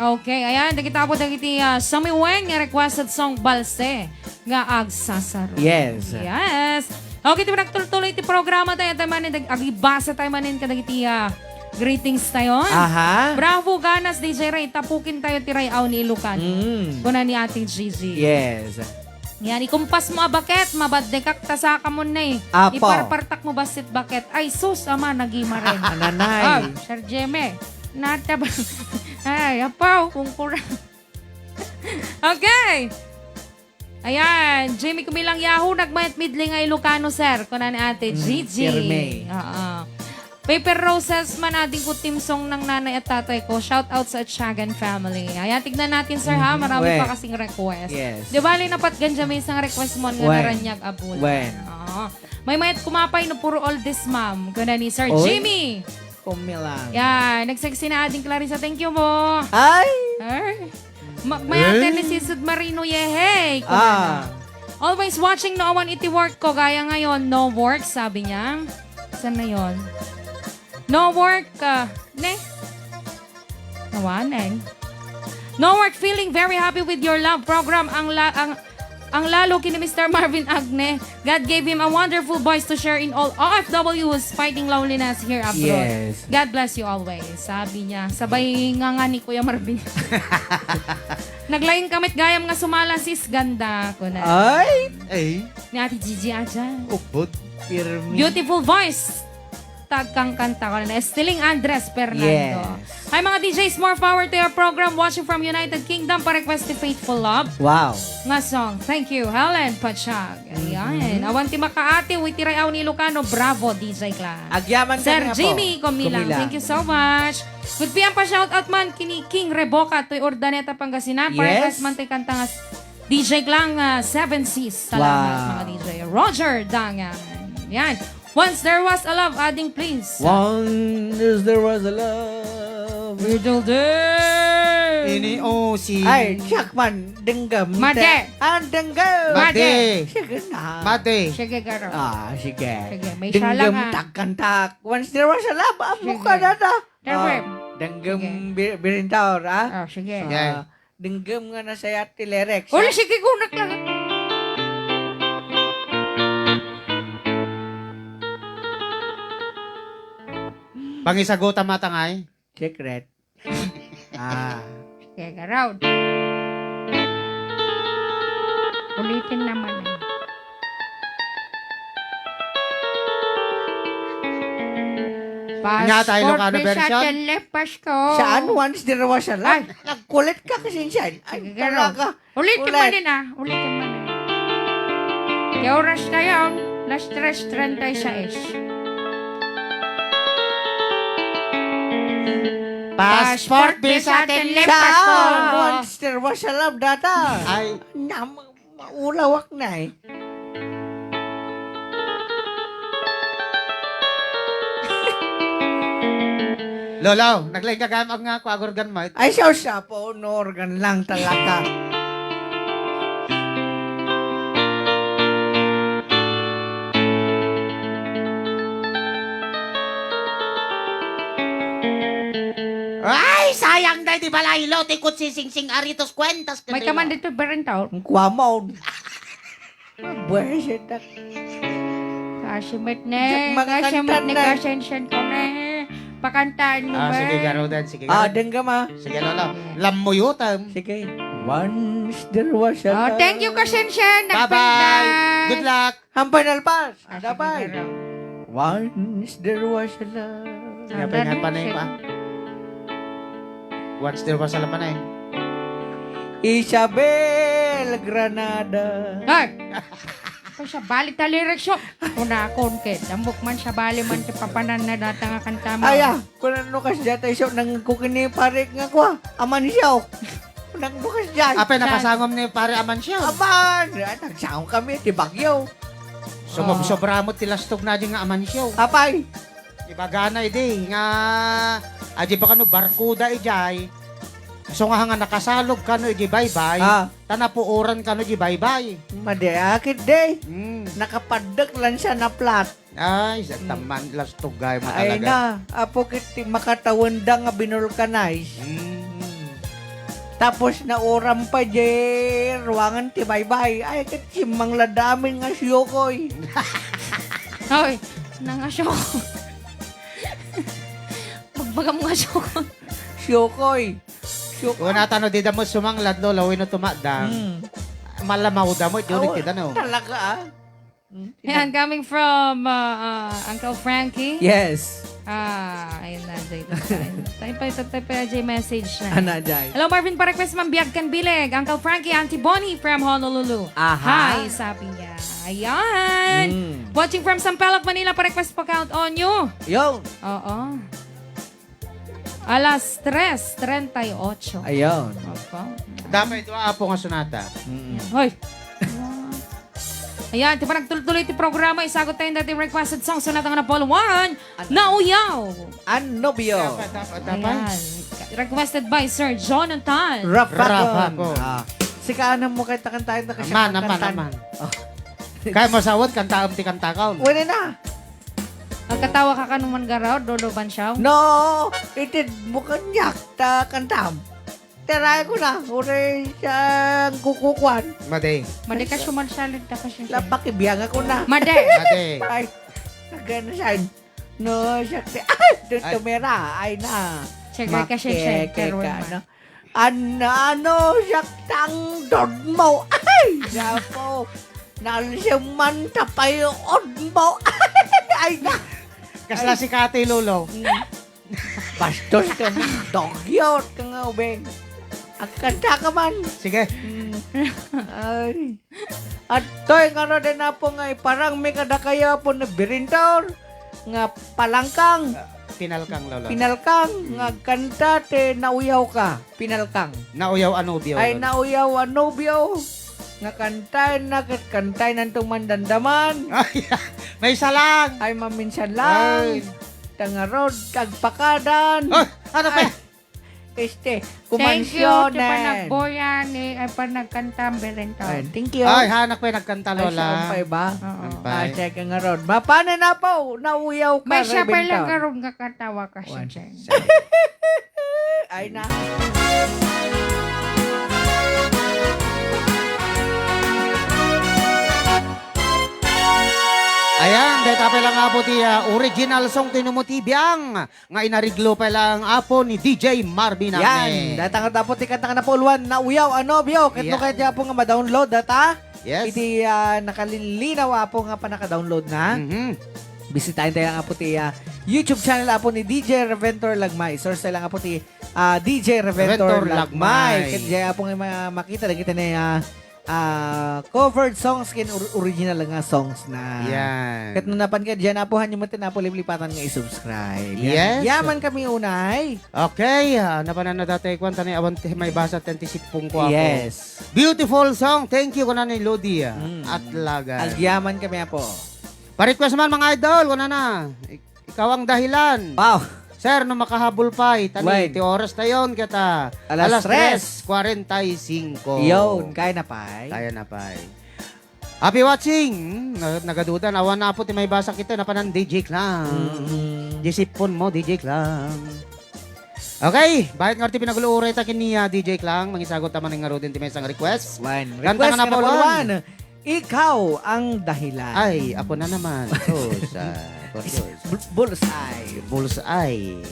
Okay, ayan, dagita po dagiti, ah, sumiweng nga requested song, Balse nga Agsasaro. Yes. Yes. Okay, ti nagtultuloy ti programa tayo, tayo manen, dag-, agibasa tayo manen kadagiti, ah, greetings tayo. Aha. Bravo, ganas, D J Ray, tapukin tayo ti ray-aw ni Ilocano. Mm. Kuna ni Ate Gigi. Yes. Yan, ikumpas mo a baket, mabaddekak ta saka mo na eh. Apo. Iparpartak mo bassit baket. Ay, sus, ama, nagimaren. Nanay. Ah, Sir Jeme. Nata ba? Ay, apaw, kung kurang. Okay. Ayan, Jimmy Kumilang Yahoo, nagmayat midlay nga Ilocano, sir. Kuna ni Ate Mm, Gigi. Pirme. Oo. Paper Roses man ading ko theme song ng nanay at tatay ko. Shout out sa Tiagan family. Ayan, tignan natin, sir, ha? Mhm. Marami Wen. pa kasing request. Yes. Di bali, napatgan dyan may isang request mo nga Wen. naranyag a bulan. Wen. Oo. May mayat kumapay no puro oldies, ma'am. Kuna ni Sir Oy. Jimmy. Kumilang. Yan, nagsagsina ading Clarissa. Thank you mo. Ay! Ay. Magmayaten ni Eh? Sisid Marino, yehey! Kuna Ah. na. Always watching, no awan iti work ko. Gaya ngayon, no work, sabi niya. Saan na yon? No work, ah, ne? Nawanen. No work, feeling very happy with your love program. Ang la-, ang, Ang lalo kini Mister Marvin Agne, God gave him a wonderful voice to share in all O F W who's fighting loneliness here abroad. Yes. God bless you always, sabi niya. Sabay nga nga ni Kuya Marvin. Naglaing kamit gayam nga sumala, sis, ganda ko na. Ay! Ay, Ni Ate Gigi Aja. Upod. Pirmi. Beautiful voice. Tagkangkanta ko na. Estiling Andres Fernando. Yes. Hi, mga D Js, more power to your program. Watching from United Kingdom, pa-request ni Faithful Love. Wow. Nga song. Thank you, Helen Pachag. Ayan. Mhm. Awan ti makaati, iti Ray-aw ni Ilocano. Bravo, D J Clan. Agyaman ka Sir nga po. Jimmy Comilang. Comilang. Thank you so much. Good P M pa shoutout man kini King Reboca, toy Urdaneta, Pangasinan. Yes. Pa-request man toy kanta nga s-, D J Clan, ah, Seven Seas. Salamat, wow, mga D J. Roger Dangan. Yan. Once there was a love, adding please. Once there was a love. Riddle day. Ini o si Ay, siak man, denggem. Madi. Ah, denggem. Madi. Sige na. Madi. Sige, garo. Ah, sige. Sige, may siya lang, denggem, ah, tagkantak. Once there was a love, amo ka na na. Sige. Ah, denggem, sige, bi-, birintaor, ah? Ah, sige. Sige. Ah, denggem nga nasayat ti lyrics, uli, ah? Sige, gunak lang. Pangisagutam matangay? Secret. Ah. Sige, around. Ulitin naman, eh. Nya, tayo Ilocano version? Passport, visa, telepasko. Saan? Once there was a love? Ay. Nagkulit ka kasi siya. Ay, sige, talaga. Ulitin man din, ah. Ulitin man din. Kaya oras tayo, las tres treinta y seis. Passport, visa, telepasko. Saan? Once there was a love, data. Ay. Nam-, maulawak na, eh. Lolo, naglaing ka gayam nga kuagurgan mo. Ay, siya, siya po, no organ lang talaga. Ay, sayang na di balay, lo, ti kutsisingsing aritos kuentas. May kaman dito, Berentaw. Ang kuwamaon. Buwisit ak. Kasimit ne, diak makakantan kasimit ne, na. Kasensen ko ne. Pakantaan mo. Ah, sige, garudan, sige, ah, garudan. Denggem, ah. Sige, lolo. Sige. Lammuyutem. Sige. Once there was a love. Oh, thank you, kasensen. Bye-bye. Nagpintas. Good luck. Hampay nalpas. Ah, sige, garo. Once there was a love. Kaya pa nga panay pa. Once there was a love, panay. Isabel Granada. Ay! Kung sabali ta lyrics yo. Kunakon ket, ambok man sabali man ti papanan na data nga kanta mo. Aya, kunano kas data iso nang kukini parik nga kwa, Amancio. Nang bukas diay. Apay, napasangom ni Pare Amancio. Aman, ay, nagsangom kami ti bagyo. Sumobsobra met ti lastog na di nga Amancio. Apay. Ibagana idi nga, adi pa kano barkuda idiay. So nga nga nakasalog kano idi baybay, ah, ta napuoran kano idi baybay. Madi, akit di. Mm. Nakapaddek lang siya na flat. Ay, sa taman, lastog gayam talaga. Ay na, apo ket ti makatawenda nga binulkanize. Mm. Tapos nauram pa di ruangan ti baybay. Ay, ket simmang la damin nga siyokoy. Hoy, nanga siyokoy. Magbagam nga siyokoy. Siyokoy. Siyokoy. Una tano di damo sumanglad, lolo, wenno tumakdang. Mm. Malamaw damo, di ulit kita, no? Talaga, ah. Mm. Ayan, coming from, uh, uh, Uncle Frankie. Yes. Ah, ayun na, Jay. Tayo pa, tayo pa, Jay, message na. Ana, Jay. Hello, Marvin, pa-request man biag kan bileg. Uncle Frankie, Auntie Bonnie from Honolulu. Aha. Hi, sabi niya. Ayan. Mm. Watching from Sampaloc, Manila, pa-request pa Count on You. Yo. Oo. Alas tres treinta y ocho. Ayun. Opo. Damay dua apo nga sonata. Mm. Hoy. Ayan, ti panagtultuloy ti programa, isagot tayo dati requested song, sonata nga number one, Nauyaw. An Nobio. Dapat, dapat, dapat. Ayan. Requested by Sir Jonathan Rafagon. Rafagon. Ah, sika, anam mo kay takan tayo na kasi aman, aman, kantan. Aman. Oh. Kaya masawat, kantaam ti kantakon. Wala na. Agkatawa ka kano man garaw, Dolo Bansiaw? No, iti bukanyak, ta kantam. Tarayan ko na, uray siyang kukukuan. Madi. Madi ka sumalsalita kasi siya. Lapak, ibiyang ako na. Madi. Madi. Ay, nagana siya. No, siya, ay, dun Ah. tumira. Ay na. Siya ka kasi siya, Makeke Carol ka, man. no? An-, ano, siya tang dod mo. Ay, napo. Nalsiman tapay od mo. Ay na. Kasla Ay. si Kati, Lolo. Mm. Bastos ka nga, dogyot ka nga, ubing. Agkanta ka man. Sige. Mm. Ay. Adtoy ngarud, Apo, nga iparangmi kadakayo, Apo, ni Birintor, nga palangkang. Ah, pinalkang, Lolo. Pinalkang, Mm. nga agkanta ti nauyaw ka. Pinalkang. Nauyaw a nobio, Ay, Lolo. nauyaw a nobio. Nga kantaenna ket kantaenanto mandamdaman. Ay, may isa lang. Ay, maminsan lang. Ay. Ta ngarud, agpakadan. Ah, ano pa? Ay, este, Thank you, kumansyones. ti panagboyan, ni, ay, panagkanta, Berento. Ay, thank you. Ay, hanak pa yung nagkanta, Ay, Lola. siya pa iba? Oo. Ang Ah, pay. siya ka ngarud. Mapanen na po, nauyaw ka, May siya pa Rebenta. lang ngarud nga katawa ka, Wan. Sensei. Ay na. Ayan, deta pa lang, Apo, ti, ah, original song ti Numo ti Biang nga inariglo pa lang, Apo, ni D J Marvin Yan. Agne. Deta nga, Apo, ti kanta nga napauluan, Nauyaw a Nobio. Ket no Yeah. kaya, Apo, nga ma-download, deta? Yes. Iti, ah, nakalilinaw, Apo, nga panaka-download na. Mhm. Bisitaen tayo lang, Apo, ti, ah, YouTube channel, Apo, ni D J Reventor Lagmay. Search tayo lang, Apo, ti, ah, D J Reventor Reventor Lagmay. Lagmay. Ket diay, Apo, nga ma-, makita, dagiti na, ah, ah, covered songs ken or-, original nga songs na. Yan. Ket no napan ka diyan, Apo, hanyo met, Apo, liplipatan nga i-subscribe. Yan. Yes. Yaman kami unay. Okay, ah, napanan na dati, kwan, tani awan ti may basa, ten ti sipong ko, Apo. Yes. Beautiful song. Thank you, kuna ni Lodi, ah, Mm. Atlagan. Agyaman kami, Apo. Pa-request man, mga idol, kuna na. Ik-, ikaw ang dahilan. Wow. Sir, no makahabol pay, tani, Wen. ti oras tayon, keta Alas alas tres. tres kwarenta y singko. Yun, kaya na pay. Kaya na pay. Happy watching! Na-, nagaduda, awan na, Apo, ti may basa kita, napanan, D J Klang. Mm. Di sipon mo, D J Klang. Okay, bakit nga ti pinaguluray ta kini, ah, D J Klang? Mangisagot ta man ngaruden ti maysa nga request. One. Kanta Request nga nga number number one. one. Ikaw ang dahilan. Ay, ako na naman. Sus, ah, Is Diyos. bul-, bullseye. Bullseye.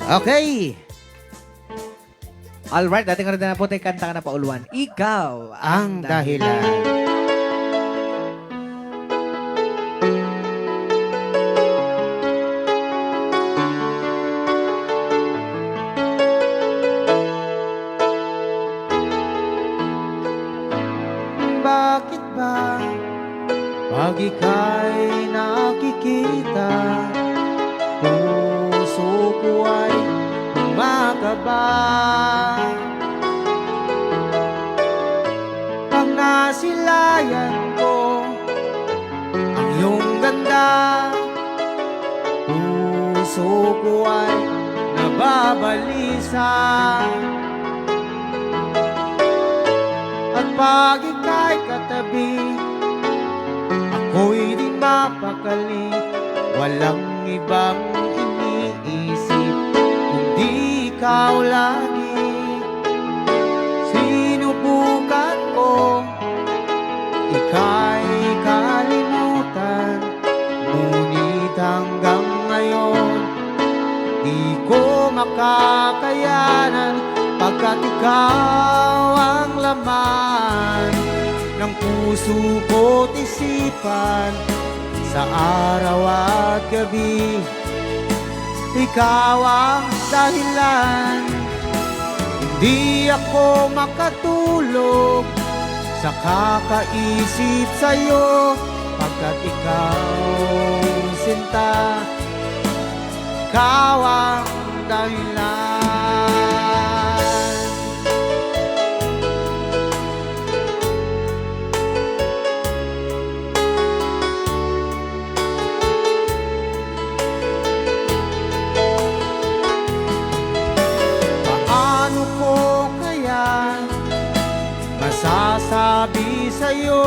Okay. Alright, dati nga rin na po tayo kanta nga napauluan. Ikaw ang Ang dahilan. dahilan. Bakit ba pag ika'y nakikita, puso ko ay kumakaba? Pag nasilayan ko ang iyong ganda, puso ko ay nababalisa. At pag ika'y katabi, ako'y di mapakali. Walang ibang iniisip kundi ikaw lagi. Sinubukan ko ika'y kalimutan, ngunit hanggang ngayon di ko makakayanan, pagkat ikaw ang laman ng puso ko't isipan sa araw at gabi. Ikaw ang dahilan, hindi ako makatulog sa kakaisip sa'yo, pagkat ikaw, sinta, ikaw ang dahilan. Paano ko kaya masasabi sa'yo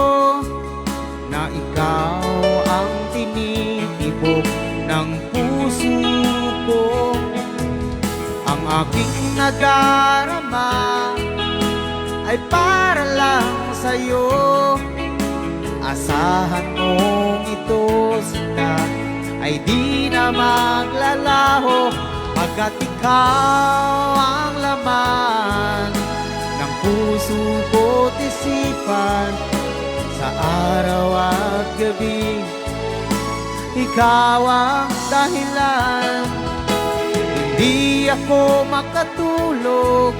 na ikaw ang tinitibok ng puso ko? Ang aking nadarama ay para lang sa'yo. Asahan mong ito, sinta, ay di na maglalaho, pagkat ikaw ang laman ng puso ko't isipan sa araw at gabi. Ikaw ang dahilan, hindi ako makatulog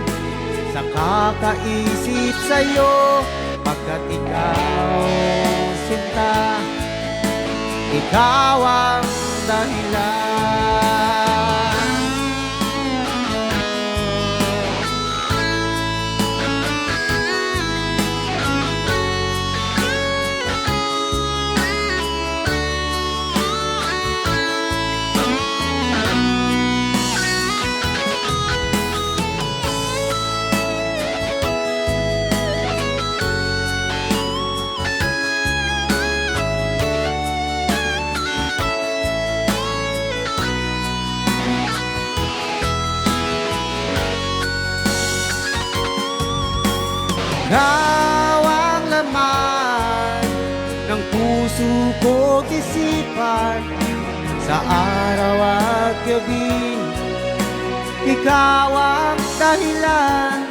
sa kakaisip sa'yo, pagkat ikaw, sinta, ikaw ang dahilan. Ikaw ang laman ng puso ko't isipan sa araw at gabi. Ikaw ang dahilan,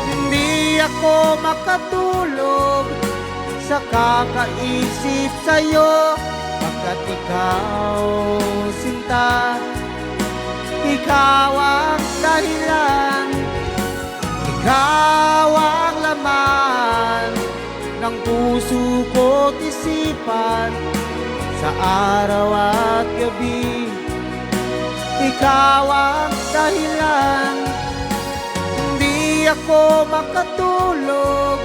hindi ako makatulog sa kakaisip sa'yo, pagkat ikaw, sinta, ikaw ang dahilan, ikaw ang laman ng puso ko't isipan sa araw at gabi. Ikaw ang dahilan, hindi ako makatulog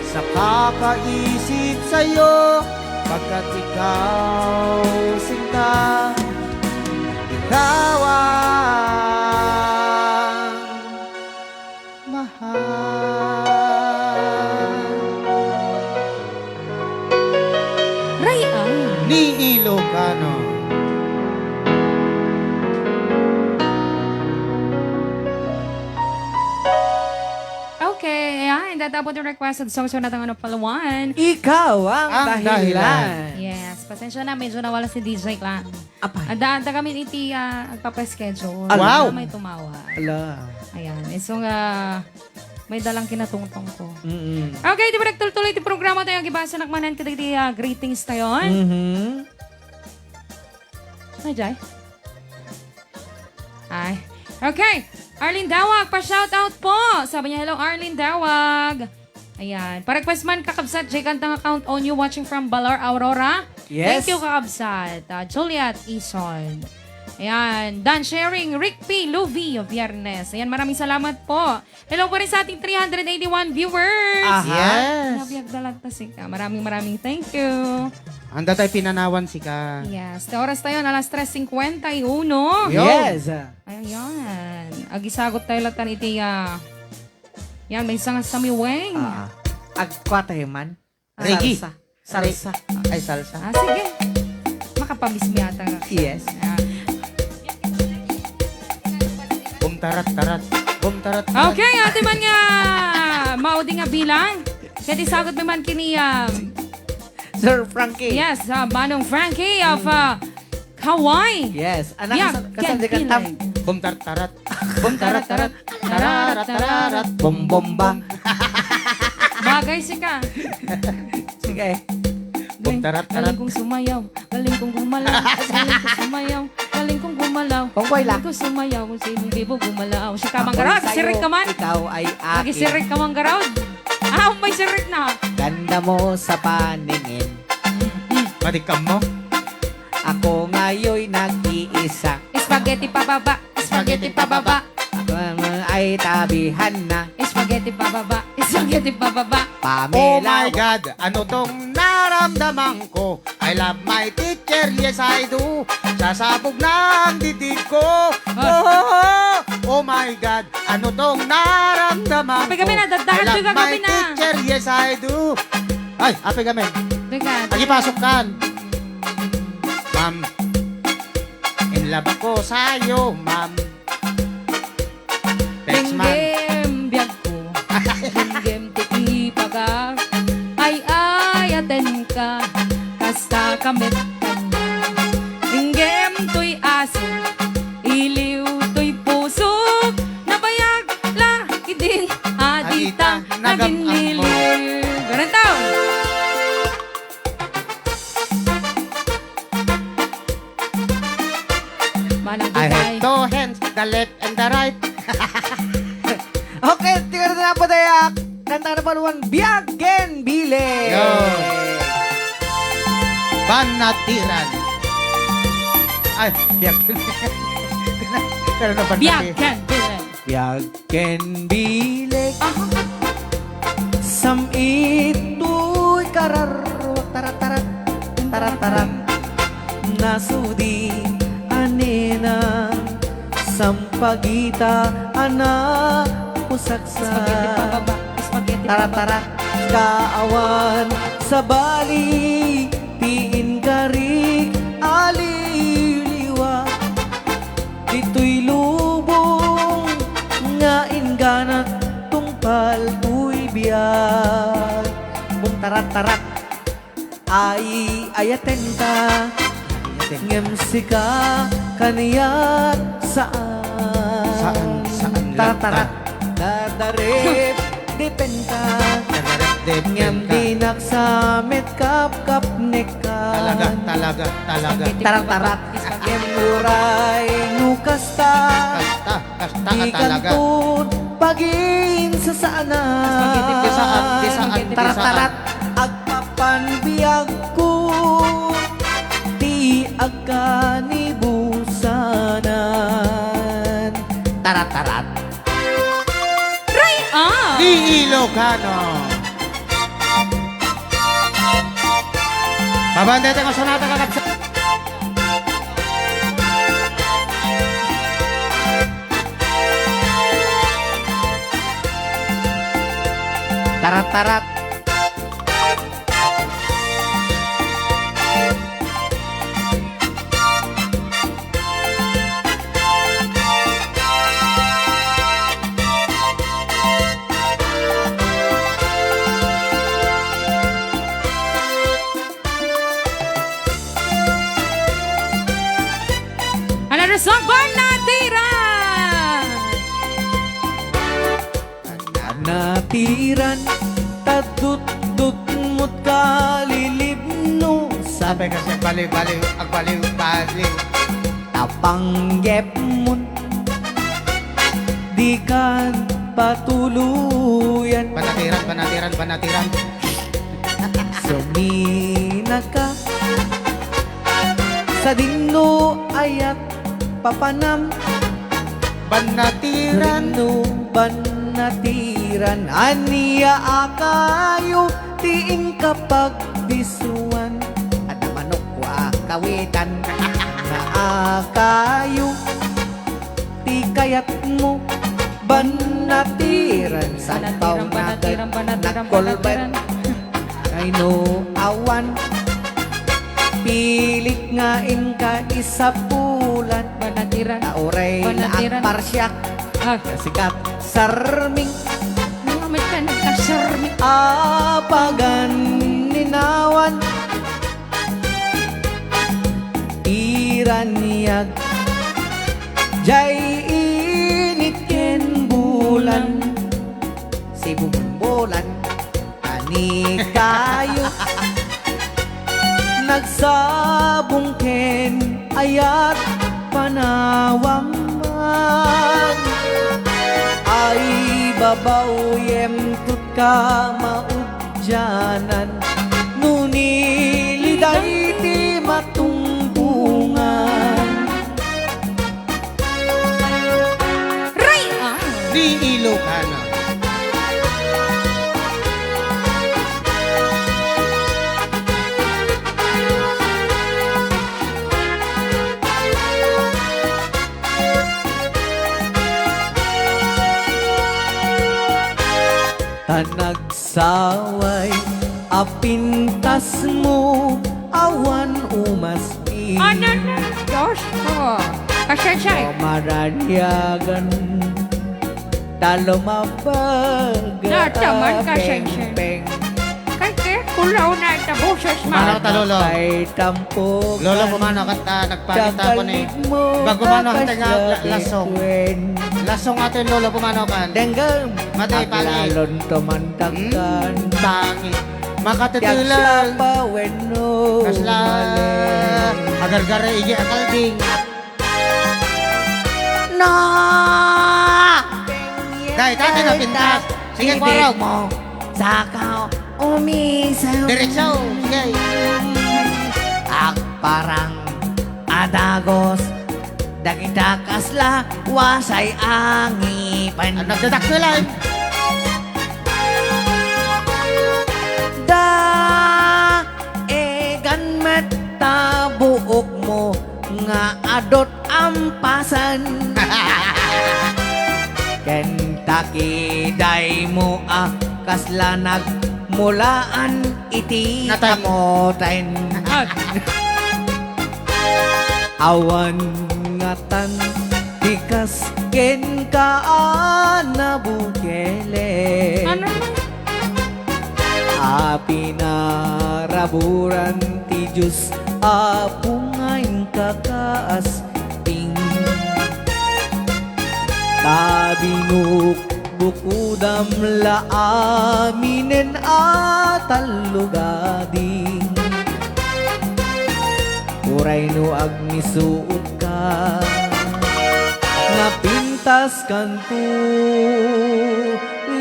sa kakaisip sa'yo, pagkat ikaw, sinta, ikaw ang mahal. Ray-an. Ni Ilocano. Okay, ayan. That about the requested song sa natang ano, Palawan. Ikaw ang Ang dahilan. dahilan. Yes, pasensya na, medyo nawala si D J Clan. Apay. Adda, adda kami iti, ah, agpapa-schedule. Ala. Wow! May tumawag. Ala. Ayan. Eh, so nga, may dalang kinatungtong ko. Mm-mm. Okay, di ba nagtultuloy ti programa tayo? Agibasa nak manen kadagiti, ah, greetings tayo, eh? Mhm. Ay, Jai? Ay. Okay. Arlene Dawag, pa-shoutout po. Sabi niya, "Hello, Arlene Dawag." Ayan. Pa-request man, kakabsat, Jay Kantang account on you watching from Baler, Aurora. Yes. Thank you, kakabsat. Ah, Juliet Ison. Ayan. Dan Sharing, Rick P. Luvi, Viernes. Ayan, maraming salamat po. Hello po rin sa ating three hundred eighty-one viewers. Aha. Yes. Nabiag dalag ta sika. Maraming, maraming thank you. Anda tayo pinanawan sika. Yes. Te oras tayo, alas tres cincuenta y uno. Yo. Yes. Ayan. Agisagot tayo latan iti, ah, yan, may isang samiweng. Ah, agkwa tayo man. Ah. Reggae. Salsa. Salsa. Ay, salsa. Ah, sige. Makapamiss mi ata nga. Yes. Ah. Bumtarat-tarat. Bumtarat-tarat. Okay, ati man nga maudi nga bilang. Kaya di sagot mi man kini, um, Sir Frankie. Yes, uh, Manong Frankie of, uh, Hawaii. Yes. Anak, yeah, kasal, kasal di kanta. Bumtartarat. Bumtaratarat. Tararat, tararat. Bom, bom, bang. Bagay sika. Sige. Galing, bumtaratarat. Galing kong sumayaw. Galing kong gumalaw. Galing kong sumayaw. Galing kong gumalaw. Kung koy la. Galing kong sumayaw. Kung sino di mo gumalaw. Sika, Manggarod. Sirik ka man. Ikaw ay akin. Lagi sirik ka, Manggarod. Ah, may sirik na. Ganda mo sa paningin. Balikan mo. Ako ngayoy nag-iisa. Spaghetti pababa, spaghetti pababa. Ako ay tabihan na. Spaghetti pababa, spaghetti pababa. Pamela. Oh my God, ano tong naramdaman ko? I love my teacher, yes I do. Sasabog na ang dibdib ko. Ah. Oh, oh, oh, oh my God, ano tong naramdaman ko? Apay kami na, daddahan. I love my teacher, yes I do. Ay, apay kami. Teka. Agipasok kan. Ma'am, in love ako sa'yo, ma'am. met kaniak. Inggem toy asin, iliw toy pusok, nabayag la idin a dita nagam-ammo. Naginiliw. Ganun to. Manang I have bigay. Two hands, the left and the right. Okay, tignan na po tayo. Kanta na panuan, Biag ken Bileg. Yun. Banatiran. Ay, biag ken bileg. Pero na banati- Biag ken Bileg. Biag ken bileg. Aha. Sam-it toy kararro, taratarat, taratarat. Nasudi a nena, sampagita a nausaksak. Spaghetti pababa, spaghetti pababa. Taratarat, kaawan, sabali, ti inkarik, aliwliwa. Ditoy lubong nga ingganat tungpal toy biag. Bung tarat-tarat. Ay, ayatenka. Ngem sika kaniak saan. Saan, saan latta. Tarat-tarat. Dadarep, depenka. Dadarep, depenka. Ngem dinak sa met kapkapneka. Talaga, talaga, talaga. Tarat-tarat. Ngem uray no kasta. Kasta, kasta ka talaga. Di kanton paginsasaanan. Spaghetti, bisaan, bisaan, bisaan. Tarat-tarat. Agpapanbiagko ti agkanibusanan. Tarat-tarat. Ray, ah! Ni Ilocano. Pabandete nga sonata, kakabsat. Tarat-tarat. Another song, Banatiran! Banatiran, tadutdutmot kalilibnusan. Apay kasi agbaliw-baliw, agbaliw-baliw. Tapanggepmon, dikan patuluyan. Banatiran, banatiran, banatiran. Suminaka. Sadino ayat papanam. Banatiran. Sadino banatiran. Ania a kayo ti inka pagdisuan. Adda manok a kawitan. Nga a kayo ti kayatmo, banatiran, banatiran, sanpaw, banatiran, banatiran, nagkolbet. Banatiran. Ay no awan, pilit nga inka isapulan. Banatiran. Ta uray, banatiran, agparsiak. Ah. Sikat, sarming. Namit ka, nagkasarming. Apagan ninawan. Iraniag jay init ken bulan. Sibumbulan, ani kayo. Nagsabong ken ayat panawamman. Ay babaw yem tutka maud- dianan, no niliday ti matunggungan. Ray! Ah. Ni Ilocano. Ta nagsaway a pintasmo awan umaspi. Anan, Diyos ko. Pasensya eh. Maraniagan ta lumabag. Nataman, a pasensya. Pengpeng. Kay, kay, Ulaw na ita boses, ma. Pumanaw ta, Lolo. Kay tampok Lolo, kan pumanaw ka ta, nagpakita ko ni tagalid mo, Bago mano, hantay nga, la-, lasong. Lasong atin, Lolo, pumanaw kan. Denggem. Matay, pangit. Aglalon to man dagkan. Hmm, pangit. Makatitilan. Kasla wenno. Kasla. Agargara, igi, akalding. No! Dai, dati na pintas. Sige, tibig kwaraw. Mo, saka umisaw. Diretso. Sige. Agparang adagos, dagita kasla, wasay angipen. Ang nagdadakkelan. Da, egan met ta buok mo nga adot ampasan. Ken takiday mo a kasla nagmulaan iti Natay. Kamoten. Awan ngatan pikas kenka a nabukele. Ano? A pinaraburan ti Dios, Apo, nga inka kaasting. Ta binukbukudam la aminen a tallo gading. Uray no agmisuot ka, napintas kanto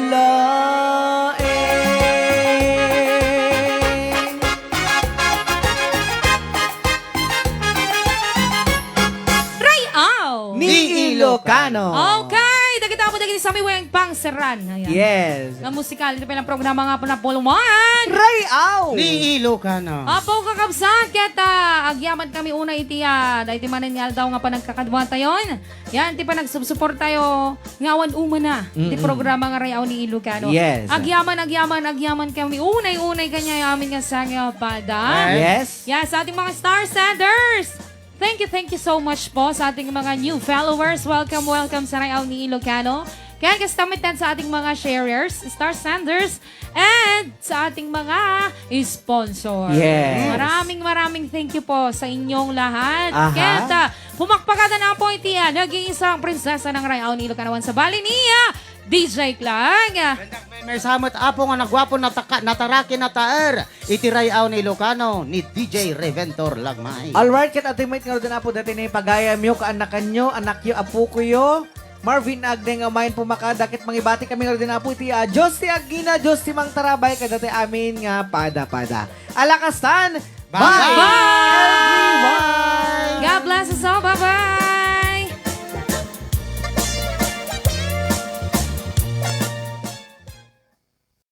laeng. Rayaw! Ni Ilocano. Okay, dagita mo dagiti samiweng pangseran. Ayan. Yes. Nga musikal, iti pay lang programa nga panapuloan. Rayaw! Ni Ilocano. Apo, kakabsat, ket, ah, agyaman kami una iti, ah, daytoy manen nga aldaw nga panagkakaduatayon. Yan, ti panagsubsuportayo nga awan umana ti Mm-mm. programa nga Rayaw ni Ilocano. Yes. Agyaman, agyaman, agyaman kami. Unay-unay kaniay amin nga sangyaw pada. Yes. Yes. Yes, sa ating mga star senders. Thank you, thank you so much po sa ating mga new followers. Welcome, welcome sa Rayaw ni Ilocano. Kaya kasta met sa ating mga sharers, star senders, and sa ating mga sponsor. Yes. Maraming, maraming thank you po sa inyong lahat. Aha. Kaya, ah, pumakpakada na po iti, ah, nag-iisang prinsesa ng Rayaw ni Ilocano. Awan sa bali niya, D J Klang. May, may samot apo nga nagwapo nataka-, nataraki nataer iti Rayaw ni Ilocano ni D J Reventor Lagmay. Alright, ket ati met nga din apo dati ni pagayam yo, kaanakan yo, anak yo, apo ko yo. Marvin Agne nga umayen pumakada ket mangibati kami nga din apo iti, ah, Diyos ti agina, Diyos ti mangtarabay kadati amin nga pada-pada. Alakastan, bye! Bye! Bye!